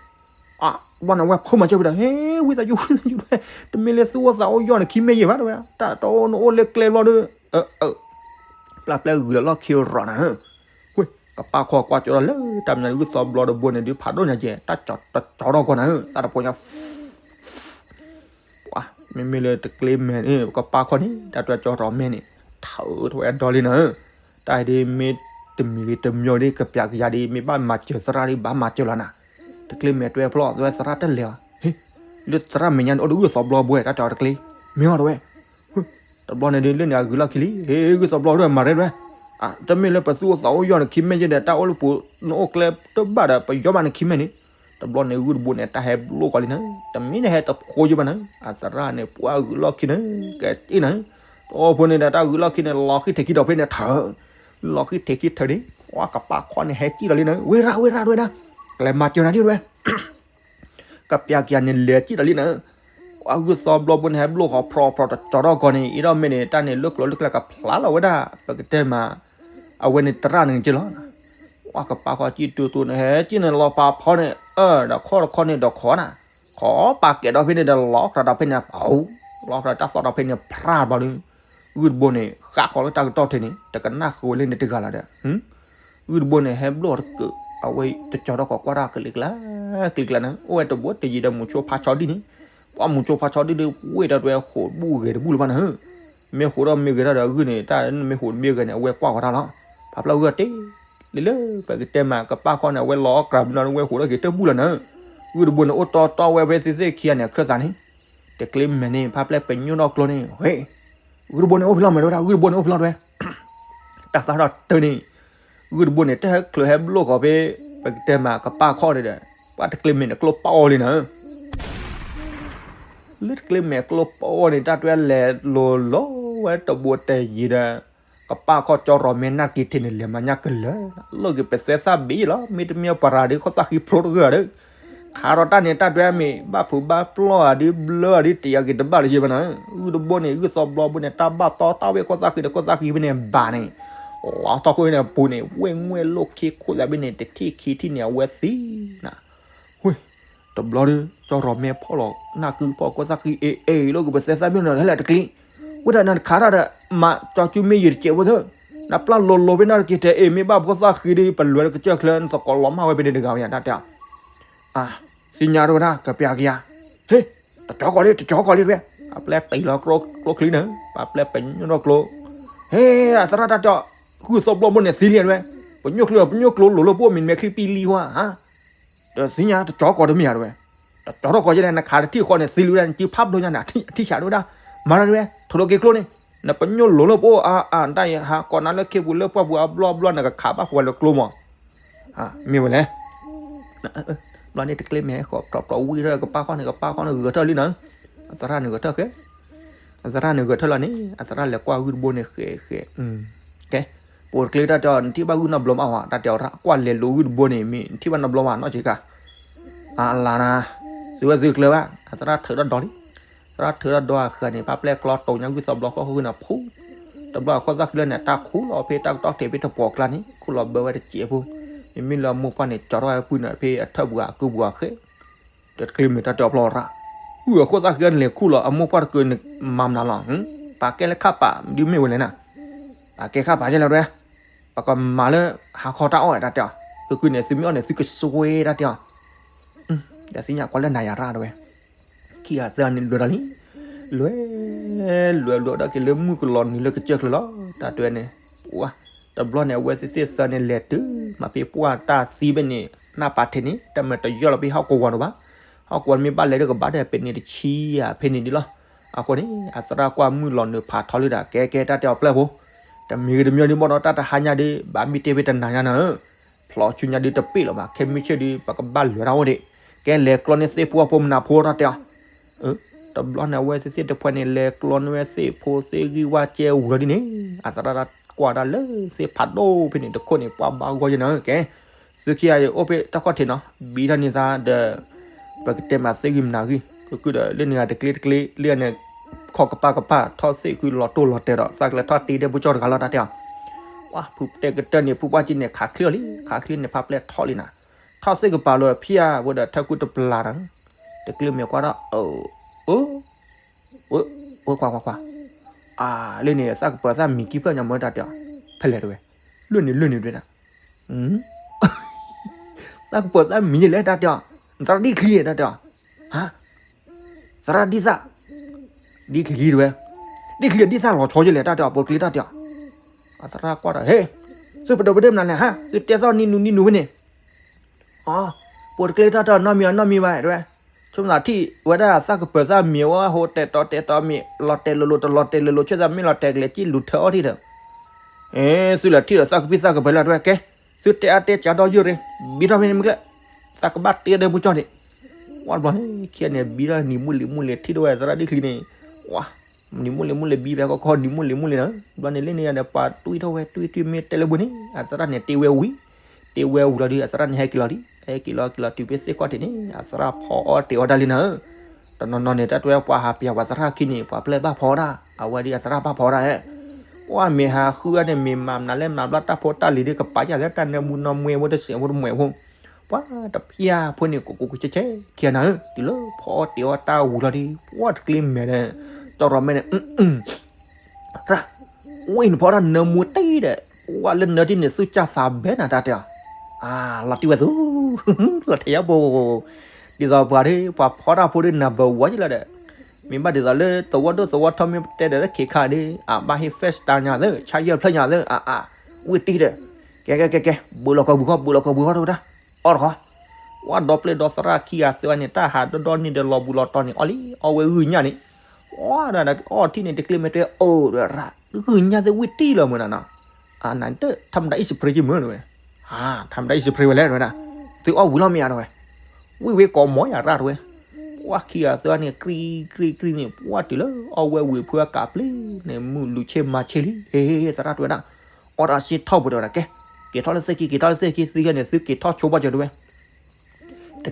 အဘျီန့ၣ် အဝဲဖိမၤစၢၤဝဲဒီး ဟ့ၣ် ဝံသးစူၤ ဝံသးစူၤတဝဲ, တမ့ၢ်လၢသုအိၣ်သးအိၣ်ယီၢ်န့ၣ် ခံမဲာ်ယဲၢ်ဘၣ်တဝဲ, တၢ်တအိၣ်နအိၣ်လၢကျဲဘျီဒီး, ပျၢ်ပျဲၢ်ဂုာ်လီၤလီၢ်ခံရီၤနၤဧၢ, ဝ့ၢ် ကပၣ်ခီၣ်ကွၢ်ကၠီဒီးလၢတၢ်မနုၤဂုၢ်သီဘျီတဘိန့ၣ် ဒုးဖးဒိၣ်ညါကဲ တၢ်တကၠီထီၣ်ကီနၤဧၢ, သးတဖိညါ ပှၤ မ့မ့ၢ်လၢတကျ့မဲာ်န့ၣ် ကပၣ်ခီၣ်န့ၣ် တၢ်တကၠီထီၣ်မဲာ်န့ၣ် ထၢထဝဲဒီလံနၤဧၢ, တၢ်အံၤဒ်မ့ၢ်တမံၤဂ့ၤတမံၤဒ် ကပျးကယၤဒ် မ့ၢ်ဘၣ်မၤစၢၤသရၣ်ဒ် ဘၣ်မၤစၢၤလီၤနၤ, တကျ့မဲာ်တွဲဖျီၣ် သဝဲသရၣ်တလဲၤအီၤ, ဟ့ၣ် လၢသရၣ်မဲာ်ညါန့ၣ်အိၣ်ဒီးဂုၢ်သီဘျီဘိ တၢ်တဲအီၤတကျ့, မ့ၢ်အီၤတဝဲ တဘျီန့ၣ်ဒ်လၢန့ၣ်အဂုာ်လီၢ်ခံလံ, ဟ့ၣ် ဂုၢ်သီဘျီဒ်မၤရဲၣ်တဝဲ, တမ့ၢ်လၢပသူၣ်အိၣ်သးအိၣ်ယီၢ်န့ၣ် ခံမဲာ်ယဲၢ်ဒီး တၢ်အိၣ်လၢပူၤ နအိၣ်ကျဲတဘၣ်ဒီး ပယီၢ်ဘၣ်န့ၣ်ခံမဲာ်န့ၣ်, တဘျီန့ၣ်ဂုၢ်တဘိန့ၣ် တၢ်ဟဲဘျိၣ်ကီးလံနၤ, တမ့ၢ်နဟဲတဖိယဲၢ်ဘၣ်နၤ, အသရၣ်န့ၣ် ပှၤဂုာ်လီၢ်ခံနၤ, ကဲတ့ၢ်နၤ, တအိၣ်ဖိန့ၣ်ဒီး တၢ်ဂုာ်လီၢ်ခံန့ၣ် လီၤဃံထံးခံထီၣ်ဖဲန့ၣ်ထၢ, လီၤဃံထံးခံထၢန့ၣ် ပှၤကပၣ်ခီၣ်န့ၣ် ဟဲကံၣ်ဒီးလံနၤ, ဝ့ၢ်ရၣ် ဝ့ၢ်ရၣ်တဝဲဒၣ်, ကလဲၤမၤစၢၤနၤဒ်တဝဲ ကပျးကယၤန့ၣ်လဲၤကံၣ်ဒီးလံနၤ, ပှၤဂုၢ်သီဘျီဘိန့ၣ် ဟဲဘျိၣ်ဃီၤဖြီဖြီတကၠီထီၣ်ကီန့ၣ် အံၤဒီးမ့ၢ်န့ၣ် တၢ်န့ၣ်လၢကျိၤလၢကျဲကဖျါလီၤဝဲဒၣ် ပကတဲမး, အဝဲန့ၣ်သရၣ်န့ၣ်က့လီၤ, ပှၤကပၣ်ခီၣ်ကံၣ်တူတူန့ၣ် ဟဲကံၣ်န့ၣ်လီၤပာ်ဖီန့ၣ် အၢ ဒီးခီၣ်တခီန့ၣ်ဒီးခီနၤ, ခီပာ်ကဲဒီးဖဲန့ၣ်ဒီးလီၤခရၤဒီးဖဲန့ၣ် ပှၤ လီၤခရၤတၢ်သီၣ်ဒီးဖဲန့ၣ် ဖြးဘျီဒုး, ဂုၢ်တဘိန့ၣ် ဃးဃီၤလၢတၢ်ကတီၢ်ထဲန့ၣ် တကနၣ်ဃုာ်ဝဲလၢန့ၣ်တဂၤလီၤဒီး ဂုၢ်တဘိန့ၣ် ဟဲဘျိၣ်တကၢၢ် အဝဲတကၠီထီၣ်ကီးကွၢ်တၢ်ကလံၤကျါ, ကလံၤကျါန့ၣ် အိၣ်ဝဲတဘိတယံၤဒီးမူၤဆိဖးဆီဒံၣ်န့ၣ်, ပှၤမူၤဆိဖးဆီဒံၣ်ဒီး ဝ့ၢ်ဒီးတဝဲဃိးဘူၣ်ဂဲၤတဘူၣ်လၢၤဘၣ်နၤ, မ့ၢ်ဃိးဒီးမ့ၢ်ဂဲၤထီၣ်ဒီးဂုၢ်န့ၣ် တၢ်မ့ၢ်ဃိးမ့ၢ်ဂဲၤန့ၣ် အဝဲကွၢ်ဃီၤတၢ်လီၤ, ဖးဖျၢၣ်ဂုၢ်တ့ၢ် လၢလၢပကတဲမး ကပၣ်ခီၣ်န့ၣ် အဝဲလီၤအီၣ်ကြၤဘျီန့ၣ် ဝဲဃိးဒီးဂ့ၤတဘူၣ်လီၤနၤ, ဂုၢ်တဘိန့ၣ် အိၣ်တီတီဝဲဖဲသ့ၣ်သ့ၣ်ခံဂၤန့ၣ် အခၢၣ်သးန့ၣ်, တကျ့မဲာ်န့ၣ် ဖးဖျဲၣ်ပညိၣ်ထီၣ်ကျိန့ၣ် ဟ့ၣ် ဂုၢ်တဘိန့ၣ်အိၣ်ဖဲလဲၣ်မ့ၢ်တဝဲဒၣ် ဂုၢ်တဘိန့ၣ်အိၣ်ဖဲလဲၣ်တဝဲ, တၢ်သးထီၣ်တၢၢ်န့ၣ်, ဂုၢ်တဘိန့ၣ် တဟဲချုးဟဲဘျိၣ်ဃီၤဖဲ ပကတဲမးကပၣ်ခီၣ်န့ၣ်ဒီး ပှၤတကျ့မဲာ်န့ၣ်ကျိပာ်အီၤလံနၤ, လၢတကျ့မဲာ်ကျိပာ်အီၤန့ၣ် တၢ်တွဲလဲၤလိၤလိၤဝဲတဘိတယံၤဒီး ကပၣ်ခီၣ်ကၠီရီၤမဲာ်နၢ်က့ၤထံးန့ၣ် လဲၤမၤညၣ်ကလၢာ်, လိၣ်က့ၤပသဲသၣ်ဘ့ၣ်လီၤ မ့တမ့ၢ်ပှၤရၤဒုးခိၣ်သၣ်ဃံဖျိတဂၢၢ်ဒီး ခးဒီးတၢ်န့ၣ် တၢ်တွဲမ့ၢ်ဘၣ်ဖုးဘၣ်ပျီၢ်ဧါဒုး ဘျၢဧါဒုး တယာ်က့ၤတဘၣ်လၢၤဘၣ်နၤ, ဂုၢ်တဘိန့ၣ် ဂုၢ်သီဘျီဘိန့ၣ် တၢ်ဘၣ်တီတၢ်ဝဲခိၣ်သၣ်ဃံဒီး ခိၣ်သၣ်ဃံဖဲန့ၣ်ဘၣ်န့ၣ်, လီၤထီၣ်ခိၣ်န့ၣ်အပူၤန့ၣ် ဝဲၢ်ငွဲၣ်လိၣ်ခ့ခိၣ်သၣ်ဖဲန့ၣ် တထံၣ်ခံထံၣ်န့ၣ် အဝဲသံနၤ, ဝ့ၢ် တဘျီဒီး ကၠီရီၤမဲာ်ဖီၣ်လီၤ နၢ်ကုဖီၣ်ခိၣ်သၣ်ဃံ အ့ၣ်အ့ၣ် လိၣ်က့ၤပသဲသၣ်ဘ့ၣ်နၤ ဟဲလၢတကျ့, ဝဲဒၣ်နၤတခးတၢ်ဒီး မၤကၠီကၠူမ့ၢ်ယံၤတစဲးဖိသၢ, နပျၢ်လိၤလိၤဖဲနၢ်တက့ၤတဲ အ့ၣ် မ့ၢ်ဘၣ်ဖိသၣ်ဃံဒီး ပလွဲၤလၢကစၢၢ်ချၢ နသကိးလီၤမၢ်ဝဲဖဲန့ၣ်တဂၤဝဲယါ တၢ်တဲအီၤ သ့ၣ်ညါတဝဲဒၣ် ကပျးကယၤ, ဟ့ၣ် တကၠီကီးလံ တကၠီကီးလံတဝဲ, ပှၤပျဲၢ်ပံၤလီၤကျိချံန့ၣ် ပှၤပျဲၢ်ပညိၣ်ထီၣ်ကျိ, ဟ့ၣ် အသရၣ်တၢ်တဲအီၤ, ဂုၢ်သီဘျီဘိန့ၣ်သံလံတဝဲ, ပညိၣ်ကျိ ပညိၣ်ကျိလိၤလိၤပအိၣ်မ့ၢ်မဲာ်ချံပံလံဟါ, တသ့ၣ်ညါ တကၠီကီးတမ့ၢ်ဧါတဝဲ, တကၠီထီၣ်ကီးယဲလဲၣ် နခးတထံၣ်ဃီန့ၣ် သံလံဝဲဒၣ် နစုဖးဘျိညါန့ၣ် အထံၣ်ဆးတဝဲဒၣ်, မၤတၢ်တဝဲ ထိၣ်လိာ်က့ၤကျိန့ၣ်, နပညိၣ်လိၤလၢပအိၣ်အါအါ တၢ်ယဟးကိးနၤလၢခ့ပူၤလၢပှၢ်ပူၤအဘျီဘျီ နကခးဘၣ်ပှၤလၢကျိမး မ့ၢ်ဝဲလဲၣ်. ဘျီန့ၣ်တကျ့မဲာ်ဃီ ဖြီဖြီဝံၣ်ထီၣ်ကပၣ်ခီၣ်န့ၣ် ကပၣ်ခီၣ်န့ၣ်ဂဲၤထၢၣ်လံနၤ, အသရၣ်န့ၣ်ဂဲၤထၢၣ်ဃဲ, အသရၣ်န့ၣ်ဂဲၤထၢၣ်လီၤန့ၣ် အသရၣ်လဲၤကွၢ်ဂုၢ်တဘိန့ၣ်ဃဲဃဲ, ကဲ, ပအိၣ်တကျ့တၢ်တဲအီၤ နထံၣ်ဘၣ်ဂုၢ်နီတဘျီမးဝဲ တၢ်တဲအီၤ ကွၢ်လဲၤလိၤဂုၢ်တဘိန့ၣ် မ့ၢ်နထံၣ်ဘၣ်နီတဘျီမးနီၢ်ဆံးခါ အလါနၤ, သုဝဲသုကျၢၤဘၣ် အသရၣ်ထုးထီၣ်ဒီလံ, သရၣ်ထုးထီၣ်ဒီအဃၢၤန့ၣ် ဖးပျဲၢ်ကျီတိၤညါဂုၢ်သီဘျီဃီဃုန့ၣ်ဖူ, တဘျီအခိၣ်သၣ်ဃံလၢန့ၣ် တၢ်ခူၣ်လီၤဖဲတၢ်ကတီၢ်ထဲဖဲတပှီၤကျါန့ၣ် ခူၣ်လီၤဘၢဝဲတစဲးဖိ, မ့မ့ၢ်လၢအမိၢ်ပှၢ်န့ၣ် ကၠီထီၣ်ဝဲပုၢ်န့ၣ်ဖဲအထၢၣ်ပူၤအကုပူၤအဃဲ, တကျ့မဲာ်တၢ်တဲအီၤဖျီရၣ်, အုၣ်အခိၣ်သၣ်ဃံန့ၣ်လဲၤခူၣ်လီၤ အမိၢ်ပှၢ်တကၢန့ၣ်မၤမနုၤလီၤ, ပာ်ကဲလၢခၣ်ပာ်ဒုးမ့ၢ်ဝဲလဲၣ်နၤ, ပာ်ကဲခၣ်ပာ်ယဲလဲၣ်တဝဲ ပကမၤလၢဟါခီတၢ်အီၣ်တၢ်တဲအီၤ, သုကုန့ၣ် သုမ့ၢ်အီၣ်န့ၣ် သုကစွဲတၢ်တဲအီၤ, ဒီးသ့ၣ်ညါကွၢ်လၢနၤယၤရၣ်တဝဲ, ခံဂၤသၢဂၤန့ၣ်လွဲၤဒီးလံ, လွဲၤ, လွဲၤ, လွဲၤဒီးက့ၤလၢမုၢ်ကလီၤနုာ်လၢကစၢၢ်ချၢလီၤ, တၢ်တဲန့ၣ်, ပှၤ, တဘျီန့ၣ် အဝဲသ့ၣ်သၢသၢန့ၣ်လဲၤတုၤ, မၤဖဲပှၢ်တၢ်သံဖဲန့ၣ်, နၢ်ပာ်ထဲန့ၣ် တၢ်မၤတယီၢ်လီၤဖဲဟီၣ်ကဝီၤဒိၣ်ဘၣ်. ဟီၣ်ကဝီၤမ့ၢ်ဘၣ်လဲၤဒီးကဘၣ်ဒီး ပဲန့ၣ်တဆံယၤဖဲန့ၣ်ဒ်လီၤ. အဃိန့ၣ် အသရၣ်ကွၢ်မုၢ်လီၤနုာ်ဖးထီလံဒီး ကဲကဲတၢ်တဲအီၤပျဲၢ်ဖိ, တမံၤဂ့ၤတမံၤဒုးဘၣ်ဒီး တၢ်တဟါညါဒုး ဘၣ်မ့ၢ်တဲဖဲတနၤညါနၤဧၢ, ဖျီဆူညါဒုးတပ့ၢ်လီၤဘၣ်, ခဲမုၢ်ဆ့ၣ်ဒုး ပကဘၣ်လဲၤတၢ်အိၣ်ဒံး, ကဲလဲၤကျီန့ၢ်သ့ၣ်ဖိအဖိမနၤဖိတၢ်တဲအီၤ တဘျီန့ၣ် အဝဲသ့ၣ်သ့ၣ်တဖၣ်န့ၣ် လဲၤကျီန့ၢ်ဝဲသ့ၣ်ဖိသ့ၣ်ဂံၢ်ဝါကဲဝံၤလီၤဒ်န့ၣ်, အသရၣ်တၢ်ကွၢ်တၢ်လၢသ့ၣ်ဖးဒိၣ်ဖဲန့ၣ် တခိၣ်န့ၣ် ပှၤဘၣ်ဂီၢ်ယဲနၤဧၢ, ကဲ, သုခံဂၤအိၣ်ဖဲတၢ်ခီၣ်ထံးနီၤ ဘံထီၣ်န့ၢ်သးဒီး ပကတဲမးသ့ၣ်ဂံၢ်မနၤဂံၢ် ကကုၢ်ဒီး လၢန့ၣ်ဂၤတကျ့တကျ့ လၢန့ၣ် ခီၣ်ကပၤကပၤ ထီၣ်သ့ၣ်ဃုလီၤတိၢ်လီၤတဲာ်ဒီး သးကလဲၤထီၣ်တ့ဒဲပူၤကၠီတဂၤလီၤတၢ်တဲအီၤ, ဝါ ဖုတဲကတၢၢ်န့ၣ် ဖုပှၢ်ကံန့ၣ် ခးချ့အီၤလံ ခးချ့န့ၣ် ဖးပျဲၢ်ထီလံနၤ, ထီၣ်သ့ၣ်ကပၤလီၤဖံးဧါ ဝဲဒီးထၢၣ်ကူၣ်တပျၢ်ဒီး တကျ့မဲာ်ကွၢ်ဒီး အိ ဝဲခွါခွါခွါ, အါ လၢန့ၣ် သးကပၢၤသးမံၤကံဖျၢၣ်ညါမ့ၢ်တၢ်တဲအီၤ, ဖဲလဲၣ်တဝဲ, လၢန့ၣ်လၢန့ၣ်တဝဲဒၣ်, သးကပၢၤသးမံၤယလဲၣ်တၢ်တဲအီၤ, သရၣ်ဒ်ချံတၢ်တဲအီၤ, ဟါ, သရၣ်ဒ်သၣ်, ဒ်ချံတဝဲ, ဒ်ချံဒ်သၣ်လီၤဆီယလဲၣ်တၢ်တဲအီၤ ပိာ်ကျ့တၢ်တဲအီၤ, အသရၣ်ကွၢ်ဒီး ဟ့, သုပဒိးပဒိၣ်မနုၤလဲၣ်ဟါ သုတဲသီၣ်နံၤနူၤနံၤနူၤဖဲန့ၣ် အ ပိာ်တကျ့တၢ်တၢ်နီတမံၤအီၤနီတမံၤဘၣ် တဝဲ, ဆိမိၣ်သးထံၣ်ဝဲဒၣ် သးကပၢၤသးမံၤဝဲဟိတဲာ်တီၤတဲာ်တီၤမံၤ လီၤတဲာ်လိၤလိၤတလီၤတဲာ်လိၤလိၤ ဆဲသးမ့ၢ်လီၤတဲာ်ကလဲာ်ကံလူၤထၢအီထံၣ်ဒီး, အ့ သုလဲၤထံၣ်ဒီးသးကပံၢ်သးကပၢၤလၢတဝဲ ကဲ, သုတဲအါတဲကၢဒီယုၢ်ရ့ၣ်, ဘံထီၣ်ဖဲန့ၣ်မ့ၢ်ကျဲ, သးကဘၣ်တ့ဒီးပူၤကၠီန့ၣ်, ဝဲတဘျီန့ၣ် ခံဂၤန့ၣ် ဘံထီၣ်နံၤမုၢ်လံၤမုၢ်လံၤထံၣ်ဒိၣ်ဝဲသရၣ်ဒ်ချံန့ၣ်, ဝါ နံၤမုၢ်လံၤမုၢ်လံၤဘံဖဲကီၢ်ကီၢ်နံၤမုၢ်လံၤမုၢ်လံၤနီၤ, ဘျီန့ၣ်လၢန့ၣ်ဒီး ပှၤတွံၢ်ထီၣ်ဝဲတွံၢ်တွံၢ်မ့ၢ်တဲလၢပူၤန့ၣ် အသရၣ်န့ၣ်တ့ဝဲဝံၤ, တ့ဝဲဝံၤလီၤဒီး အသရၣ်န့ၣ်ဟဲက့ၤလီၤလံ, ဟဲက့ၤလီၤက့ၤလီၤတုၤဖဲသ့ၣ်ကီၢ်ထံးန့ၣ် အသရၣ်ဖီအီၣ်တ့ၤအီၣ်တၢ်လံနၤဧၢ, တနီၤနီၤန့ၣ် တၢ်တွဲပှၤဟးပၠးပှၤသရၣ်ခံန့ၣ် ပှၤပျဲၢ်ဘၣ်ဖီတၢ်, အဝဲဒ်အသရၣ်ဘၣ်ဖီတၢ်ဧဲ, ပှၤမ့ၢ်ဟးဃုအီၤန့ၣ် မ့ၢ်မၤမနုၤလဲၣ်မၤဘျီတၢ်ဖိတၢ်လံၤဒ်ကပာ်ယၤလၢတၢ်နၢမူနီၢ်မွဲဖိတစဲးဖိတမှဲးဖိ ပှၤတဖၠၣ်ဖိန့ၣ် ကိးကိးကဆဲးဆဲး ခံဂၤနၤဧၢ, တုၤလၢဖီအီၣ်တ့ၤအီၣ်တၢ်ဝံၤလီၤဒီး ပှၤတကျ့မဲာ်ဒီး ကၠီရီၤမဲာ်န့ၣ်, ရၣ်, ဝဲအံၤနဖီတၢ်နၢမူတ့ၢ်ဒီး ပှၤလၢနၢတ့ၢ်န့ၣ် သုကၢ်သးဘဲနၤတၢ်တဲအီၤ, အါ လီၤတံၢ်ဝဲသူ, လီၤထဲးယါဘိ, ဒ်သိးပှၤဒီး ပှၤဖီတၢ်ဖိဒီးနၢ်ဘၢဝဲယလီၤဒီး မ့ၢ်ဘၣ်ဒ်သိးလၢသဝီဒိၣ်သဝီထီမ့ၢ်ပတဲဒီးလၢခံခါဒီး အဘၣ်ဟ့ၣ် Five Star ညါသၢ ဆါယဲၢ်ဖျၢၣ်ညါသၢ အါအါ, ဝ့ၢ်တံၢ်ဒီး, ကဲကဲကဲကဲ, ဘုးလီၤခီဘုးခီ ဘုးလီၤခီဘုးခီတဝဲဒၣ်, အီၣ်တခီ, ဝဲဒီပျဲၢ်ဒီသရၣ်ခံဂၤသၢဂၤန့ၣ် တၢ်ဟးဒီဒီန့ၣ်ဒီးလီၤဘူးလီၤတီၤန့ၣ် အီၣ်လံ အီၣ်ဝဲဂုၢ်ညၣ်န့ၣ်, ဝဲဒၣ်အီၣ်ထံၣ်န့ၣ် တကျ့မဲာ်တဲ အိၣ်ဒီးရၣ်, ဂုၢ်ညၣ်သ့ၣ်ဝံၣ်တံၢ်လီၤမုၢ်နၤနီၤ, အနတထမတၤအံၣ်စပရ့းက့မုၢ်တဝဲ, ထမတၤအံၣ်စပရ့းဝဲလဲၣ်တဝဲဒၣ်, သုအီၣ်ဝံၤလီၤမ့ၢ်ဧါတဝဲ, ဝံၣ်ဝဲကိးမီၤယၤရၣ်တဝဲ, ဝဲခံဂၤသၢဂၤန့ၣ် ကြံကြံကြံန့ၣ် ပှၢ်တုၤလၢအီၣ်ဝဲဝံၤဖုအကးပျ့ၤန့ၣ် မုၢ်လူၤဆ့မၤဆ့လံ, ဟ့ဟ့ဟ့ သရၣ်တဝဲဒၣ်, အီၣ်တၢ်ဆ့ထီၣ်ပူၤတဝဲဒၣ်ကဲ, က့ၤထီၣ်လၢသ့ၣ်ခံ က့ၤထီၣ်လၢသ့ၣ်ခံ သ့ၣ်ခံန့ၣ် သုက့ၤထီၣ်ဆိဘၣ်ကၢၤတဝဲ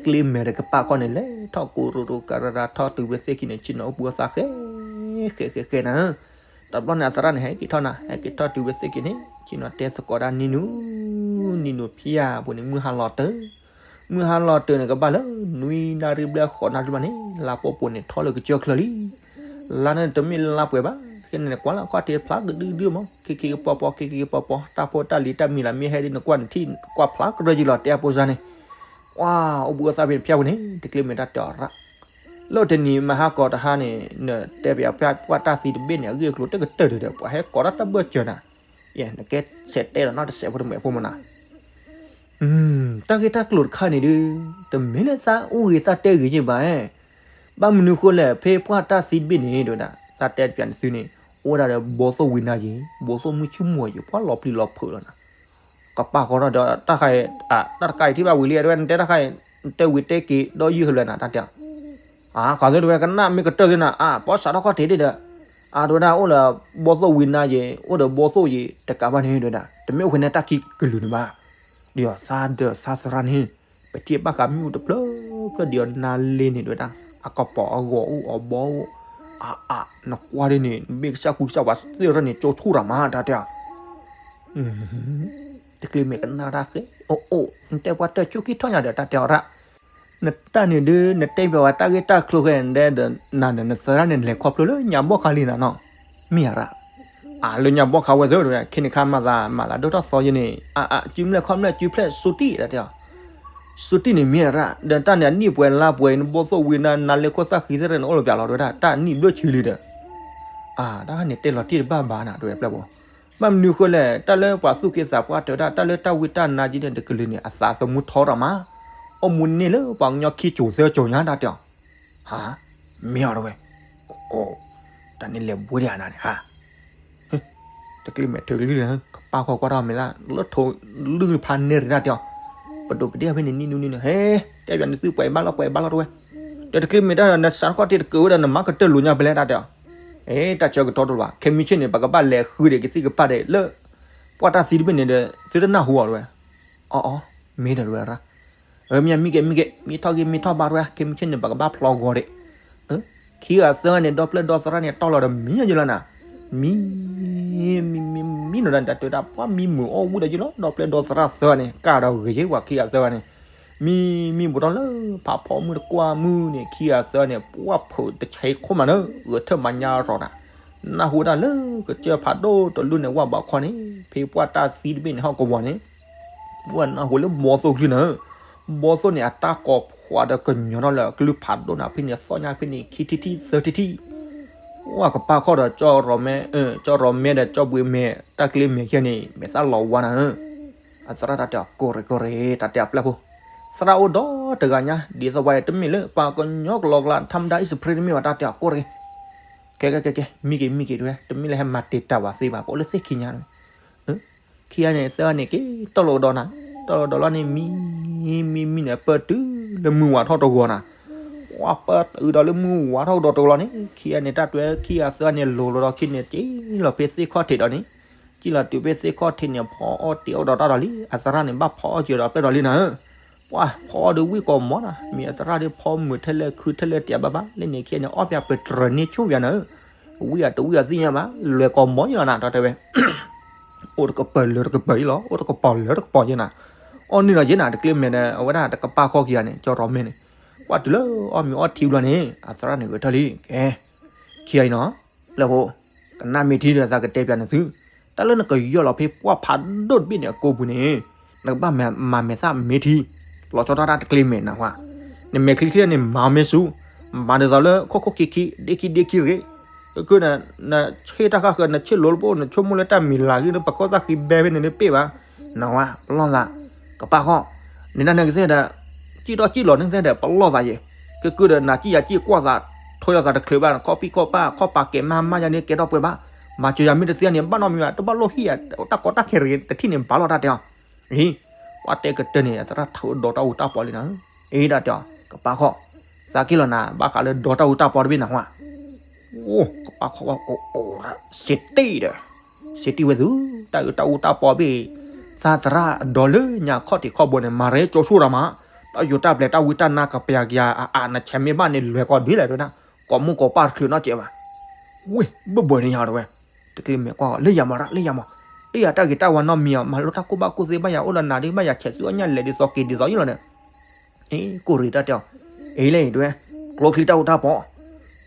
တကျ့မဲာ်ဒီးကပာ်ခီန့ၣ် လဲၤထီၣ်ကိးရိၤရိၤကရၤရၤထီၣ်တုၤဝဲသ့ၣ်ခံန့ၣ် ဆ့ၣ်နီၤအိၣ်ဘှံးအသးဃဲ ဃဲဃဲဃဲနၤ, တဘျီန့ၣ် အသရၣ်န့ၣ် ဟဲက့ၤထီၣ်နၤ ဟဲက့ၤထီၣ်တုၤဝဲသ့ၣ်ခံန့ၣ် ဆ့ၣ်နီၤတဲသကိးဒၣ်နံၤနူၤ, နံၤနူၤဖံဧါ ပူၤန့ၣ် မုၢ်ဟါလီၤတၢၢ်, မုၢ်ဟါလီၤတၢၢ်န့ၣ် ကဘၣ်လၢ နွံနၣ်ရံၣ်ဘျဲၣ်ဃိးနၣ်ရံၣ်ဘျဲၣ်န့ၣ် လါပှဲၤပူၤန့ၣ် ထီၣ်လၢကစၢၢ်ချၢလံ လါန့ၣ်တမ့ၢ်လါပှဲၤဘၣ်, ခဲန့ၣ်နကွၢ်လၢအခီၣ်ထံးဖျါကဒုဒုမး ခ့ခ့ကပီၤပီၤ ခ့ခ့ကပီၤပီၤ တၢ်ဖိတၢ်လံၤတၢ်မံၤလၢမ့ၢ်ဟဲဒ်နကွၢ်နထံၣ် နကွၢ်ဖျါကရၢယံၤလီၤတဲအပူၤစါန့ၣ်, ဝါ အိၣ်ဘှံးအသးဖဲန့ၣ်ဖျါဝဲန့ၣ် တကျ့မဲာ်တၢ်တဲအီၤရၣ်, လၢတနံၤမဟါကီးတဟါန့ၣ် နတဲပျးပှၢ်တၢ်သံတဘ့ၣ်န့ၣ် အဂ့ၢ်အကျိၤတကတၢၢ်ဒီး ပှၤဟဲကိးတၢ်တၢ်ဘၢၣ်စၢၤနၤ, ယဲ နကဲဆဲးတဲဒီးနီတစဲးဖိတမှဲးဖိမနၤ တၢ်ဂ့ၢ်တၢ်ကျိၤတခါန့ၣ်ဒီး တမ့ၢ်လၢသးအူဂ့ၤသးတဲဂ့ၤက့ဘၣ်, ဘၣ်မနုၤဃိလဲၣ် ဖဲပှၢ်တၢ်သံဘ့ၣ်န့ၣ် တဝဲဒၣ် သးတဲပျးနသုန့ၣ် အိၣ်ဝဲဒၣ်ဒီးဘီသိၣ်ဝံနါယံၤ ဘီသိၣ်မုၢ်ဆ့ၣ်မူၤယံၤ ပှၤလီၤပျံၤလီၤဖုးလီၤနၤ, ကပာ်ဃီထီၣ်ဒီးတၢ်ခါအံၤ တၢ်တခါအံၤထံၣ်ဘၣ်ဝံၤလံ တဝဲနတဲတၢ်ခါအံၤ နတဲဝံၤတဲက့ၤဒီးယုၢ်ဟဲလၢနၤတၢ်တဲ အါ ဃးသ့တဝဲကနၣ်မ့ၢ်ကတၢၢ်သ့နၤ အါ ပှၤစးထီၣ်ခီၣ်ထံးဒ်ဒီး အါ တဝဲဒၣ်အိၣ်လၢဘီသိၣ်ဝံနါယံၤ အိၣ်ဒီးဘီသိၣ်ယံၤ တကးဘၣ်န့ၣ်တဝဲဒၣ် တမ့ၢ်အိၣ်ဖဲန့ၣ်တၢ်ခံကလုာ်န့ၣ်ဘၣ်, ဒ်သိးသးဒီးသးသရၣ်န့ၣ် ပထံၣ်ဘၣ်ဃးမ့ၣ်အူတဖျၢၣ်ဖျၢၣ်ဒ်သိးနါလ့န့ၣ်တဝဲဒၣ် အကပီၤအဂီၤအိၣ်အဘီအိၣ်, အါအါ နကွၢ်ဒ်န့ၣ် မ့ၢ်ကစၢ်ကူကစၢ်ဝါသ့ၣ်ရၢန့ၣ် ကၠိထူၣ်ရၣ်မးတၢ်တဲ တကျ့မဲာ်ကနၣ်တၢ်ဃဲ အိၣ်အိၣ် နတဲပှၤတၢၢ်ဆူခံထီၣ်ညါဒီးတၢ်တဲအီၤရၣ်, နတၢ်န့ၣ်ဒုး နတဲပျးဝဲတၢ်ဂ့ၢ်တၢ်ကျိၤဃဲ နတဲဒီးနၤဒီးနသရၣ်န့ၣ် နလဲၤခီဖျိလၢညါဘီၣ်ခါလံနၤနီၤ, မ့ၢ်ဧါရၣ်, အါ လၢညါဘီၣ်ခါဝဲသ့ၣ်တဝဲ ခဲန့ၣ်ခါမၤသးမၤသးဒိၣ်ထီၣ်သီယဲန့ၣ် အါအါ စုမဲာ်ခီၣ်မဲာ်စုဖျဲၣ်စူတံၢ်တၢ်တဲအီၤ စူတံၢ်န့ၣ်မ့ၢ်ရၣ် ဒီးတၢ်န့ၣ်အနံၣ်ပှဲၤလါပှဲၤ နဘီၣ်သိၣ်ဝံနါ နါလ့ခိၣ်သၣ်ဃံသ့ၣ်တဖၣ်န့ၣ်အိၣ်လၢပျးလီၤတဝဲဒၣ် တၢ်အနံၣ်ဘျၢဆံလံဒီး အါ တၢ်န့ၣ်တဲလီၤတံၢ်တဘၣ်ဘၣ်နၤတဝဲပျဲၢ်ဘီ ဘၣ်မနုၤဃိလဲၣ်, တၢ်လၢပှၤသူၣ်က့သးပှၢ်တဲဝဲဒၣ် တၢ်လၢတၢ်ဝံတၢ်နါက့န့ၣ် တကလုာ်န့ၣ် အသးသမူထီထီၣ်မး, အိၣ်မူန့ၢ်လၢပှၤကညီခံစိၤသၢစိၤညါ တၢ်တဲအီၤ, ဟါ, မ့ၢ်အီၤတဝဲ, အိ, တၢ်န့ၣ်လဲၤဘှံးဒံးနၤန့ၣ် ဟါ တကျ့မဲာ်ထုးကလုၢ်န့ၣ် ကပၢ်ဃီကွၢ်ထီၣ်မဲာ်သၣ် လၢထိးလုၢ်ဖးန့ၢ်ရံၣ် တၢ်တဲအီၤ, ပဒိးကဒ့ၣ်ဖဲန့ၣ်နံၣ်နူနံၣ်န့ၣ် ဟဲ, တဲပၠးနသုပှဲၤဘၣ်လီၤ ပှဲၤဘၣ်လီၤတဝဲ, ဒီးတကျ့မဲာ်တၢ်ဒီး နစးထီၣ်ခီၣ်ထံးတကၢးဝဲဒီး နမၤကတၢၢ်လိာ်ညါဖဲလဲၣ် တၢ်တဲအီၤ, အဲ တၢ်ဆၢကတီၢ်တလီၤဘၣ် ခဲမုၢ်ဆ့ၣ်န့ၣ် ပကဘၣ်လဲၤဃုဒံးကသံၣ်ကပၢ်ဒံး လၢပှၢ်တၢ်သံတဘ့ၣ်န့ၣ်ဒီး သုတနၢ်ဟူအီၤတဝဲ, အီအီ, မ့ၢ်ဒီးတဝဲရၣ် အမ့ၢ်မံက့ၤမံက့ၤ မံထီၣ်ဂ့ၤမံထီၣ်ဘါတဝဲ ခဲမုၢ်ဆ့ၣ်န့ၣ် ပကဘၣ်ဖျီဂီၤဒံး, ခံဂၤသၢဂၤန့ၣ် ဒီပျဲၢ်ဒီသရၣ်န့ၣ် တီၢ်လီၤဒီးမံယလီၤနၤ, မံ, မံ, မံ, မံနီၤဒီး တၢ်တဲဝဲဒၣ် ပှၤမံမုာ်အီၣ်ဝံၣ်ဒီးယလီၤ ဒီပျဲၢ်ဒီသရၣ်သၢဂၤန့ၣ် ကၢ်ဒီးဂ့ၤယဲၢ်ပှၤခံဂၤသၢဂၤန့ၣ်, မံ, မံဘူးထီၣ်လၢဖးဖီမုၢ်တကွၢ်မုၢ်န့ၣ် ခံဂၤသၢဂၤန့ၣ် ပှၢ်ဖုးတဆဲးခိၣ်မးနၢၤ ဂဲၤထၢၣ်မၤညါရီၤနၤ, နၢ်ဟူဝဲဒၣ်လၢကစၢၢ်ဖးဒိၣ်တလူၢ်န့ၣ် ဝၢ်ဘးခီန့ၣ် ဖဲပှၢ်တၢ်သံတဘ့ၣ်န့ၣ် ဟီၣ်ကဝီၤန့ၣ် ပှၢ်နၢ်ဟူလၢဘီသိၣ်ကလုၢ်နၤ, ဘီသိၣ်န့ၣ် အတၢ်ကိးဖှိးဒီးကညီၤထီၣ်လၢကလုၢ်ဖးဒိၣ်နၤ ဖဲန့ၣ်သီၣ်ညါဖဲန့ၣ် ခံထံၣ်ထံၣ်သၢထံၣ်ထံၣ်, ဝၢ်ကပၢ်ခီဒီး ကၠီရီၤမဲဒီးကၠီဘှံးမဲ တၢ်ကျ့မဲာ်ခဲန့ၣ် မဲာ်သၣ်လီၤဝါနၤ, အသရၣ်တၢ်တဲအီၤ ကိၢ်ရ့ကိၢ်ရ့ တၢ်တဲအီၤပျဲၢ်ဖိ, သရၣ်အိၣ်ဒီတဂၤညါ ဒ်သိးဝဲတမ့ၢ်လၢပှၤကညီကလီကလီ ထါမဒါ အံၣ်စဖရ့တမ့ၢ်ဘၣ် တၢ်တဲအီၤကိၢ်ရ့ ကဲကဲကဲကဲ မံက့ၤမံက့ၤတဝဲ တမ့ၢ်လၢဟဲမၤတံာ်တာ်ဝဲသ့ဘၣ် ပအိၣ်လၢသ့ၣ်ခံညါတဝဲ, ခံဂၤန့ၣ် သၢဂၤန့ၣ် က့ၤတီၢ်လီၤကဒီးနၤ, တီၢ်လီၤကဒီးလီၤန့ၣ် မံ, မံမံန့ၣ် ပၢၢ်တုၤလၢမုၢ်ဝါထီၣ်တဂီၤနၤ, ပှၢ်ပၢၢ်တုၤဒီးလၢမုၢ်ဝါထီၣ်ကဒီးတဂီၤလီၤန့ၣ် ခံဂၤန့ၣ် တၢ်တွဲခံဂၤသၢဂၤန့ၣ် လိၤလီၤဒီးခံန့ၣ် က့ၤလီၤဖဲသ့ၣ်ခီၣ်ထံးဒီးန့ၣ်, က့ၤလီၤတုၤဖဲသ့ၣ်ခီၣ်ထံးန့ၣ် ဖီအီၣ်တ့ၤအီၣ်ဒီးတၢ်ဒီးလံ အသရၣ်န့ၣ် ဘၣ်ဖီအီၣ်က့ၤဒီးပျဲၢ်ဒီးလံနၤ ပှၢ်ဖီအီၣ်ဒီးဝံၣ်ကိးမီၤနၤ မ့ၢ်အသရၣ်ဒီးဖီမုာ်ထဲလဲၣ်ခုထဲလဲၣ်တၢ်ဘၣ်ဘၣ် လၢန့ၣ်ခံဂၤန့ၣ် အီၣ်ပၠးပတြၢၤန့ၢ်ဆူၣ်ပၠးနၤဧၢ, ဝံၣ်အတဝံၣ်အသ့ၣ်ညါဘၣ် လဲၤကိးမီၤယလီၤနၤ တၢ်တဲဝဲ, အိၣ်တကပၤလၢတကပၤယလီၤ အိၣ်တကပီၤလၢတကပီၤယနၤ, အီၣ်န့ၢ်ဒီးယနၤ တကျ့မဲာ်ဒီး အဝဲဒၣ်တကပၢ်ခီခံဂၤန့ၣ် ကၠီရီၤမဲန့ၣ်, ပှၢ်တုၤလၢအီၣ်မ့ၤအီထံဘျီန့ၣ် အသရၣ်န့ၣ်ဂဲၤထၢၣ်လံ ကဲ, ခံဂၤအံၤနီၤ, ပျဲၢ်ဖိ, ကနၣ်မ့ၢ်ထံဒီးသးကတဲပၠးနသု, တၢ်လၢနကယီၢ်လီၤဖဲပှၢ်ဖးဒိၣ်တဘ့ၣ်န့ၣ် အကိာ်ပူၤန့ၣ်, နကဘၣ်မၤမဲာ်သၣ်မ့ၢ်ထံ, လီၤဆီဒၣ်တၢ်တကျ့မဲာ်နဟါ, နမဲာ်ချံချံန့ၣ် မၤမ့ၢ်ဆူ, မၤဒ်သိးလၢခိၣ်ခိၣ်ခံခံ, ဒ့ခံဒ့ခံဂ့ၤ, ကန, နဆ့ၣ်တၢ်ဃၣ်ဃၢၤ နဆ့ၣ်လိၤလၢပအိၣ် နဆိကမိၣ်လၢတၢ်မံၤလၤဂ့ၤ နပခိၣ်သၣ်ဃံဘဲဖဲန့ၣ် နပ့ၢ်ဘၣ်, နဝဲ, ပလီၢ်သး, ကပၢ်ခီ, နဒၣ်နကသ့ၣ်ဒီး, စံၣ်ထီၣ်စံၣ်လီၤနကသ့ၣ်ဒီး ပလီၢ်သးယဲၢ်, ကကၢဒီးနၤစံၣ်ယၤစံၣ်ကွၢ်သး, ထိယၤသးတချုးဘၣ် နခီၣ်ပံၣ်ခီၣ်ပၢ် ခီၣ်ပာ်ကဲမးမးယၤန့ၣ် ကဲထီၣ်ပှဲၤဘၣ်, မၤစၢၤယၤမ့ၢ်တသ့န့ၣ် ဘၣ်နီတမံၤဘၣ် တဘၣ်လိၣ်ဟံၣ်ယၤ တၢ်ကီတၢ်ခဲတဂ့ၤ တထံၣ်န့ၣ် ဘၣ်လီၤတၢ်တဲအီၤ, အံၤ, ပှၢ်တဲကတၢၢ်န့ၣ် အသရၣ်ထုးဒီးတၢ်အူတၢ်ပီလံနၤ, အံၤဒၣ်တဲအီၤ, ကပၢ်ခီ, သးက့ၢ်လီၤနၤ ဘၣ်ဃးလၢဒီးတၢ်အူတၢ်ပီတဘ့ၣ်နၤဟါ အိ, ကပၢ်ခီအိၣ်အိၣ်, စ့တံၢ်ဒီး, စ့တံၢ်ဝဲသု, တၢ်အူတၢ်အူတၢ်ပီတဘ့ၣ်, သးသရၣ်ဒီးလၢညါခီၣ်ထံးခီၣ်ဘိန့ၣ် မၤရဲကၠိဆိၣ်တၢ်မး, တၢ်ယိၤတၢ်ပျဲၤတၢ်ဝံတၢ်နါကပျးကယၤအအါ နဆဲးမ့ၢ်ဘၣ်န့ၣ် လွဲၤကီးဒ်လဲၣ်တဝဲဒၣ်, ကိးမုၢ်ကိးပၢ်တချုးနီတစဲးဘၣ်, ဝ့ၢ်, ဘၣ်ဘၣ်န့ၣ်ယၤတဝဲ, တကျ့မဲာ်ကွၢ် လၢယၤမးရၣ် လၢယၤမး, လၢယၤတၢ်ဂ့ၤတၢ်ဝါနီတမံၤအီၤ မၤလိတၢ်ကူၣ်ဘၣ်ကူၣ်သ့ဘၣ်ယၤ အိၣ်ဒီးနၤဒ်ဘၣ်ယၤ ဆဲးသုအီၣ်ညၣ်လဲၤဒ်သိးက့ၤဒ်သိးယလီၤဒီး အ့ ကိၢ်ရ့ၣ်တၢ်တဲအီၤ, အ့လဲၣ်တဝဲ, ကျိချံတၢ်အူတၢ်ပီ,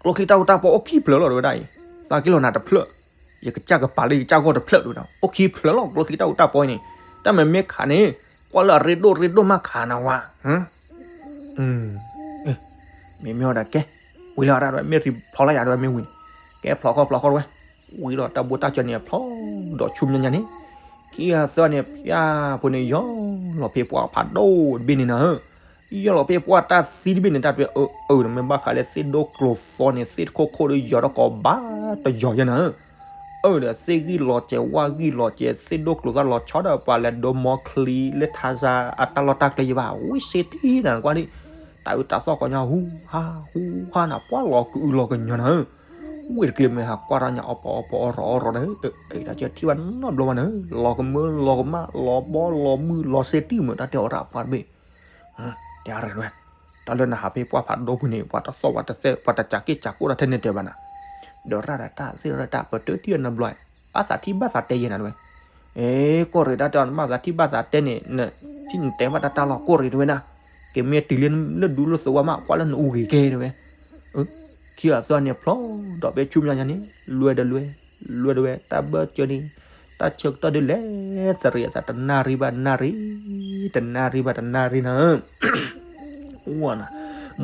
ကျိချံတၢ်အူတၢ်ပီအိၣ်ခံဖျၢၣ်လီၤတဝဲဒၣ်အံၤ, သးက့ၢ်လီၤနၤတဖျၢၣ်, ယကစၢ်ကပာ်လၢယကစၢ်ဂီၢ်တဖျၢၣ်တဝဲဒၣ်, အိၣ်ခံဖျၢၣ်လီၤ ကျိချံတၢ်အူတၢ်ပီအံၤန့ၣ်, တၢ်မ့ၢ်မ့ၢ်ခးန့ၣ်, ကွၢ်လၢအရ့ဒိၣ်ရ့ဒိၣ်မးခးနၤဝါ, မ့မ့ၢ်ဝဲဒၣ်ကဲ, ဝံၤလီၤဒၣ်တဝဲ မ့ၢ်ရံဖျီလၢယၤတဝဲမ့ၢ်ဝံၤန့ၣ်, ကဲဖျီခီဖျီခီတဝဲ, ဝံၤဒီးတၢ်ဘိတၢ်စၢၤန့ၣ်အဖျီ, ဒီးဆူမဲာ်ညါန့ၣ် ခံဂၤသၢဂၤန့ၣ် ဖၠၣ်ဖိန့ၣ် ယီၢ်လီၤဖဲပှၢ်ဖးဒိၣ်တဘ့ၣ်န့ၣ်နၤဧၢ, ယီၢ်လီၤဖဲပှၢ်တၢ်သံတဘ့ၣ်န့ၣ် တၢ်တဝဲအၢ အၢ ဒီးမ့ၢ်ဘၣ်ဃးလၢသ့ၣ်ဒိၣ်ကျိၤသီန့ၣ် သ့ၣ်တခိၣ်ခိၣ်ဒီးယီၤထီၣ်ကိးဘၣ်တယီၤယဲနၤဧၢ, အၢဒီးသ့ၣ်ဂံၢ်လီၤစဲးဝၣ်ဂံၢ်လီၤစဲး သ့ၣ်ဒိၣ်ကျိၤသၣ်လီၤဆီဒီးပှၤလဲၤဒိမီချံလၢထါစါအတၢ်လီၢ်တၢ်ကျဲယဘၣ် ဝံၤစ့တံၢ်နၤကွၢ်ဒံး, တၢ်အုးတၢ်သီၣ်ကီညါ ဟူဟါဟူဟါနၤ ပှၢ်လီၤကအုးလီၤကညီၤနၤဧၢ ဝ့ၢ်တကျ့မဲာ်ဟးကွၢ်တၢ်ညါအီၣ်ပီအီၣ်ပီအီၣ်ရီအီၣ်ရီဒီး, တၢ်ကထံၣ်ဘၣ်နီတဘျီဘၣ်န့ၣ်, လီၤကမၢလီၤကမၣ် လီၤဘီလီၤမုၢ် လီၤစ့တံၢ်မုာ်တၢ်တဲအီၤတၢ်ပှၢ်တဘ့ၣ်, တဲရဝဲ, တၢ်လၢနဟးဖဲပှၢ်ဖးဒိၣ်ပူၤန့ၣ် ပှၤတသီၣ်ပှၤတသဲး ပှၤတစးက့ၢ်စးကိၢ်တၢ်ထဲန့ၣ်တဲဘၣ်နၤ, ဒီးရၣ်ဒီးတၢ်သ့ၣ်ဒီးတၢ်ပတၢၢ်ထံၣ်အနဘျီ, ဘၣ်သးထံၣ်ဘၣ်သးတဲယဲနၤတဝဲ အဲ ကိၢ်ရ့ၣ်တၢ်တဲအီၤ နဘၣ်သးထံၣ်ဘၣ်သးတဲန့ၣ် နထံၣ်နတဲဘၣ်တၢ်တၢ်လီၤ ကိၢ်ရ့ၣ်တဝဲဒၣ်, က့ၤမ့ၢ်တုၤလၢလၢဒူလၢသဝီမး ကွၢ်လၢနအူဂ့ၤကဲတဝဲ, ခံဂၤသၢဂၤန့ၣ်ဖျီ, ဒီးဖဲဆူမဲာ်ညါန့ၣ် လွဲဒီးလွဲ, လွဲဒီးဝဲ တၢ်ဘၢၣ်စၢၤန့ၣ်, တၢ်ဆၢကတီၢ်ဒ်လဲၣ် သရံးအသးတနၣ်ရံၣ်ဘၣ်နၣ်ရံၣ်, တနၣ်ရံၣ်ဘၣ်တနၣ်ရံၣ်နၤ ဝနၤ,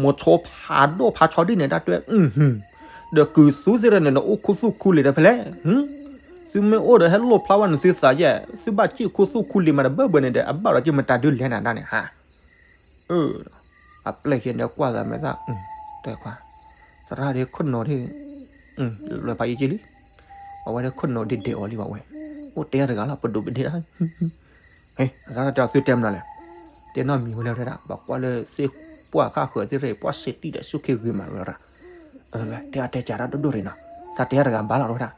မိၤဆိဖးဒိၣ်ဖးဆီဒ်န့ၣ် တၢ်တွဲ, ဒီးကုၤသူသ့ၣ်တဖၣ်န့ၣ် နအိၣ်ခူသူၣ်ခူလံာ်ဒီးဖဲလဲၣ်, သုမ့ၢ်အိၣ်ဒီးဟဲလိၣ်ဖျါဝဲန့ၣ်သုသးယဲၢ်, သုဘၣ်စံၣ်ခူသူၣ်ခူလံၤမးတဘၢဘၢန့ၣ်ဒီး အဘၣ်ဒီးက့ၤမတၤဒုးလဲၤနၤဒၣ်န့ၣ်ဟါ. အပျဲၢ်ခံန့ၣ်ကွၢ်သးမဲာ်သၣ်, တဲခွါ, သရၣ်ဒ်ခိၣ်နီၤဒ်, လွဲဖးယံာ်က့လံ, အဝဲဒ်ခိၣ်နီၤဒ်ဒဲးအီၤလံဘၣ်ဝဲ, အိၣ်တဲတဂၤလီၤ ပဒိးပဒ့ၣ်, သရၣ်တဲအီၤသုတဲမနုၤလဲၣ်, တဲနီၢ်မံၤဝဲလၢဝဲဒၣ် ပှၤကွၢ်လၢသ့ၣ်ပှၢ်ဃၣ်ဃၢၤသ့ၣ်ရ့ၣ် ပှၢ်စ့တံၢ်ဒီးစူၢ်ခ့ဂ့ၤမးဝဲဒၣ်, တဲအတဲကးတၢ်ဒိၣ်ဒိၣ်ရ့ၣ်နီၤ, သးတဲတဂၤဘၣ်လီၤဝဲဒၣ်,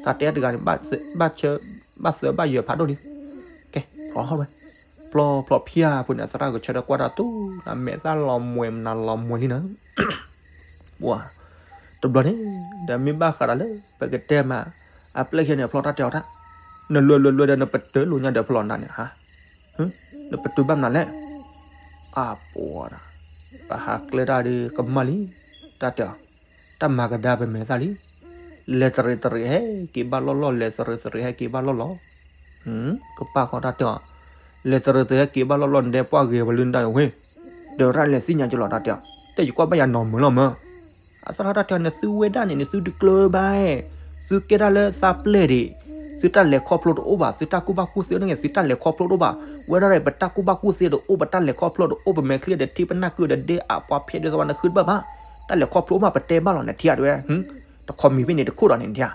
သးတဲတဂၤန့ၣ် ဘၣ်သၢဘၣ်ယဲၢ်ဖးဒိၣ်လံ, ကဲ, ဖျီထီၣ်ဝဲ, ဖျီဖျီဖျါအပူၤန့ၣ် သရၣ်ကဆၢဒီးကွၢ်တၢ်တူၢ် မဲာ်သၣ်လီၤမှဲၤမနၤလီၤမှဲၤလံနီၤ ပှၤ, တဘျီန့ၣ်, ဒီးမ့ၢ်ဘၣ်ဃးဒီးလၢ ပကတဲမး, အပျဲၢ်ခံန့ၣ် ဖျီတၢ်တဲအီၤတၢ်, နလွဲလွဲလွဲဒီးနပတုာ်လိာ်ညါဒီးဖျီနၤန့ၣ်ဟါ, နပတုာ်ဘၣ်မနုၤလဲၣ်, အပှၤဒၣ်, ပဟးကျဲတၢ်ဒီးကမၣ်လံ, တၢ်တဲအီၤ, တၢ်မၤကဒါပမဲာ်သၣ်လံ, လဲၤတရံးတရံးဟဲက့ၤဘၣ်လီၢ်လီၢ် လဲၤတရံးတရံးဟဲက့ၤဘၣ်လီၢ်လီၢ် ကပၢ်ဃီတၢ်တဲအီၤ, လဲၤတရံးတရံးဟဲက့ၤဘၣ်လီၢ်လီၢ်န့ၣ် ပှၢ်ဂ့ၤဝဲလၢနတၢ်ဝဲ, ဒီးရၣ်လဲၤသ့ၣ်ညါကလီၤတၢ်တဲအီၤ, တဲယကွၢ်ဘၣ်ယၤနီၢ်မုာ်လီၤမၢ်, အသရၣ်တၢ်တဲအီၤန့ၣ် သုဝဲဒၣ်န့ၣ်န့ၣ် သုတကျၢၤဘၣ်, သုကဲဒၣ်လၢသးပျဲၢ်ဒံး, သုတၢ်လဲၤခီဖျိတအိၣ်ဘၣ် သုတၢ်ကူၣ်ဘၣ်ကူၣ်သ့န့ၣ် သုတၢ်လဲၤခီဖျိတအိၣ်ဘၣ်, ဝဲဒၣ် ပတၢ်ကူၣ်ဘၣ်ကူၣ်သ့တအိၣ် ပတၢ်လဲၤခီဖျိတအိၣ် ပမဲာ်ချံဒီးထံပနၢ်ကုၢ်ဒီးဒ့အပှၤဖဲဒ်သိးဝဲနဃုတဘၣ်ဘၣ်, တၢ်လဲၤခီဖျိမးပတဲဘၣ်လီၤ နထံၣ်ဧါတဲဝဲ, တခီမံၤဖဲန့ၣ်တခိၣ်ဒီးန့ၣ်နထံၣ်ဧါ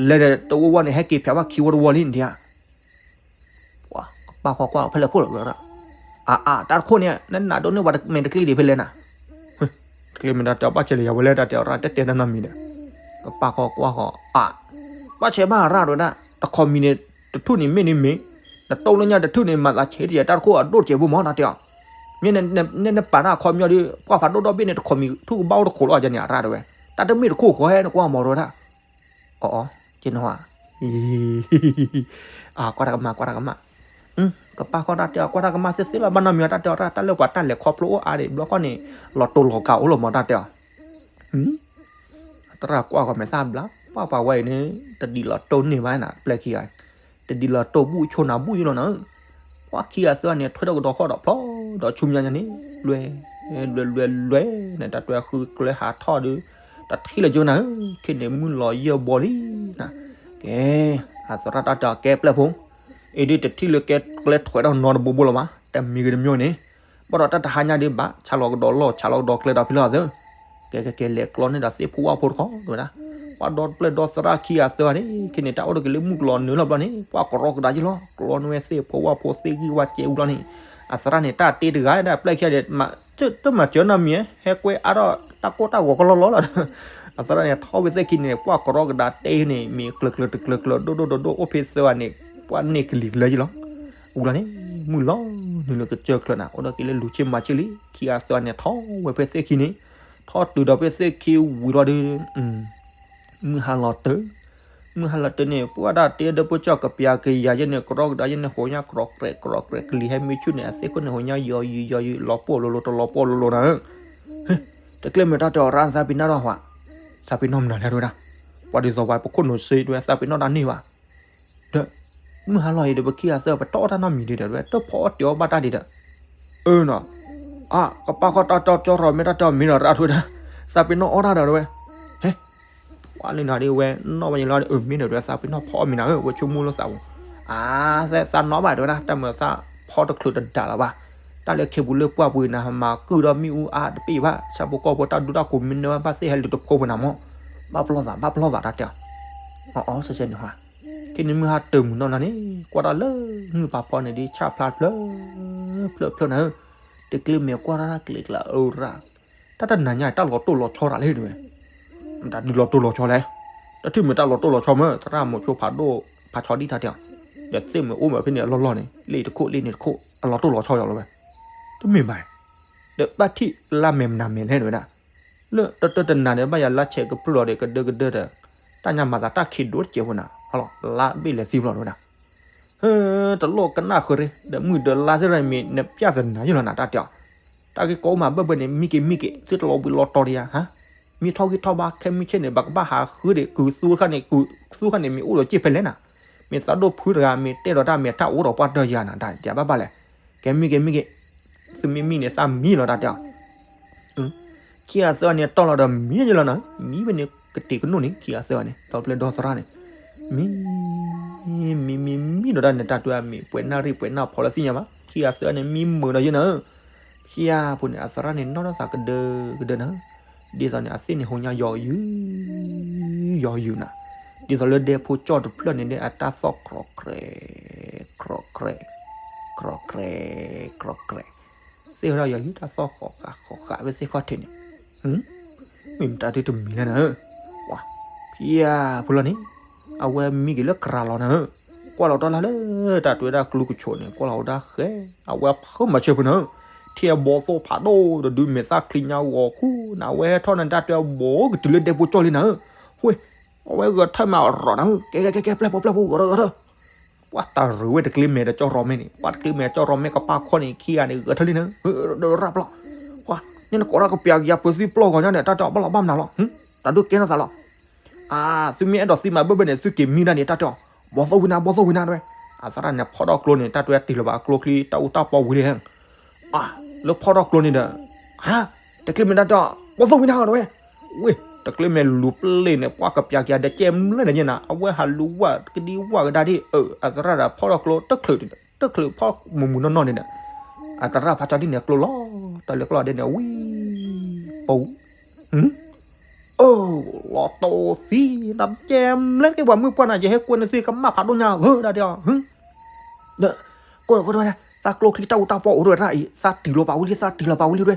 လဲၤဒီးတဝီဝီန့ၣ် ဟဲက့ၤဖျါဘၣ်ခံဝီတဝီလံနထံၣ်ဧါ, ပှၤကပၢ်ဃီကွၢ်အီၤဖဲလဲၣ်ခိၣ်လီၤ, အါအါ တၢ်တခိၣ်န့ၣ် နနးဒိၣ်န့ၢ်ပှၤမဲာ်တကျ့ဒံးဖဲလဲၣ်နၤ, တကျ့မ့ၢ်တၢ်တဲအီၤ ဘၣ်ဆဲးလၢယၤဝဲလၢတၢ်တဲအီၤ တၢ်တဲတဲနနီတမံၤဒီး, ကပၢ်ဃီကွၢ်ဃီ အါ, ဘၣ်ဆဲးဘၣ်ရၣ်တဲဝဲဒၣ်, တခီမံၤန့ၣ် တထူၣ်န့ၣ်မ့ၢ်န့ၣ်မ့ၢ်, နတိၢ်လၢညါတထူၣ်န့ၣ် မၤသးဆံးတယဲၢ် တၢ်တခိၣ်အဒိၣ်တစဲးဖိမး တၢ်တဲအီၤ, မ့ၢ်နပာ်တၢ်အခီပညီဒီး ပှၢ်ဖးဒိၣ်ဒီဘ့ၣ်န့ၣ် တခီမံၤထူၣ်ကဘၣ်အိၣ်တခိးလီၤ ယန့ၣ် အရၣ်တဲဝဲ, တၢ်တမ့ၢ်တခိၣ်ဃီဟဲနကွၢ်မးတဲဝဲဒၣ်, အအီ, က့နဟါ, အကွၢ်တၢ်ကမၣ် ကွၢ်တၢ်ကမၣ်, ကပၢ်ဃီတၢ်တဲအီၤ ကွၢ်တၢ်ကမၣ်သ့သ့လီၤ ဘၣ်နီတမံၤ တၢ်တဲအီၤ တၢ်လၢပှၤတၢ်လဲၤခီဖျိအိၣ်အါဒံး ဘျီဃီန့ၣ် လီၤတိၢ်လီၤကးအိၣ်လီၤမး တၢ်တဲအီၤ သရၣ်ကွၢ်ဃီမဲာ်သၣ်ဘျါ ပှၢ်ပှၤဝဲအံၤန့ၣ် တဒ်လီၤတိၢ်န့ၢ်ဘၣ်နၤ ပျဲၢ်ခံဂၤ, တဒ်လီၤတိၢ်ဘူၣ်ဆိနၤဘူၣ်ယိလီၤနၤ, ပှၢ်ခံဂၤသၢဂၤန့ၣ် ထွဲထီၣ်ကဒီးဃီဒီးဖျီဒီးဆူမဲာ်ညါန့ၣ် လွဲ လွဲလွဲလွဲ န့ၣ် တၢ်တွဲဃုကျဲဟးထီၣ်ဒီး တထံၣ်လၢယိနၤဧၢ, ခဲန့ၣ်မုၢ်လီၤယၢၢ်ဘီလံနၤ, ကဲ အသရၣ်တၢ်တဲအီၤ ကဲပျဲၢ်ဖိ, အံၤဒ်တထံၣ်လၢကဲကျဲထွဲထီၣ်နီတဘိဘိလီၤဘၣ်, တမံၤဂ့ၤတမံၤန့ၣ် ဘၣ်ဒီးတၢ်တဟါညါဒ်ဘၣ် ဆးလီၤကဒီးလီၢ် ဆးလီၤကဒီးကျဲဒီးဖဲလီၤသၢ, ကဲကဲကဲ လဲၤကျီန့ၢ်ဒီးသ့ၣ်ဖိဝၣ်ဖိတခီ တဲဝဲဒၣ်, ပှၢ်ဒီပျဲၢ်ဒီသရၣ်ခံဂၤသၢဂၤန့ၣ် ခဲန့ၣ် တၢ်အိၣ်တက့ၤလၢမုၢ်ကလီၤနုာ်လီၤဘျီန့ၣ် ပှၢ်ကရီကဒါယ့ၢ်လီၤ ကျီန့ၢ်ဝဲသ့ၣ်ဖိဝၣ်ဖိသ့ၣ်ဂံၢ်ဝၣ်စဲအူလီၤန့ၣ်, အသရၣ်န့ၣ် တၢ်တ့တဂၤဒၣ် ပျဲၢ်ခံဂၤန့ၣ် တမၤစၢၤနီတမံၤ ဟဲကွဲအါထီၣ်တၢ်ကိၢ်တၢ်ဂီၤကလီလီလီၤလီၤ အသရၣ်န့ၣ် ထီၣ်ဝဲသ့ၣ်ခံန့ၣ် ပှၢ်ကရီကဒါတဲန့ၣ် မ့ၢ်ကျၢၤကျၢၤတကျၢၤကျၢၤ ဒိၣ်ဒိၣ်ဒိၣ်ဒိၣ် အိၣ်ဖဲသၢဂၤန့ၣ် ပှၢ်န့ၢ်ကလံၤကျၢၤယ့ၢ်လီၤ, အူလီၤန့ၣ် မုၢ်လီၤနုာ်လၢကစၢၢ်ချၢနၤ အိၣ်ဒီးက့ၤလၢလူၤဆ့မၤဆ့လံ ခံဂၤသၢဂၤန့ၣ် ထီၣ်ဝဲဖဲသ့ၣ်ခံန့ၣ်, ထီၣ်တုၤဒီးဖဲသ့ၣ်ခံဝံၤလီၤဒီး မုၢ်ဟါလီၤတၢၢ်, မုၢ်ဟါလီၤတၢၢ်န့ၣ် ပှၢ်ဒၣ်တဲဒီးပကၠီၣ်ကပျၢ်ကယၤယဲန့ၣ် ကရီကဒါယဲန့ၣ် ဃိးညါ ကရီကရဲး ကရီကရဲး ကလံၤဟဲမံဆူၣ်န့ၣ် အသ့ၣ်ခိၣ်န့ၣ် ဃိးညါ ယီၤယံၤယီၤယံၤ လီၤပှီၢ်လိၤလိၤ တလီၤပှီၢ်လိၤလိၤနၤဧၢ, တကျဲမ့ၢ်တၢ်တဲအီၤရၣ်သးပ့ၤနီၣ်ထီၣ်ဟါ, သးပ့ၤနီၣ်မနုၤလဲၣ်တဲဝဲဒၣ်, ပှၤဒ်သိးပှၤပခိၣ်နူာ်စ့တဲဝဲ သးပ့ၤနီၣ်တၢ်န့ၢ်ဘၣ် ဒီး မုၢ်ဟါလီၤအံၤဒီး ပခံဂၤသၢ ပတီၢ်အီၣ်တၢ်နီတမံၤဒံးဒီး ပတီၢ်အီၣ်တ့ၢ်အီၣ်ဘၣ်တၢ်ဒံးဒီး, အၢနီၤ, အါ ကပၢ်ဃီတၢ်တီကၠီရီၤမ့ၢ်တၢ်တဲအီၤမ့ၢ်ဒီးရၣ်ထွဲဒၣ်, သးပ့ၤနီၣ်အီၣ်တၢ်ဒီးဝဲ, ဟဲ, ပှၤလၢနၤဒ်ဝဲ နီၣ်ဝဲယလီၤ အၢ မ့ၢ်ဒီးဝဲသးပ့ၤနီၣ်ဖီအီၣ်မ့ၢ်နၤဧၢ ဝဲဆိကမိၣ်လၢသးပူၤ, အါ, သးနီၣ်ဘၣ်တဲဝဲဒၣ် တၢ်မၤသးဖီတချုးတဒၣ်လၢၤဘၣ်, တၢ်လၢခဲပူၤလၢပှၢ်ပူၤနၤ မၤကုၢ်ဒီးမ့ၣ်အူအါတပ့ၢ်ဘၣ် ဆၣ်ဖိကီၢ်ဖိတၢ်ဒူတၢ်ကိးမ့ၢ်နၢဘၣ်သ့ၣ်ဟဲလၢတဖိပနၤမး, ဘၣ်ပလီၢ်သး ဘၣ်ပလီၢ်သးတၢ်တဲအီၤ, အီအီစဲးစဲးန့ၣ်ဟါ, ခဲန့ၣ်မုၢ်ဟါတၢၢ်မုၢ်နီၢ်နၤန့ၣ် ကွၢ်တၢ်လၢမုၢ်ပာ်ဖီန့ၣ်ဒ်ဆၣ်ဖျါဖျၢၣ် ဖျၢၣ်ဖျၢၣ်နၤဧၢ, တကျ့မ့ၢ်ကွၢ်တၢ်တၢ်ကျ့ကျါအၢရၣ်, တၢ်တနၤညါ တၢ်လီၤတိၢ်လီၤဆီတၢ်လဲၣ်တဲဝဲ, မတၤဒုးလီၤတိၢ်လီၤဆီလဲၣ်, တထံၣ်မ့ၢ်တၢ်လီၤတိၢ်လီၤဆီမၢ် သရၣ်မိၤဆိဖးဒိၣ်ဖးဆီဒံၣ်တၢ်တဲအီၤ, ဒီးသ့ၣ်မ့ၢ်အိၣ်မ့ၢ်ဖဲန့ၣ်အလီၢ်လီၢ်န့ၣ် လ့ၣ်တခိၣ်လ့ၣ်န့ၣ်တခိၣ် အလီၤတိၢ်လီၤဆီယီၤလီၤဝဲ, တမ့ၢ်ဘၣ်, ဒီးဘၣ်ထံၣ်လါမဲာ်မနုၤမဲာ်လဲၣ်တဲဝဲဒၣ်, လၢတၢ်တၢ်တနၤန့ၣ် ဘၣ်ယၤလါဆဲးကပြုၢ်လီၤဒီးကဒၢကဒၢဒီး, တၢ်ညါမၤသးတၢ်ခံးဒိၣ်တစဲးဖိနၤ, ဟလီၤ လါဘ့ၣ်လဲၤသံဘျီတဲဝဲဒၣ် ဟၢ တလိၣ်ကနၣ်ဃုာ်ရ့ ဒီးမုၢ်ဒီးလါသ့ၣ်တဖၣ်န့ၣ်မ့ၢ်နပျၢ်သနာ်ယလီၤနၤတၢ်တဲအီၤ, တၢ်ဂ့ၢ်ကီအိၣ်မးဘၢၣ်ဘၢၣ်န့ၣ် မံက့ၤမံက့ၤ သုတလီၤဘှံးလီၤတီၤတယၤဟါ, မ့ၢ်ထီၣ်ဂံၢ်ထီၣ်ဘါခဲမုၢ်ဆ့ၣ်န့ၣ် ဘၣ်ကဘၣ်ဟးဃုာ်ဒီး ကုၤသူတခါန့ၣ် ကုၤသူတခါန့ၣ် မ့ၢ်အိၣ်ဒီးစ့ၢ်ဖဲလဲၣ်နၤ, မ့ၢ်သးဒိၣ်ဖုတဂၤ မ့ၢ်တဲဒီးတၢ်မ့ၢ်တၢ်အိၣ်ဒီးပှၢ်တၢၢ်ယၤနၤ တၢ်တဲဘၣ်ဘၣ်လဲၣ်, ကဲမံက့ၤမံက့ၤ, သုမ့ၢ်မံန့ၣ် သးမံလီၤတၢ်တဲအီၤ ခံဂၤသၢဂၤန့ၣ် တီၢ်လီၤဒီးမံယလီၤနၤ, မံဝဲန့ၣ်ကတ့ၢ်ကနိၣ်န့ၣ် ခံဂၤသၢဂၤန့ၣ် ဒီပျဲၢ်ဒီသရၣ်န့ၣ်, မံ မံ မံ မံဒီးတၢ်န့ၣ် တၢ်တွဲအမံၤ ပှဲၤနၢ်ရံၣ်ပှဲၤနၢ်ဖီလၢသ့ၣ်ညါဘၣ် ခံဂၤသၢဂၤန့ၣ် မံမုာ်ဒီးယဲနၤဧၢ, ဖံဧါဖိန့ၣ် အသရၣ်န့ၣ် နီၢ်ထီၣ်သးကဒၢကဒၢနၤဧၢ, ဒ်သိးန့ၣ် အသ့ၣ်န့ၣ် ဟိညါယီၤယုာ် ယီၤယုာ်နၤ, ဒ်သိးလၢဒဲဖိကၠီၣ်တဖျၢၣ်န့ၣ် အတၢ်သီၣ် ခြီးခြဲး ခြီးခြဲး ခြီးခြဲး ခြီးခြဲး သ့ၣ်ဟီထီၣ်ယီၤယုာ် တၢ်သီၣ်ဃီးဃးဃီးဃးဝဲသ့ၣ်ခီၣ်ထံးန့ၣ်, မ့ၢ်မတၤဒုတမံၤလဲၣ်နၤဧၢ, ဝါ ဖံဧါဖိလီၤန့ၣ်, အဝဲမံက့ၤလၢကြၤလီၤနၤဧၢ, ကွၢ်လီၤတၢ်လၢ်လၢ တၢ်တွဲဒၣ်ကျူကဆိးန့ၣ် ကွၢ်လီၤဝဲဒၣ်ဃဲ, အဝဲဖုမၤဆၢဖိနၤဧၢ, ထံအဘီသိၣ်ဖးဒိၣ်တဒုမ့ၢ်သၣ်ချံညါဂီၤဃုနၤ အဝဲဟဲထီၣ်န့ၣ် တၢ်တွဲဘီကတုၤလၢဒဲဖိကၠီၣ်လံနၤဧၢ, ဝ့ၢ် အဝဲဂဲၤထၢၣ်မးအရီၣ်နၤဧၢ, ကဲကဲကဲကဲ ပျဲၢ်ဖိပျဲၢ်ဖိဂီၤထီၣ်ဂီၤထီၣ် ပှၤတၢ်ရုၢ်ဝဲတကျ့မဲာ်ဒီးကၠီၣ်ရီမ့ၢ်န့ၣ် ပှၤတကျ့မဲာ်ကၠီၣ်ရီမ့ၢ်ကပၣ်ခီၣ်န့ၣ် ခံဂၤန့ၣ် ဂဲၤထၢၣ်လံနၤဧၢ, ဒီးရၣ်ပျီ, ပှၤ န့ၣ်နကိးတၢ်ကပျၢ်ကယၤပၢၤသံပျီဂီၤညါန့ၣ် တၢ်တဲအီၤဘၣ်လီၤဘၣ်မနုၤလီၤ, တၢ်ဒိၣ်ကဲထီၣ်သးလီၤ, အါ သုမ့ၢ်အဲၣ်ဒိးသံမၤဘၢၣ်ဘၢၣ်န့ၣ် သုက့ၤမံဒၣ်န့ၣ် တၢ်တဲအီၤ, ဘီသိၣ်ဝံနၤ ဘီသိၣ်ဝံနၤတဝဲ, အသရၣ်န့ၣ်ဖီၣ်ထီၣ်ကျိန့ၣ် တၢ်တွဲတ့ၢ်လီၤဘၣ်အကျိချံ တၢ်အူတၢ်ပီဝံၤလံဟဲ အါ လၢဖီၣ်ထီၣ်ကျိန့ၣ်ဒီး, ဟါ တကျ့မဲာ်တၢ်တဲအီၤ ဘီသိၣ်ဝံနၤတဝဲ, ဝ့ၢ် တကျ့မဲာ်လူၤပျ့ၤန့ၣ် ပှၤကပျၢ်ကယၤဒီးကဲမျၢ်န့ၣ်ညါနၤ အဝဲဟးလူၤဝၣ်ကဒံဝၣ်ကဒါဒ်အၢ အသရၣ်ဒီးဖီၣ်ထီၣ်ကျိ တချုး တချုးဖီၣ်မုာ်မုာ်နီၢ်နီၢ်န့ၣ်ဒီး, အသရၣ်ဖးကၠီဒ်န့ၣ် ကျိလီၤ တၢ်လၢကျိဒ်န့ၣ် ဝံၤ ပူၤ အၢ လီၤတိၢ်သံ နကဲမျၢ်ကဲပှၤမုၣ်ပှၢ်နၤ ယဟဲကွဲနသုကမၣ်ဖးဒိၣ်ညါဧၢ တၢ်တဲအီၤ, ဒီး ကိးဒီးကိးဒီး သးကျိချံတၢ်အူတၢ်ပီအိၣ်တဝဲဒၣ်အံၤ သးတ့ၢ်လီၤပာ်ဝံၤလံ သးတ့ၢ်လီၤပာ်ဝံၤလံတဝဲ,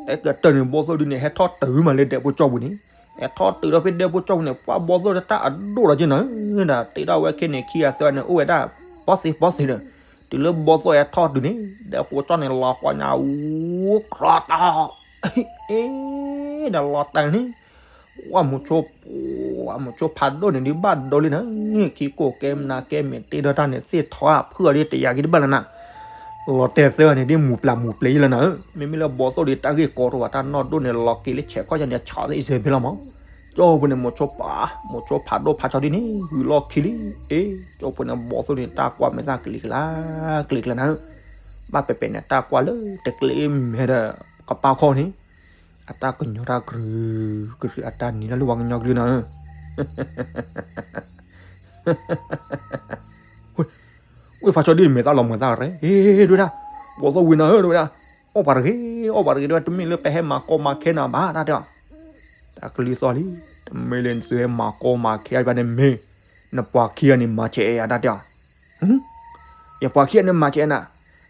တဲကတၢၢ်န့ၣ် ဘီသိၣ်ဒုန့ၣ် ဟဲထီၣ်တုၤမးလၢဒဲဖိကၠီၣ်ပူၤန့ၣ်, ဟဲထီၣ်တုၤဒီးဖဲဒဲဖိကၠီၣ်ပူၤန့ၣ် ပှၤဘီသိၣ်တၢ်အဒိၣ်ဒီးက့နၤဧၢ, ဒီးတ့ထီၣ်ဝဲခဲန့ၣ် ခံဂၤသၢဂၤန့ၣ် အိၣ်ဝဲဒၣ် ဘီသ့ဘီသ့ဒီး, တုၤလၢဘီသိၣ်ဟဲထီၣ်တုၤန့ၣ် ဒဲဖိကၠီၣ်န့ၣ်လီၤပှၤညါ အူ ခြီးတီၢ် အ့ ဒီးလီၤတဲာ်န့ၣ်, ဝဲမုဆိ ဝဲမုဆိဖးဒိၣ်န့ၣ်ဒ်ဘၣ်ဒိလံနၤ, ခံကိးကဲမနၤကဲမ့ၢ်တ့ထီၣ်တၢ်န့ၣ် သ့ၣ်ထီၣ်ဖုၣ်အီၤဒ်တယာ်က့ၤတဘၣ်လၢနၤ, လီၤတဲာ်သၢဂၤန့ၣ်ဒ်မူၤပျၢ်မူၤပျဲၤယလၢနၤဧၢ, မ့မ့ၢ်လၢဘီသိၣ်ဒ်တၢ်ဂ့ၢ်ကီတအိၣ်ဘၣ် တၢ်နီၢ်ဒိၣ်န့ၣ်လီၤက့ၤလၢဆဲးခီၣ်ယၤန့ၣ် ဆးသ့ၣ်အံၤစ့ဖဲလီၤမး, ကၠီၣ်ဖိန့ၣ် မုဆိပာ် မုဆိဖးဒိၣ်ဖးဆီဒ်န့ၣ် ဂုာ်လီၢ်ခံလံ, အ့ ကၠီၣ်ဖိန့ၣ် ဘီသိၣ်န့ၣ် တၢ်ကွၢ်မဲာ်သၣ်ကလံၤကလါ ကလံၤကလါနၤဧၢ, ဘၣ်ပဲာ်ပဲာ်န့ၣ် တၢ်ကွၢ်လၢတကျ့မဲာ်ဒီး ကပၣ်ခီၣ်န့ၣ် အတၢ်ကညီၤတၢ်ကရု ကရုအတၢ်နံၤလၢလၢပှၤကညီကလုၢ်နၤဧၢ, ဝ့ၢ်ဖးဆီဒ်န့ၣ် မဲာ်သၣ်လီၤမဲာ်သၣ်ရဲ ဟ့ၣ်ဒဝဲဒၣ်, ဘီသိၣ်ဝံနၤဧၢ ဒဝဲဒၣ်, အီၣ်ပှၤတဂ့ၤ အီၣ်ပှၤတဂ့ၤ ဒဝဲ တမ့ၢ်လၢပဟဲမၤကီမၤခဲနၤဘၣ် တၢ်တဲအီၤ, တၢ်ကလံၤသီလံ, တမ့ၢ်လၢသုဟဲမၤကီမၤခဲဘၣ်န့ၣ်မ့ၢ်, နပှၤခံဂၤန့ၣ်မၤဆဲးယၤ တၢ်တဲအီၤ ယပှၤခံဂၤန့ၣ်မၤဆဲးနၤ,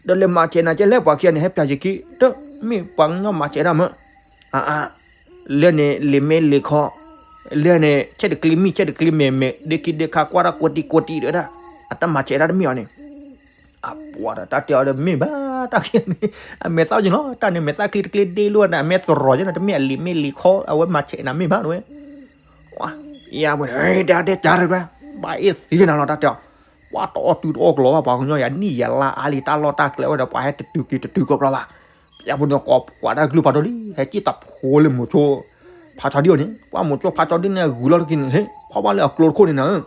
ဒီးလဲၤမၤဆဲးနၤကဲလဲၣ် ပှၤခံဂၤန့ၣ် ဟဲပျၢ်ယခံ တမ့ၢ်ပှၤကညီမၤဆဲးတၢ်မၢ, အါအါ, လဲၣ်န့ၣ် လံာ်မ့ၢ်လံာ်ခီ, လဲၣ်န့ၣ် ဆဲးတကျ့မံၣ် ဆဲးတကျ့မဲာ်မဲာ် ဒ့ခံဒ့ခါ ကွၢ်တၢ်ကိးတံၢ်ကိးတံၢ်ဒီးဒၣ်, အတၢ်မၤဆဲးတၢ်တမ့ၢ်အီၤန့ၣ် အပှၤဒီးတၢ်တဲအီၤဒီးမ့ၢ်ဘၣ် တၢ်ခံဂၤန့ၣ် အမဲာ်သၣ်က့ၤလီၤ တၢ်န့ၣ် မဲာ်သၣ်ချံတကျ့ဒ့လိာ်နၤ အမဲာ်သရီၤက့ၤနၤ တမ့ၢ်အလံာ်မ့ၢ်လံာ်ခီ အဝဲမၤဆဲးနၤမ့ၢ်ဘၣ်နဝဲ ယၤပူၤန့ၣ် တဲတဲတဲတဲ ဘၣ်အ့ၣ်သ့ကနၤလီၤ တၢ်တဲအီၤ, ပှၤတအီၣ်တုၤတအီၣ်ကျိၤဘၣ် ပှၤကညီယၤ နံၣ်ယၤလါအါလံ တၢ်လီၢ်တၢ်ကျဲဝဲဒီး ပှၤဟဲတတုၤက့ၤတတုၤကီးကျိၤဘၣ်, ပယါပူၤန့ၣ် ကိးဖှိၣ်တၢ်ကလုၢ်ဖးဒိၣ်လံ ဟဲက့ၣ်တၢ်ဖိလၢမိၤဆိ ဖးဆီဒံၣ်အီၤန့ၣ် ပှၤမိၤဆိဖးဆီဒံၣ်န့ၣ် ဂုာ်လီၤတက့ၤန့ၣ် ဟ့ၣ် ဖီၣ်ဘၣ်လၢအကျိတခိၣ်န့ၣ်နၤ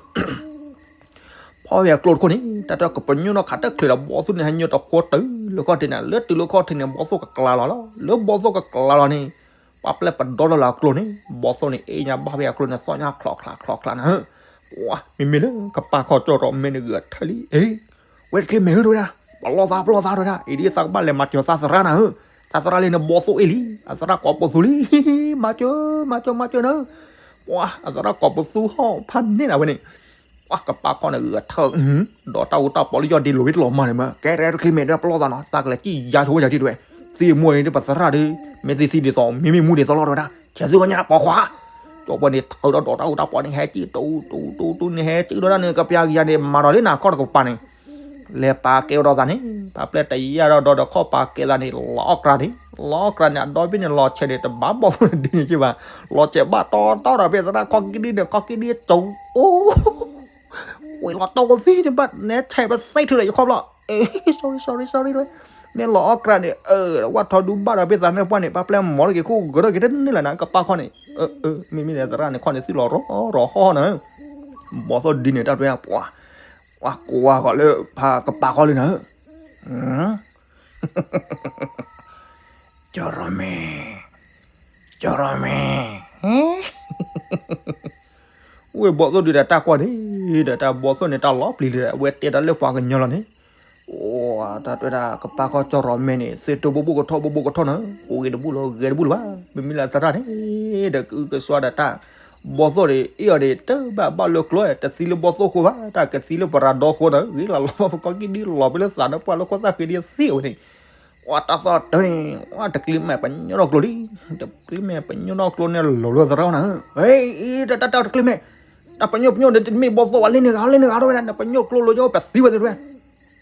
ဖီၣ်ဝဲအကျိတခိၣ်န့ၣ် တၢ်တကပညိၣ်နီၢ်ခးတချုးဒီး ဘီသိၣ်န့ၣ် ဟဲညိတဖိတုၤလၢခီၣ်ထံးန့ၣ် လၢတုၤလၢခီၣ်ထံးန့ၣ် ဘီသိၣ်ကကျါလီၤလီၤ လၢဘီသိၣ်ကကျါလီၤန့ၣ် ပှၤပျဲၢ်ပဒီလၢအကျိန့ၣ် ဘီသိၣ်န့ၣ် အ့ၣ်ညါဘၣ်ဖဲအကျိန့ၣ် သီၣ်ညါချီးချးချီးချးနၤဧၢ, ပှၤ မ့မ့ၢ်လၢကပၣ်ခီၣ်ကၠီၣ်ရီၤမဲန့ၣ်ဂုာ်အထၢၣ်လံ အ့ၣ် ဝဲတကျ့မဲာ်ဧၢတဝဲဒၣ် ပလီၢ်သးပလီၢ်သးတဝဲဒၣ် အံၤဒ်သးကဘၣ်လဲၤမၤစၢၤသးသရၣ်နၤဧၢ, သးသရၣ်လံန့ၣ် ဘီသိၣ်အ့ၣ်လံ အသရၣ်ကိးပသူလံ မၤစၢၤ မၤစၢၤ မၤစၢၤနၤဧၢ, ပှၤ အသရၣ်ကိးပသူဟီၣ်ဖးန့ၢ်နၤဝဲန့ၣ် ပှၤကပၣ်ခီၣ်န့ၣ်ဂုာ်အထၢၣ်, ဒီးတၢ်အူတၢ်ပီလၢယီၢ်ဒ့လိာ်ဝဲတလီၤမၢ်န့ၣ်မၢ် ကဲရဲတကျ့မဲာ်ဒီးပလီၢ်သးနီၤ သးကလဲၤကံၣ်ယါဆိဝဲယၤဒ်တဝဲ, သံအမိၢ်အံၤဒ်ပသရၣ်ဒီး မ့ၢ်သံသံဒ်သိး မ့မ့ၢ်မူဒ်သိးလီၤတဝဲဒၣ် ဆဲးသုဂီၢ်ညါပိာ်ခွါ, ကၠီၣ်ပှဲၤန့ၣ် ထုးဒီးဒီးတၢ်အူတၢ်ပီန့ၣ် ဟဲကံၣ်တူတူတူတူန့ၣ် ဟဲကံၣ်ဒီးဒၣ်န့ၣ် ကပျၢ်ကယၤန့ၣ် မၤဒီးလံနၤခီၣ်တကပၤန့ၣ် လဲၤပာ်ကဲဝဲဒီးသးန့ၣ် ပာ်ပျဲၢ်တယၢ်ဒီးဒီးဒီးခီၣ်ပာ်ကဲသးန့ၣ် လီၤအီၣ်ကြၢန့ၣ် လီၤအီၣ်ကြၢန့ၣ် အဒီဘ့ၣ်န့ၣ် လီၤဆဲးန့ၣ် တဘၣ်ဘီၣ်ဒ်န့ၣ်က့ဘၣ်, လီၤဆဲးဘၣ်တီတီဒီးဖဲသရၣ်ခီၣ်ကံၣ်ဒံန့ၣ် ခီၣ်ကံၣ်ဒံကၠီၣ် အိ ဝဲလီၤတီသံန့ၣ်ဘၣ် နဲဆဲးပသ့ထုးဒီးယခီၣ်ဘျီၣ်, အ့ sorry sorry sorry ဒဝဲ, မ့ၢ်လီၤအီၣ်ကြၢန့ၣ် အၢ ဝၣ်ထီဒူဘၣ်ဒီးဖဲသးန့ၣ်ပှၢ်န့ၣ် ပာ်ပျဲၢ်မီၤတက့ၤခိၣ်ဂၢၢ်ထီၣ်က့ၤတန့ၢ်လၢၤနၤ ကပၣ်ခီၣ်န့ၣ်, မ့မ့ၢ်သရၣ်န့ၣ်ခီၣ်န့ၣ် သုလီၤရီၤရီၤဟီၣ်နၤ, ဘီၣ်သိၣ်ဒ်န့ၣ် တၢ်တွဲပှၤ, ပှၤကိးဝဲဃီလၢဖးကပၣ်ခီၣ်လံနၤ, ကၠီၣ်ရီၤမဲ, ကၠီၣ်ရီၤမဲ, ဝ့ၢ်ဘီၣ်သိၣ်ဒုးဒီးတၢ်ကွၢ်န့ၣ် ဒီးတၢ်ဘီၣ်သိၣ်န့ၣ် တၢ်လီၤပျံၤလံဒီး အဝဲတဲတၢ်လၢပှၤကညီလီၤန့ၣ်, အိၣ် တၢ်တဲဝဲဒၣ် ကပၢ်ခီၣ်ကၠီရီၤမဲန့ၣ် စ့တိၢ်ဘိဘိၣ်ကထီၣ်ဘိဘိၣ်ကထီၣ်နၤ, ဃိးဂ့ၤတဘူၣ်လီၤ ဂဲၤတဘူၣ်လၢၤဘၣ်, မ့မ့ၢ်လၢသရၣ်န့ၣ် ဒီးကအုကစွါဒီးတၢ် ဘီၣ်သိၣ်န့ၣ် အ့ၣ်အီၤန့ၣ် တဘၣ်ဘၣ်လၢကျိၤ တသံလၢဘီၣ်သိၣ်ဃိဘၣ်, တၢ်ကသံလၢပရၤဒီဃိနၤ, ဂ့ၤလၢလီၤပကီၢ်ကံၣ်ဒုးလီၤပလၢသးဒီးပှၢ်လၢခိၣ်သၣ်ဃ့ဒ်သ့ဝဲန့ၣ်, ဝဲတၢ်သီၣ်တၢ်န့ၣ် ဝဲတကျ့မဲာ်ပညိၣ်ထီၣ်ကျိလံ, တကျ့မဲာ်ပညိၣ်ထီၣ်ကျိန့ၣ် လီၤလၢသရၣ်နၤ, တၢ်တၢ်တကျ့မဲာ် တၢ်ပညိၣ်ပညိၣ်ဒီးတမ့ၢ်ဘီၣ်သိၣ်ဝဲ လ့န့ၣ်ဂၤလ့န့ၣ်ဂၤဒိဝဲဒၣ် နပညိၣ်ကျိလိၤကၠိပသံဝဲသ့ဝဲ,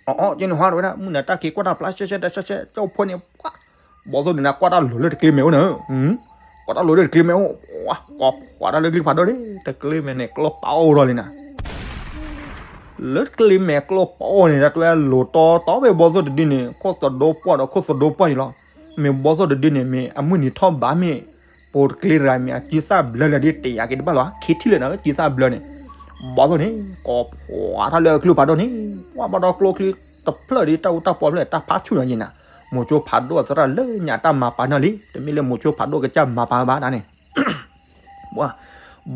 အအီ ကန့ၣ်ဟါဒိဝဲဒၣ် မုၢ်နၤတၢ်ခံးကွၢ်တၢ်ဖျါရှဲရှဲတၢ်ရှဲရှဲ ကၠီၣ်ဖိန့ၣ် ပှၤ ဘီၣ်သိၣ်န့ၣ်နကွၢ်တၢ်လီၤလၢတကျ့မဲာ်အိၣ်နၤ, ကွၢ်တၢ်လီၤလၢတကျ့မဲာ်အိၣ်, ဝဲ ကိးဖှိးတၢ်လၢကျိဖးဒိၣ်န့ၣ် တကျ့မဲာ်န့ၣ် ကျိပာ်အိၣ်ဒီးလံနၤ လၢတကျ့မဲာ်ကျိပာ်အိၣ်န့ၣ် တၢ်တဲလိၤတီတီဖဲဘီၣ်သိၣ်တဒုန့ၣ် ခိၣ်သဒိပှၢ်ဒီးခိၣ်သဒိပှၢ်အံၤလီၤ, မ့ၢ်ဘီၣ်သိၣ်တဒုန့ၣ် မ့ၢ်အမုၢ်နံၤထီၣ်ဘးမ့ၢ် ပိာ်တကျ့တဂၤမ့ၢ်အစုသၣ်ဘျၢလၢာ်ဒ်တယာ်က့ၤတဘၣ်လီၤ ခံထံၣ်လၢာ်နၤ စုသၣ်ဘျၢန့ၣ်, ဘီၣ်သိၣ်န့ၣ် ကိးဖှိးတၢ်လၢကျိဖးဒိၣ်န့ၣ် ပှၤဘၣ်ဒီးကျိချံတဖျၢၣ်ဒ်တၢ်အူတၢ်ပီဖျၢၣ် တၢ်ဖးဆူၣ်နီၤယံၤနၤ, မိၤဆိဖးဒိၣ်အသရၣ်လၢညါတၢ်မၤပာ်နီၢ်လံ တမ့ၢ်လၢမိၤဆိဖးဒိၣ်ကစၢ်မၤပာ်ဘၣ်ဒၣ်န့ၣ် ပှၤ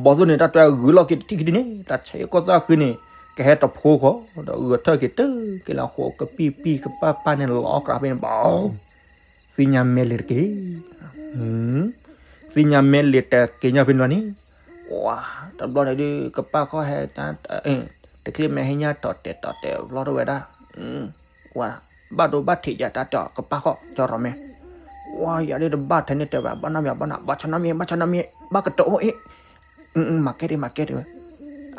ဘီၣ်သိၣ်န့ၣ် တၢ်တဲဂုာ်လီၢ်က့ၤတထံၣ်ခံထံၣ်န့ၣ် တၢ်ဆဲးကိၢ်သၣ်ဃံန့ၣ် ကဟဲတဖိဃီ ဒီးဂဲၤထၢၣ်က့ၤတက့ၤလၢဃိးကပံၢ်ပံၢ်ကပၢ်ပၢ်န့ၣ် လီၤအီၣ်ကြးဖဲန့ၣ်ဘၣ်, သ့ၣ်ညါမဲလဲၤတက့ၢ်, သ့ၣ်ညါမဲလဲၤတက့ၢ်ညီဖဲန့ၣ်လီၤန့ၣ်, ပှၤ တဘျီန့ၣ်ဒုး ကပၢ်ခီၣ်ဟဲ တကျ့မဲာ်ဟ့ၣ်ညါတီၤတဲာ်တီၤတဲာ်ဘျီထီၣ်ဝဲဒၣ် ဝဲ ဘၣ်ဒိဘၣ်ထံးယၤတၢ်တဲအီၤ ကပၢ်ခီၣ်ကၠီရီၤမဲ, ဝဲယၤဒ်တဘၣ်ထဲန့ၣ်တဲဘၣ် ဘၣ်နီတမံၤ ဘၣ်နီတမံၤ ဘၣ်ဆၣ်နီတမံၤ ဘၣ်ဆၣ်နီတမံၤ ဘၣ်ကတအိၣ်အ့ၣ်, မၤကဲဒံး မၤကဲဒံးဝဲ,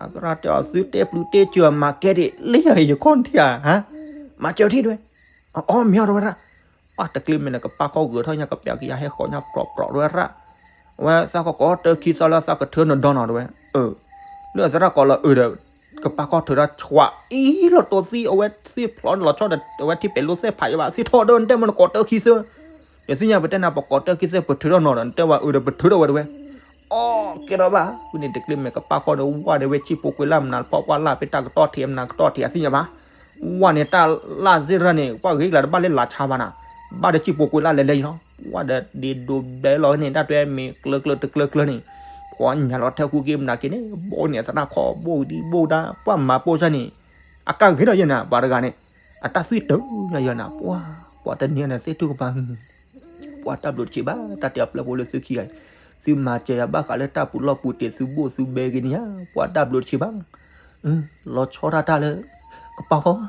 အသရၣ်တဲအီၤ သုတဲပျုးတဲစၢၤ မၤကဲဒံး လၢယၤယခီၣ်ထံၣ်ဧါ, မၤစၢၤထံၣ်ဒဝဲ, အီ မ့ၢ်အီၤတဝဲဒၣ်, ပှၤတကျ့မဲာ်န့ၣ် ကပၢ်ခီၣ်ဂုာ်ထီၣ်ညါ ကပျးကယၤဟဲဃီၤညါ ပြီၤပြီၤတဝဲဒၣ်, အဝဲသးခီၣ်ကိးတၢခံသီလၢသးကထၢနီၢ်ဒီနီၢ်တဝဲ, လၢအသရၣ်ကိးလီၤအုးဒီး ကပၢ်ခီၣ်ထုးထီၣ်ဆွးအံၤလီၤတိၢ်သံ အဝဲသ့ၣ်ဖျိးန့ၣ်လီၤဆီဒီး အဝဲထံၣ်ပဲၤလိသ့ၣ်ဖးယဘၣ် သ့ၣ်ထီၣ်ဒီးနတဲမ့ၢ်နကိးတၢခံသီ, နသ့ၣ်ညါပတဲနၤ ပကိးတၢခံသီ ပထုးထီၣ်နီၢ်ဒီး နတဲဝဲအုးဒီးပထုးထီၣ်ဝဲတဝဲ, အီ ကဲထီၣ်ဘၣ်, ဝံၤန့ၣ်တကျ့မဲာ်ကပၢ်ခီၣ်န့ၣ် ဝဲဒၣ်ဝဲဆံၣ်ဖိကွဲးလၢ်မနုၤတဖီၣ် ပှၢ်လၢ်ဖဲတၢ်ကတီၢ်ထံး မနုၤကတီၢ်ထံး အသ့ၣ်ညါဘၣ်, ဝဲန့ၣ်တၢ်လၢ်သ့ၣ်တဖၣ်န့ၣ် ပှၤဂ့ၤကလၤတဘၣ်လၢလာ်ဆါဘၣ်နၤ, ဘၣ်ဒီးဆံၣ်ဖိကွဲးလၢ်လဲၤလဲၤအံၤလီၤ, ဝဲဒီးဒ့ဒိးဘဲလီၤန့ၣ် တၢ်တဲမ့ၢ်ကျၢၤကျၢၤတကျၢၤကျၢၤန့ၣ်, ဖီညါလီၤထဲဃူက့မနၤက့န့ၣ် ဘိၣ်န့ၣ်အသရၣ်ခီၣ်ဘိၣ်ဒံးဘိၣ်ဒါ ပှၤမၤပိၢ်စၢ်န့ၣ်, အကၢ်ဂ့ၤဒီးယဲနၤ ပှၤတဂၤန့ၣ်, အတၢ်သွံၣ်တုၤညါယဲနၤ ပှၤ, ပှၤတနံၤန့ၣ်သ့ၣ်ထုကပၤ ပှၤတၢ်ဘျုးတဆံးဘၣ် တၢ်တဲအပျဲၢ်ဖိလၢသုခံဂၤအံၤ, သုမၤစၢၤယၤဘၣ်ဃးလၢတၢ်ပူးလီၢ်ပူးတ့ၢ်သုဘိၣ်သုဘဲက့ၤန့ၣ်ဧါ ပှၤတၢ်ဘျုးတဆံးဘၣ်, လီၤဆီဒၣ်တၢ်လၢ ကပၢ်ခီၣ်,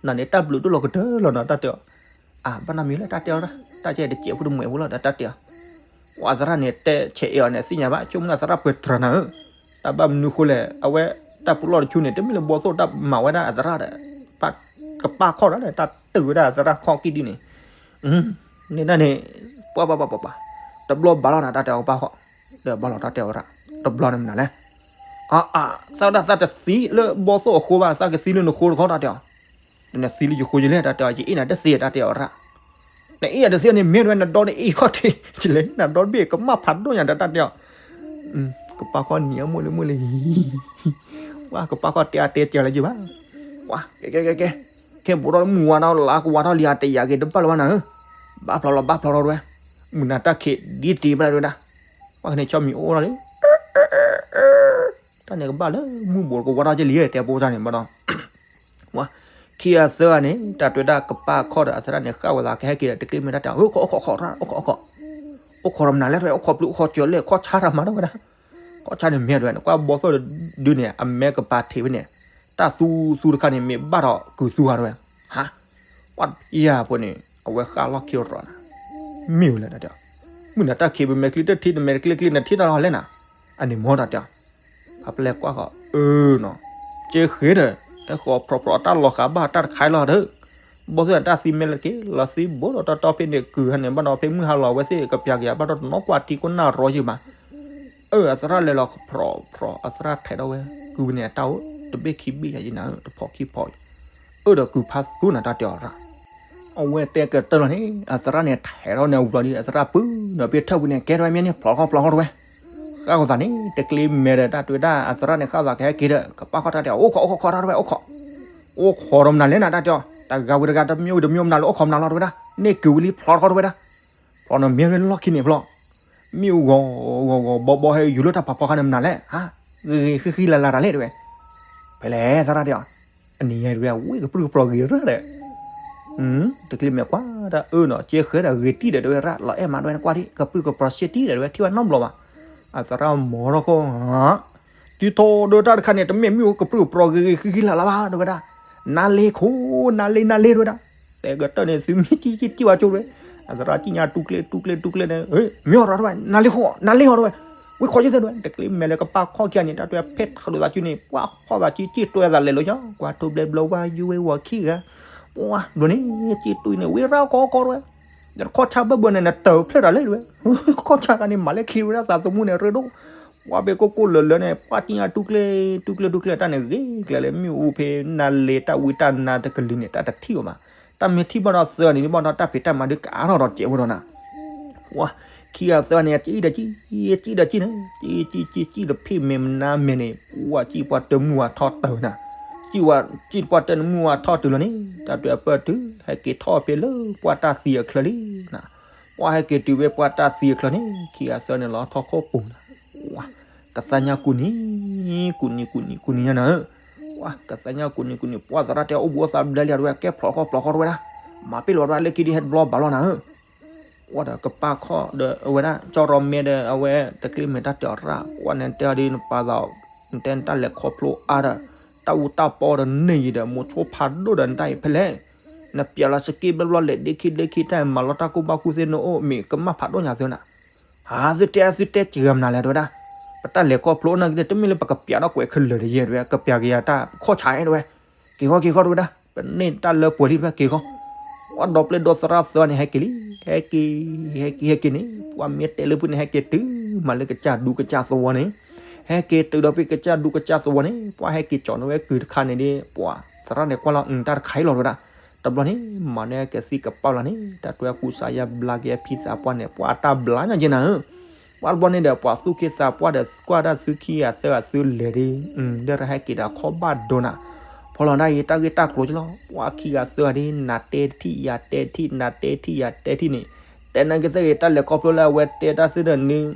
နၤန့ၣ်တၢ်ဘျုးဒိၣ်လီၤကတၢၢ်လီၤနီၤ တၢ်တဲအီၤ, အၢ ဘၣ်နီတမံၤလၢတၢ်တဲအီၤ တၢ်ကဲတစဲးဖိတမှဲးဖိလီၤဒီးတၢ်တဲအီၤ ပှၤသရၣ်န့ၣ် တဲဆဲးအဲၣ်အီၤန့ၣ် သ့ၣ်ညါဘၣ် ဆိကမိၣ်လၢသရၣ်ပှဲၤတြၤနၤဧၢ, တၢ်ဘၣ်မနုၤဃိလဲၣ် အဝဲတၢ်ပူးလီၢ်တဆူန့ၣ် တမ့ၢ်လၢဘီသိၣ်တၢ်မၤဝဲဒၣ်အသရၣ်ဒီး, ကပၢ်ခီၣ်ဒီး တၢ်တုာ်ဝဲဒၣ်အသရၣ်ခီၣ်ကံၣ်ဒုန့ၣ်, န့ၣ်ဒၣ်န့ၣ်, ပှၤပှၤပှၤပှၤပှၤ, တဘျီဘၣ်လီၤနၤတၢ်တဲအီၤကပၢ်ခီၣ်, ဒီးဘၣ်လီၤတၢ်တဲအီၤဝဲဒၣ်, တဘျီန့ၣ်မနုၤလဲၣ်, အါအါ, သးဝဲဒၣ်သးတသံလၢဘီသိၣ်အဃိဘၣ် သးကသံလၢနဃိတခီတၢ်တဲအီၤ နသံလၢယဃိယလဲၣ် တၢ်တဲအီၤ ယအ့ၣ်နၤတသ့ တၢ်တဲအီၤရၣ်, နအ့ၣ်ယၤတသ့န့ၣ် မ့ၢ်တဝဲနဒီတအ့ၣ်ခီၣ်ထံး ယလဲၤနၤဒီတဘ့ၣ်ကမၣ်ဖးဒိၣ်ညါ တၢ်တဲအီၤ, ကပၢ်ခီၣ်နံၤအမိၢ်လၢမိၢ်လၢ ဝဲကပၢ်ခီၣ်တဲအါတဲစၢၤလၢယဘၣ်, ဝဲ ကဲကဲကဲကဲ, ခဲဘူးထီၣ်မုၢ်ဝါထီၣ်လါကဝါထီၣ်လံ အတယာ်က့ၤတဘၣ်လၢၤဘၣ်နၤဧၢ, ဘၣ်ဖျီလီၤ ဘၣ်ဖျီထီၣ်တဝဲ, မုၢ်နၤတၢ်ခံးဒ်တ့ၢ်ဘၣ်တဝဲဒၣ်, ပှၤကန့ၣ်ဆီမံၤအိၣ်ထီၣ်လံ တၢ်န့ၣ်ကဘၣ်လၢမုၢ်ဘူးကဝါထီၣ်က့ၤလံ တဲပိစၢ်န့ၣ်ဘၣ်ဒီး, ဝဲ ခံဂၤသၢဂၤန့ၣ် တၢ်တဲဝဲဒၣ်ကပၢ်ခီၣ်ဒီးအသရၣ်န့ၣ် ဃၣ်ဝဲသးကဟဲက့ၤဒီး တကျ့မဲာ်တၢ်တဲ အိၣ်ခိး အိၣ်ခိး အိၣ်ခိး အိၣ်ခိး အိၣ်ခိးဒီးမနုၤလဲၣ် အိၣ်ခိးပျုၤ အိၣ်ခိးစၢၤလဲၣ် ခီၣ်ဆါတၢ်မၤထီၣ်ဝဲဒၣ်, ခီၣ်ဆါန့ၣ်မ့ၢ်တဝဲ နကွၢ်ဘီသိၣ်ဒုန့ၣ် အမဲကပၤထံးဝဲန့ၣ်, တၢ်သူသူတခါန့ၣ် မ့ၢ်ဘၣ်ထီၣ်ကုၤသူဂၤတဝဲ, ဟါ ပှၤယၤဖိန့ၣ် အဝဲဃၣ်လီၢ်ခံရီၤနၤ, မ့ၢ်ဝဲလဲၣ်တၢ်တဲ, မုၢ်နၤတၢ်ခံးပမဲာ်ချံတထံး နမဲာ်ချံချံနထံးတၢ်လီၤလဲၣ်နၤ, အန့ၣ်မ့ၢ်တၢ်တဲ, အပျဲၢ်ကွၢ်ဃီ အၢနီၤ, ကဲဃ့ဒီး ဟဲဃီၤဖျိးဖျိးတၢ်လီၤဃာ်ဘၣ်တၢ်တခါလီၤဒီး, ဘီသိၣ်တၢ်သံမဲာ်လၢက့ၤ လီၤသံဘိဒီးတီတီဖဲန့ၣ် ကုၤဟဲန့ၣ် ဘၣ်ဒီးဖဲမုၢ်ဟါလီၤဝဲသ့ၣ် ကပျးကယၤဘၣ်ဒီးတနီၤကွၢ်ထံကိးနၢ်ရီယုာ်မး, အၢ အသရၣ်လဲၤလီၤဖျိးဖျိး အသရၣ်ထဲးထီၣ်ဝဲ ကုၤဝဲန့ၣ်အတၢ်အိၣ် တဘ့ၣ်ခံဘ့ၣ်ယၤယနၤ တဖီၣ်ခံဖီၣ်, အၢဒီးကုၤဖးသူနၤတၢ်တဲအီၤရၣ် အဝဲတဲကတၢၢ်လီၤန့ၣ် အသရၣ်န့ၣ်ထဲးထီၣ်န့ၣ်အဝံၤလီၤဒီး အသရၣ်ပုၢ်နီၤဖဲထၢၣ်ပူၤန့ၣ် ကဲထီၣ်ဝဲမ့ၢ်န့ၣ် ဖျိးဃီဖျိးဃီတဝဲ, ဃၣ်ဃီသးန့ၣ် တကျ့မဲာ်ဒီးတၢ်တဲဝဲဒၣ် အသရၣ်န့ၣ် ဃၣ်သးကဟဲက့ၤဒီး ကပၢ်ခီၣ်တၢ်တဲအီၤ အိၣ်ခိး အိၣ်ခိး ခိးတၢ်တဝဲ အိၣ်ခိး, အိၣ်ခိးဒီးမနုၤလဲၣ်နၤတၢ်တဲအီၤ တဂၤဝံၤတဂၤတမံၤဝံၤတမံၤမနုၤလဲၣ် အိၣ်ခိးမနုၤလီၤတဝဲဒၣ် န့ၣ်ကုၤဝံၤလံဖျိးဃီတဝဲဒၣ်, ဖျိးန့ၣ်မ့ၢ်ဝဲလီၢ်ခံန့ၣ်ဖျိး, မ့ၣ်အူဂီၤဂီၤဂီၤဘီဘီဟဲယူၤလၢတၢ်ဖးဖီခါန့ၣ်မနုၤလဲၣ် ဟါ, ဂ့ၤဂ့ၤဃံဃံလၤလၤတၢ်လဲၣ်တဲဝဲ, ဖဲလဲၣ်သရၣ်တဲအီၤ, အနံၤညါတဲဝဲ ဝ့ၢ်ကပြုၢ်ကပြီၤဂ့ၤရၣ်ဒီး တကျ့မဲာ်ကွၢ်တၢ်အၢနီၤ ကဲဃဲဒီးဂ့ၤတံၢ်ဒီး တဲဝဲရၣ်လီၤအဲၣ်မးတဲဝဲ နကွၢ်ဒံး ကပြုၢ်ကပြီၤစ့တံၢ်ဒီး တဲဝဲထံၣ်ဝဲနီတဘျီဘၣ်. အသရၣ်မၤထီၣ်ခီ တုၤထီၣ်ဒီးတၢ်တခါန့ၣ် တမ့ၢ်မ့ၣ်အူကပြုၢ်ကပြီၤဂ့ၤဂ့ၤဃံဃံလၤလၤဘၣ် တဲဝဲဒၣ်, နါလ့ခိၣ် နါလ့ နါလ့ တဲဝဲဒၣ်, တဲကတၢၢ်န့ၣ် သုမ့ၢ်ကံၣ်ကံၣ်တံၢ်ဝဲကၠိတဲဝဲ, အသရၣ်ကံၣ်ညါတူကျ့တူကျ့တူကျ့န့ၣ် မ့ၢ်အီၤဒီးတဲဝဲ နါလ့ခိၣ် နါလ့ဟီတဲဝဲ, ဝ့ၢ်ခီယ့ၢ်သၢတဲဝဲ တကျ့မဲာ်လၢကပာ်ခီၣ်ခံဂၤန့ၣ် တၢ်တဲဖဲထးလိာ်သးစုန့ၣ် ပှၤခီၣ်သးစုကံၣ်တွဲသးလဲၤလိာ်ညါ ကွၢ်ထိဘျဲဘျီဝါယူဝဲဝီၤခံဂၤ ပှၤဘျီန့ၣ် ကံၣ်တူၢ်န့ၣ် ဝ့ၢ်ရၣ်ကီကီတဲဝဲ, ဒီးခီၣ်ဆါဘၢဘၢန့ၣ် နတၢ်ဖျၢၣ်တၢ်လဲၣ်တဲဝဲ, ခီၣ်ဆါခါန့ၣ် မၤလၢခံဝဲဒၣ်သးသမူန့ၣ် ရ့ဒိၣ်, ပှၤဘ့ၣ်ကိၢ်ကိၢ်လၢာ်လၢာ်န့ၣ် ပှၤကံၣ်ညါတူကျ့ တူကျ့တူကျ့တၢ်န့ၣ် ဂ့ၤကျဲလၢမ့ၣ်အူဖဲ နါလ့တၢ်ဝံတၢ်နါတကလုာ်န့ၣ် တၢ်တထံၣ်အီၤဘၣ်, တၢ်မ့ၢ်ထံၣ်ဘၣ်ဒီးသၢဂၤန့ၣ် ဘၣ်ဒီးတၢ်ဖံးတၢ်မၤဒုးကးထီၣ်ဒီးစဲးဝဲဒီးနၤ ဝါ, ခံဂၤသၢဂၤန့ၣ် ကံၣ်ဒီးကံၣ် ကံၣ်ဒီးကံၣ်န့ၣ် ကံၣ်ကံၣ်ကံၣ်ကံၣ်ဒီး ဖံးမဲာ်မနါမဲာ်န့ၣ် ဝါ ကံၣ်ပှၤတမုၢ်ဝါထီၣ်တုၤနၤ, ကံၣ်ဝါ ကံၣ်ပှၤတမုၢ်ဝါထီၣ်တုၤလီၤန့ၣ် တၢ်တွဲအပၢၢ်တုၤ ဟဲက့ၤထီၣ်ဖဲလၢပှၢ်တၢ်သံအချၢလံနၤ, ပှၤဟဲက့ၤတုၤဖဲပှၢ်တၢ်သံအချၢန့ၣ် ခံဂၤသၢဂၤန့ၣ် လီၤထီၣ်ခိၣ်ပူၤနၤ, ဝါ, ကသါညါကူၣ်နံၤ ကူၣ်နံၤ ကူၣ်နံၤ ကူၣ်နံၤညါနၤဧၢ, ဝါ, ကသါညါကူၣ်နံၤ ကူၣ်နံၤ ပှၤသရၣ်တဲအိၣ်ဘူးအိၣ်သးဘျဲလံ တဲဝဲ ကဲဖျိးဃီဖျိးဃီတဲဝဲဒၣ်, မၤပ့ၢ်လီၤတဲဝဲလၢခံဒ်ဟဲတဘျီဘၣ်လီၤနၤဧၢ ဝဲဒီးကပာ်ခီၣ်ဒီးအဝဲဒၣ် ကၠီရီၤမဲဒီးအဝဲတကျ့မဲာ်တၢ်တဲအီၤရၣ် ကွၢ်နတဲအီၤဒ်နပာ်သး နတဲနတၢ်လဲၤခီဖျိအါဒီး တၢ်အူတၢ်ပီဒီးန့ၢ်ယံၤဒီး မိၤဆိဖးဒိၣ်ဒီးနတၢ်အံၤဖဲလဲၣ်, နပျးလီၤစက့ဘျီဘျီလဲၤဒ့ခံဒ့ခံတၢ်မၤလီၤတၢ်ကူၣ်ဘၣ်ကူၣ်သ့နအိၣ် မ့ၢ်ကမၣ်ဖးဒိၣ်ညါသုနၤ ဟးသုတဲသုတဲစှၤမနုၤလဲၣ်တဲဝဲဒၣ်, ပတၢ်လဲၤခီဖျိအိၣ်နာ်က့ၤ တမ့ၢ်လၢပကပျးထီၣ်ကွဲးခဲလၢာ်တယဲၢ်တဲဝဲ ကပျးက့ၤယၤတၢ်ခီၣ်ဆါတဲဝဲ, က့ၤဃီက့ၤဃီတဲဝဲဒၣ် ပန့ၢ်တၢ်လၢပှဲၤလံတဖၣ်က့ၤဃီ, ပှၤဒီပျဲၢ်ဒီသရၣ်သၢဂၤန့ၣ် ဟဲက့ၤလံ, ဟဲက့ၤ ဟဲက့ၤ ဟဲက့ၤန့ၣ် ပှၤမ့ၢ်တဲလၢပှၤန့ၣ် ဟဲက့ၤတုၤမးလၢကစၢ်ဒူကစၢ်သဝီန့ၣ်, ဟဲက့ၤတုၤဒီးဖဲကစၢ်ဒူကစၢ်သဝီန့ၣ် ပှၤဟဲက့ၤကၠီၤန့ၢ်ဝဲကုၤတခါန့ၣ်ဒီး ပှၤသရၣ်န့ၣ်ကွၢ်လီၤ တၢ်တခါအံၤလီၤတဲဝဲဒၣ်, တဘျီန့ၣ် မၤန့ၢ်ကသံၣ်ကပီၤလီၤန့ၣ် တၢ်တွဲကူစါယါဘျါက့ၤအဖံသးပှၢ်န့ၣ် ပှၤအတၢ်ဘျါညါက့ၤနၤဧၢ ပှၤတဘျီန့ၣ်ဒီး ပှၤသူၣ်က့သးပှၢ်ဒီး ကွၢ်တၢ်သုခံဂၤသၢဂၤသုလဲၤဒီး ဒီးဟဲက့ၤဒီးခီၣ်ဘၣ်ဒိနၤ, ဖီလီၤဒၣ်ယံၤတၢ်ဂ့ၢ်တၢ်ကျိၤကလီၤ ပှၤခံဂၤသၢဂၤဒ် နၤတဲတထံၣ်ယၤတဲတထံၣ် နၤတဲတထံၣ်ယၤတဲတထံၣ်န့ၣ်, တဲနာ်က့ၤသ့ၣ်ဂ့ၤ တၢ်လဲၤခီဖျိလၢအဝဲတဲတၢ်သုဒီးန့ၣ်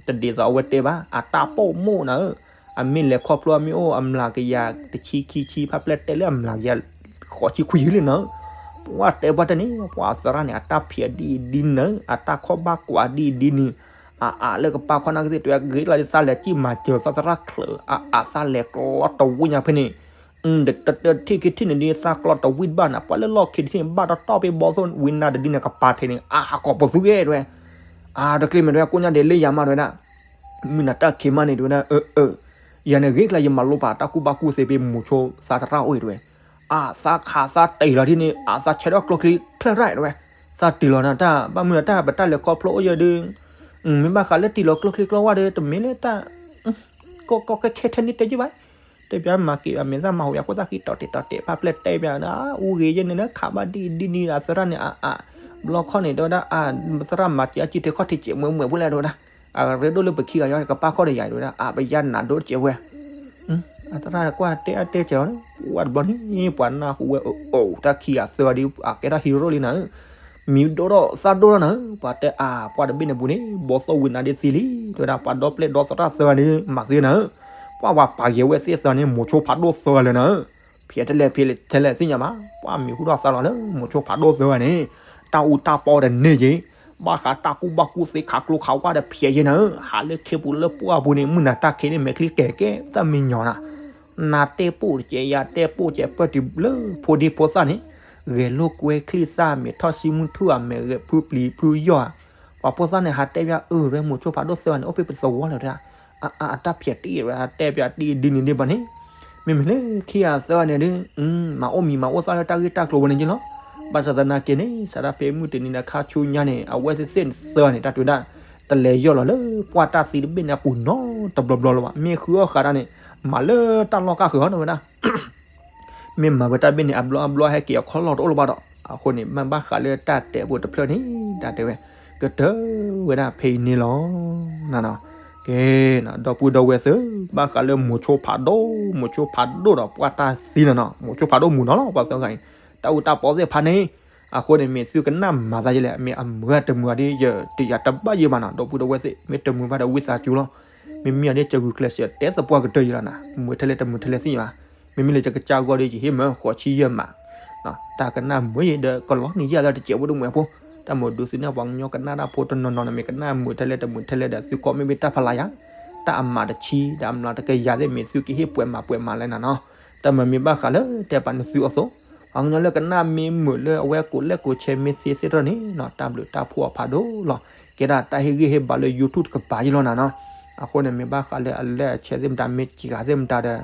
တဒ်သိးအဝဲတဲဘၣ် အတၢ်ပိာ်မိၣ်နၤဧၢ, အမ့ၢ်လဲၤခီဖျိအမ့ၢ်အိၣ်အမျးကယၤတဆံခံဆံ ဖၣ်ပျဲၢ်တဲလၢအမျးကယၤဃိးဆံခွံဆံလံနၤဧၢ, ပှၤတဲပှၤတန့ၣ် ပှၤသရၣ်န့ၣ် အတၢ်ဖျဲးဒ်အံၤဒ်နၤဧၢ အတၢ်ခီၣ်ဘၣ်ကွၢ်ဒ်အံၤဒ်နၤ, အအးလၢကပာ်ခီၣ်နာ်က့ၤသ့ၣ်တဲဂ့ၤလီၤ သးလဲၤကံၣ်မၤစၢၤသးသရၣ်ချၢး အအးသးလဲၤကျီတဝံၣ်ညါဖဲန့ၣ် တတၢၢ်ထံၣ်ခံထံၣ်န့ၣ်ဒ် သးကျီတဝံၣ်တဘၣ်နၤ ပှၤလၢလီၢ်ခံတထံၣ်န့ၣ် ဘၣ်တီၢ်တီၢ်ဖဲဘီသိၣ်ဝံၤနၤတဒ်န့ၣ် ကပၤထံးန့ၣ် အဟးကိးပသူဂ့ၤတဲဝဲ, အတကျ့မဲာ်တဲဝဲ ကိးညါဒဲးလၢယၤမးတဲဝဲဒၣ်, မုၢ်နၤတၢ်ခံးမးန့ၣ်တဲဝဲဒၣ်, ယၤန့ၣ်ဂ့ၤကျါ ယမၤလိပာ်တၢ်ကူၣ်ဘၣ်ကူၣ်သ့ဖဲမိၤဆိသးသရၣ်အိၣ်အံၤတဲဝဲ, အသးခးသးတံၢ်လီၤဒ်န့ၣ် အသးဆဲးထီၣ်ကျိချံချၢၣ်ရၣ်တဲဝဲ, သးတံၢ်လီၤနၤတၢ် ဘၣ်မုၢ်နၤတၢ်ပတၢ်လဲၤခီဖျိအိၣ်ယဲၢ်ဒုး, မ့ၢ်ဘၣ်ဃးလၢတံၢ်လီၤကျိချံကျိဝၣ်ဒီး တမ့ၢ်လၢတၢ် ကီကီခဲခဲထဲန့ၣ်တဲယုၢ်ဘၣ်, တဲပၠးမၤက့ၤအမဲာ်သၣ်မၤဟူးယၤခိၣ်သၣ်ဃံတီၤတဲာ်တီၤတဲာ် ဖၣ်ပျဲၢ်တဲပၠး အူဂ့ၤယဲၢ်န့ၣ်လၢခးဘၣ်ဒ်အံၤဒ်နံၤ အသရၣ်န့ၣ် အအး ဘျီခီန့ၣ် တဲဝဲဒၣ် အသရၣ်မၤစၢၤအစံၣ်တဲာ်ခီၣ်ထံးစဲးမွဲမွဲဖိလဲၣ်တဲဝဲဒၣ်, အရ့ဒိၣ်လၢပခံဂၤယီၤ ကပာ်ခီၣ်ဒီးယၤတဲဝဲဒၣ် အပယါနးဒိၣ်စဲးဝဲ အသရၣ်ကွၢ်တဲအါတဲစဲးလီၤန့ၣ် ဝဲတဘျီန့ၣ် ပှၤနၢ်ဟူဝဲအအိၣ်တၢ်ခံဂၤသၢဂၤဒီး အကဲထီၣ် hero လံနၤဧၢ, မံၤဒိၣ်ထီၣ်သၣ်ဒိၣ်ထီၣ်နၤဧၢ, ပှၤတဲအါ ပှၤတဘ့ၣ်န့ၣ်ပူၤန့ၣ် ဘီသိၣ်ဝံၤနၤဒ်သံလံ တဲဝဲဒၣ် ပှၤဒီပျဲၢ်ဒီသရၣ်သၢဂၤန့ၣ် မၤသ့နၤဧၢ, ပှၤပာ်ဂ့ၤဝဲသ့ၣ်သၢဂၤန့ၣ် မိၤဆိဖးဒိၣ်သၢဂၤလၢနၤဧၢ, ဖဲထဲလဲၣ်ဖဲထဲလဲၣ်သ့ၣ်ညါဘၣ်, ပှၤမံၤဟူထီၣ်သါလီၤလၢ မိၤဆိဖးဒိၣ်သၢဂၤန့ၣ် တၢ်အူတၢ်ပီဒီးန့ၢ်က့ၤ ဘၣ်ဃးတၢ်ကူၣ်ဘၣ်ကူၣ်သ့ခးကျိခးဝၣ်ဒီးဖျဲးယဲၢ်နၤဧၢ, ဟးလၢခ့ပူၤလၢပှၢ်ပူၤန့ၣ် မုၢ်နၤတၢ်ခံးန့ၣ် မဲာ်ချံကဲၤကဲသၣ်မံညီၤနၤ, နၤတဲပိၢ်တကဲး ယၤတဲပိၢ်ကဲး ပၢၢ်တုၤလၢဖိဒံဖိသၣ်န့ၣ်, ဂဲၤလိာ်ကွဲချံသၣ် မဲာ်ထီၣ်ဆံမုၢ်ထူၣ်ဧါ မဲာ်ဂဲၤဖုပျံၤဖုယီၢ်ဧါ, ပှၤဖိသၣ်န့ၣ် ဟးတဲပၠးအၢ ဝဲမိၤဆိဖးဒိၣ်သၢဂၤန့ၣ် အိၣ်ဖဲပသဝီလၢၤတၢ်, အတၢ်ဖျဲးတ့ၢ်ဝဲ တဲပၠးတ့ၢ်ဒ်န့ၣ်ဒ်ဘၣ်န့ၣ်, မ့မ့ၢ်လၢခံဂၤသၢဂၤန့ၣ်ဒုး မၤအိၣ်မံၤမၤအိၣ်သၣ်လၢတၢ်ဂ့ၢ်တၢ်ကျိၤဝဲန့ၣ်က့လီၤ, ဘၣ်ဆၣ်သနာ်က့န့ၣ် စးဒၣ်ဖဲမုၢ်တနံၤဒီးခါဆူညါန့ၣ် အဝဲသ့ၣ်သၢဂၤန့ၣ် တၢ်တဲဝဲဒၣ် တလဲၤယီၢ်လီၤလၢပှၢ်တၢ်သံတဘ့ၣ်န့ၣ်အပူၤနီတဘျီဘျီလၢၤဘၣ်, မ့ၢ်ဃုအီၣ်ဃာ်တၢ်န့ၣ် မၤလၢတၢ်လီၢ်ကၢ်ဃုာ်အီၤန့ၣ်ဝဲဒၣ် မ့ၢ်မၤဝဲတၢ်ဘ့ၣ်န့ၣ် အဘျီအဘျီဟဲက့ၤအခီၣ်လီၢ်တအိၣ်လၢၤဘၣ်ဒီး အဃိန့ၣ် မ့ၢ်ဘၣ်ဃးလၢတၢ်တဲပူၤတဖျၢၣ်န့ၣ် တၢ်တဲဝဲ ကတၢၢ်ဝဲဒၣ်ဖဲအံၤန့ၣ်လီၤ. နနီၤ, ကဲ, ဒီပုၢ်ဒီဝဲၢ်သ့ၣ်, ဘၣ်ဃးလၢမိၤဆိဖးဒိၣ်, မိၤဆိဖးဒိၣ်ဒီးပှၢ်တၢ်သံနနီၤ, မိၤဆိဖးဒိၣ်မူနီၤလီၤ ပှၤသၢဂၤအံၤ, တၢ်အူတၢ်ပီသ့ၣ်တဖၣ်န့ၣ်, အဃိန့ၣ် မ့ၢ်သုကနၣ်မၤသးယလဲၣ်, မ့ၢ်အမုာ်တမုာ်ဒ်ယတယာ်တဘၣ်ယဲဘၣ်နီၤ, ဒီပုၢ်ဒီဝဲၢ်သ့ၣ်, မ့ၢ်တမုာ်ဘၣ်ဒီးဝံသးစူၤလီၤ. မ့မ့ၢ်အီၤဒ်ကဂုာ်ကျဲးစၢးတဲသပှၢ်ကတၢၢ်ယံၤလီၤနၤ, မုာ်ထဲလဲၣ်တမုာ်ထဲလဲၣ်သ့ၣ်ညါဘၣ်. မ့မ့ၢ်လၢယကစၢ်ဂီၢ်ဒီးယဟ့ၣ်မး ဃိးဆံယဲၢ်မး, တၢ်ကနၣ်မုာ်ယံၤဒီးကလီၤနံၤယဲၢ်လၢတစဲးဖိတမှဲးဖိ, တၢ်မုာ်ဒုးသုန့ၣ် ပှၤကညီကနၣ်တၢ်ဖိတနီၤနီၤန့ၣ် မ့ၢ်ကနၣ်မုာ်ထဲလဲၣ်တမုာ်ထဲလဲၣ်ဒီး သုကိးမ့ၢ်မ့ၢ်တၢ်ဖးလၢ်ယၤ, တၢ်အမးတဆံ ဒီးအမျးတကယၤသ့ၣ်မ့ၢ်သုကဟ့ၣ်ပှဲၤမးပှဲၤမးလဲၣ်နၤနီၤ. တၢ်မုာ်မ့ၢ်ဘၣ်ဃးလၢတဲပာ်နသုအသိး, ပှၤကညီလၢကနၣ်မ့ၢ်မုာ်လၢအဝဲကိးလဲၣ်ကိးဆဲးမ့ၢ်သ့သ့ၣ်တဖၣ်န့ၣ်နီၤ တၢ်ဘျုးတၢ်ဖှိၣ်အဖးဒိၣ်လီၤ. ကဲဒၣ်တၢ်ဟ့ၣ်ဂံၢ်ဟ့ၣ်ဘါလၢ YouTube တကပၤယံၤလီၤနၤနီၤ. အဃိန့ၣ်မ့ၢ်ဘၣ်ဃးလၢအလဲၢ်အဆဲးသ့ၣ်မတၤ မ့ၢ်စံးဂၤသ့ၣ်မတၤဒီး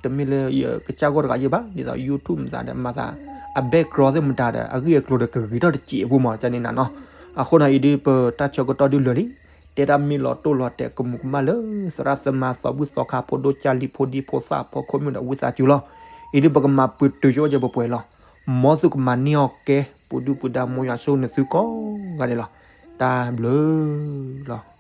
တမ့ၢ်လၢယကစၢ်ဂီၢ်တဂၤယံၤဘၣ်, ဒ်သိး YouTube မတၤဒီး မၤသး အ background သ့ၣ်မတၤဒီး အဂ့ၢ်အကျိၤဒီးကဂ့ၤထီၣ်တစဲးဖိမး ကန့ၣ်နၤနီၤ. အဃိန့ၣ် အံၤဒ်ပတၢ်ဆၢကတီၢ်ဒုးလၢာ်လံ, တဲတၢ်မ့ၢ်လီၤတိၢ်လီၤတဲာ်ကမူးကမၣ်လၢ သရၣ်သမါသီဘူၣ်သီခါဖိဒိၣ်ကၢ်လံၤဖိဒံဖိသၣ်ဖိခိၣ်မုၣ်ဒီးဝံသးစူၤလီၤ. အံၤဒ်ပကမၤပှဲၤတုၤဆိကဲပှဲၤပှဲၤလီၤ. မ်သုကမၤန့ၢ်အီၤကဲ ပူၤဒုၣ်ပူၤဒါ မ်ယွၤဆိၣ်ဂ့ၤနသုကိးဂၤဒဲးလီၤ. တၢ်ဘျုးလီၤ.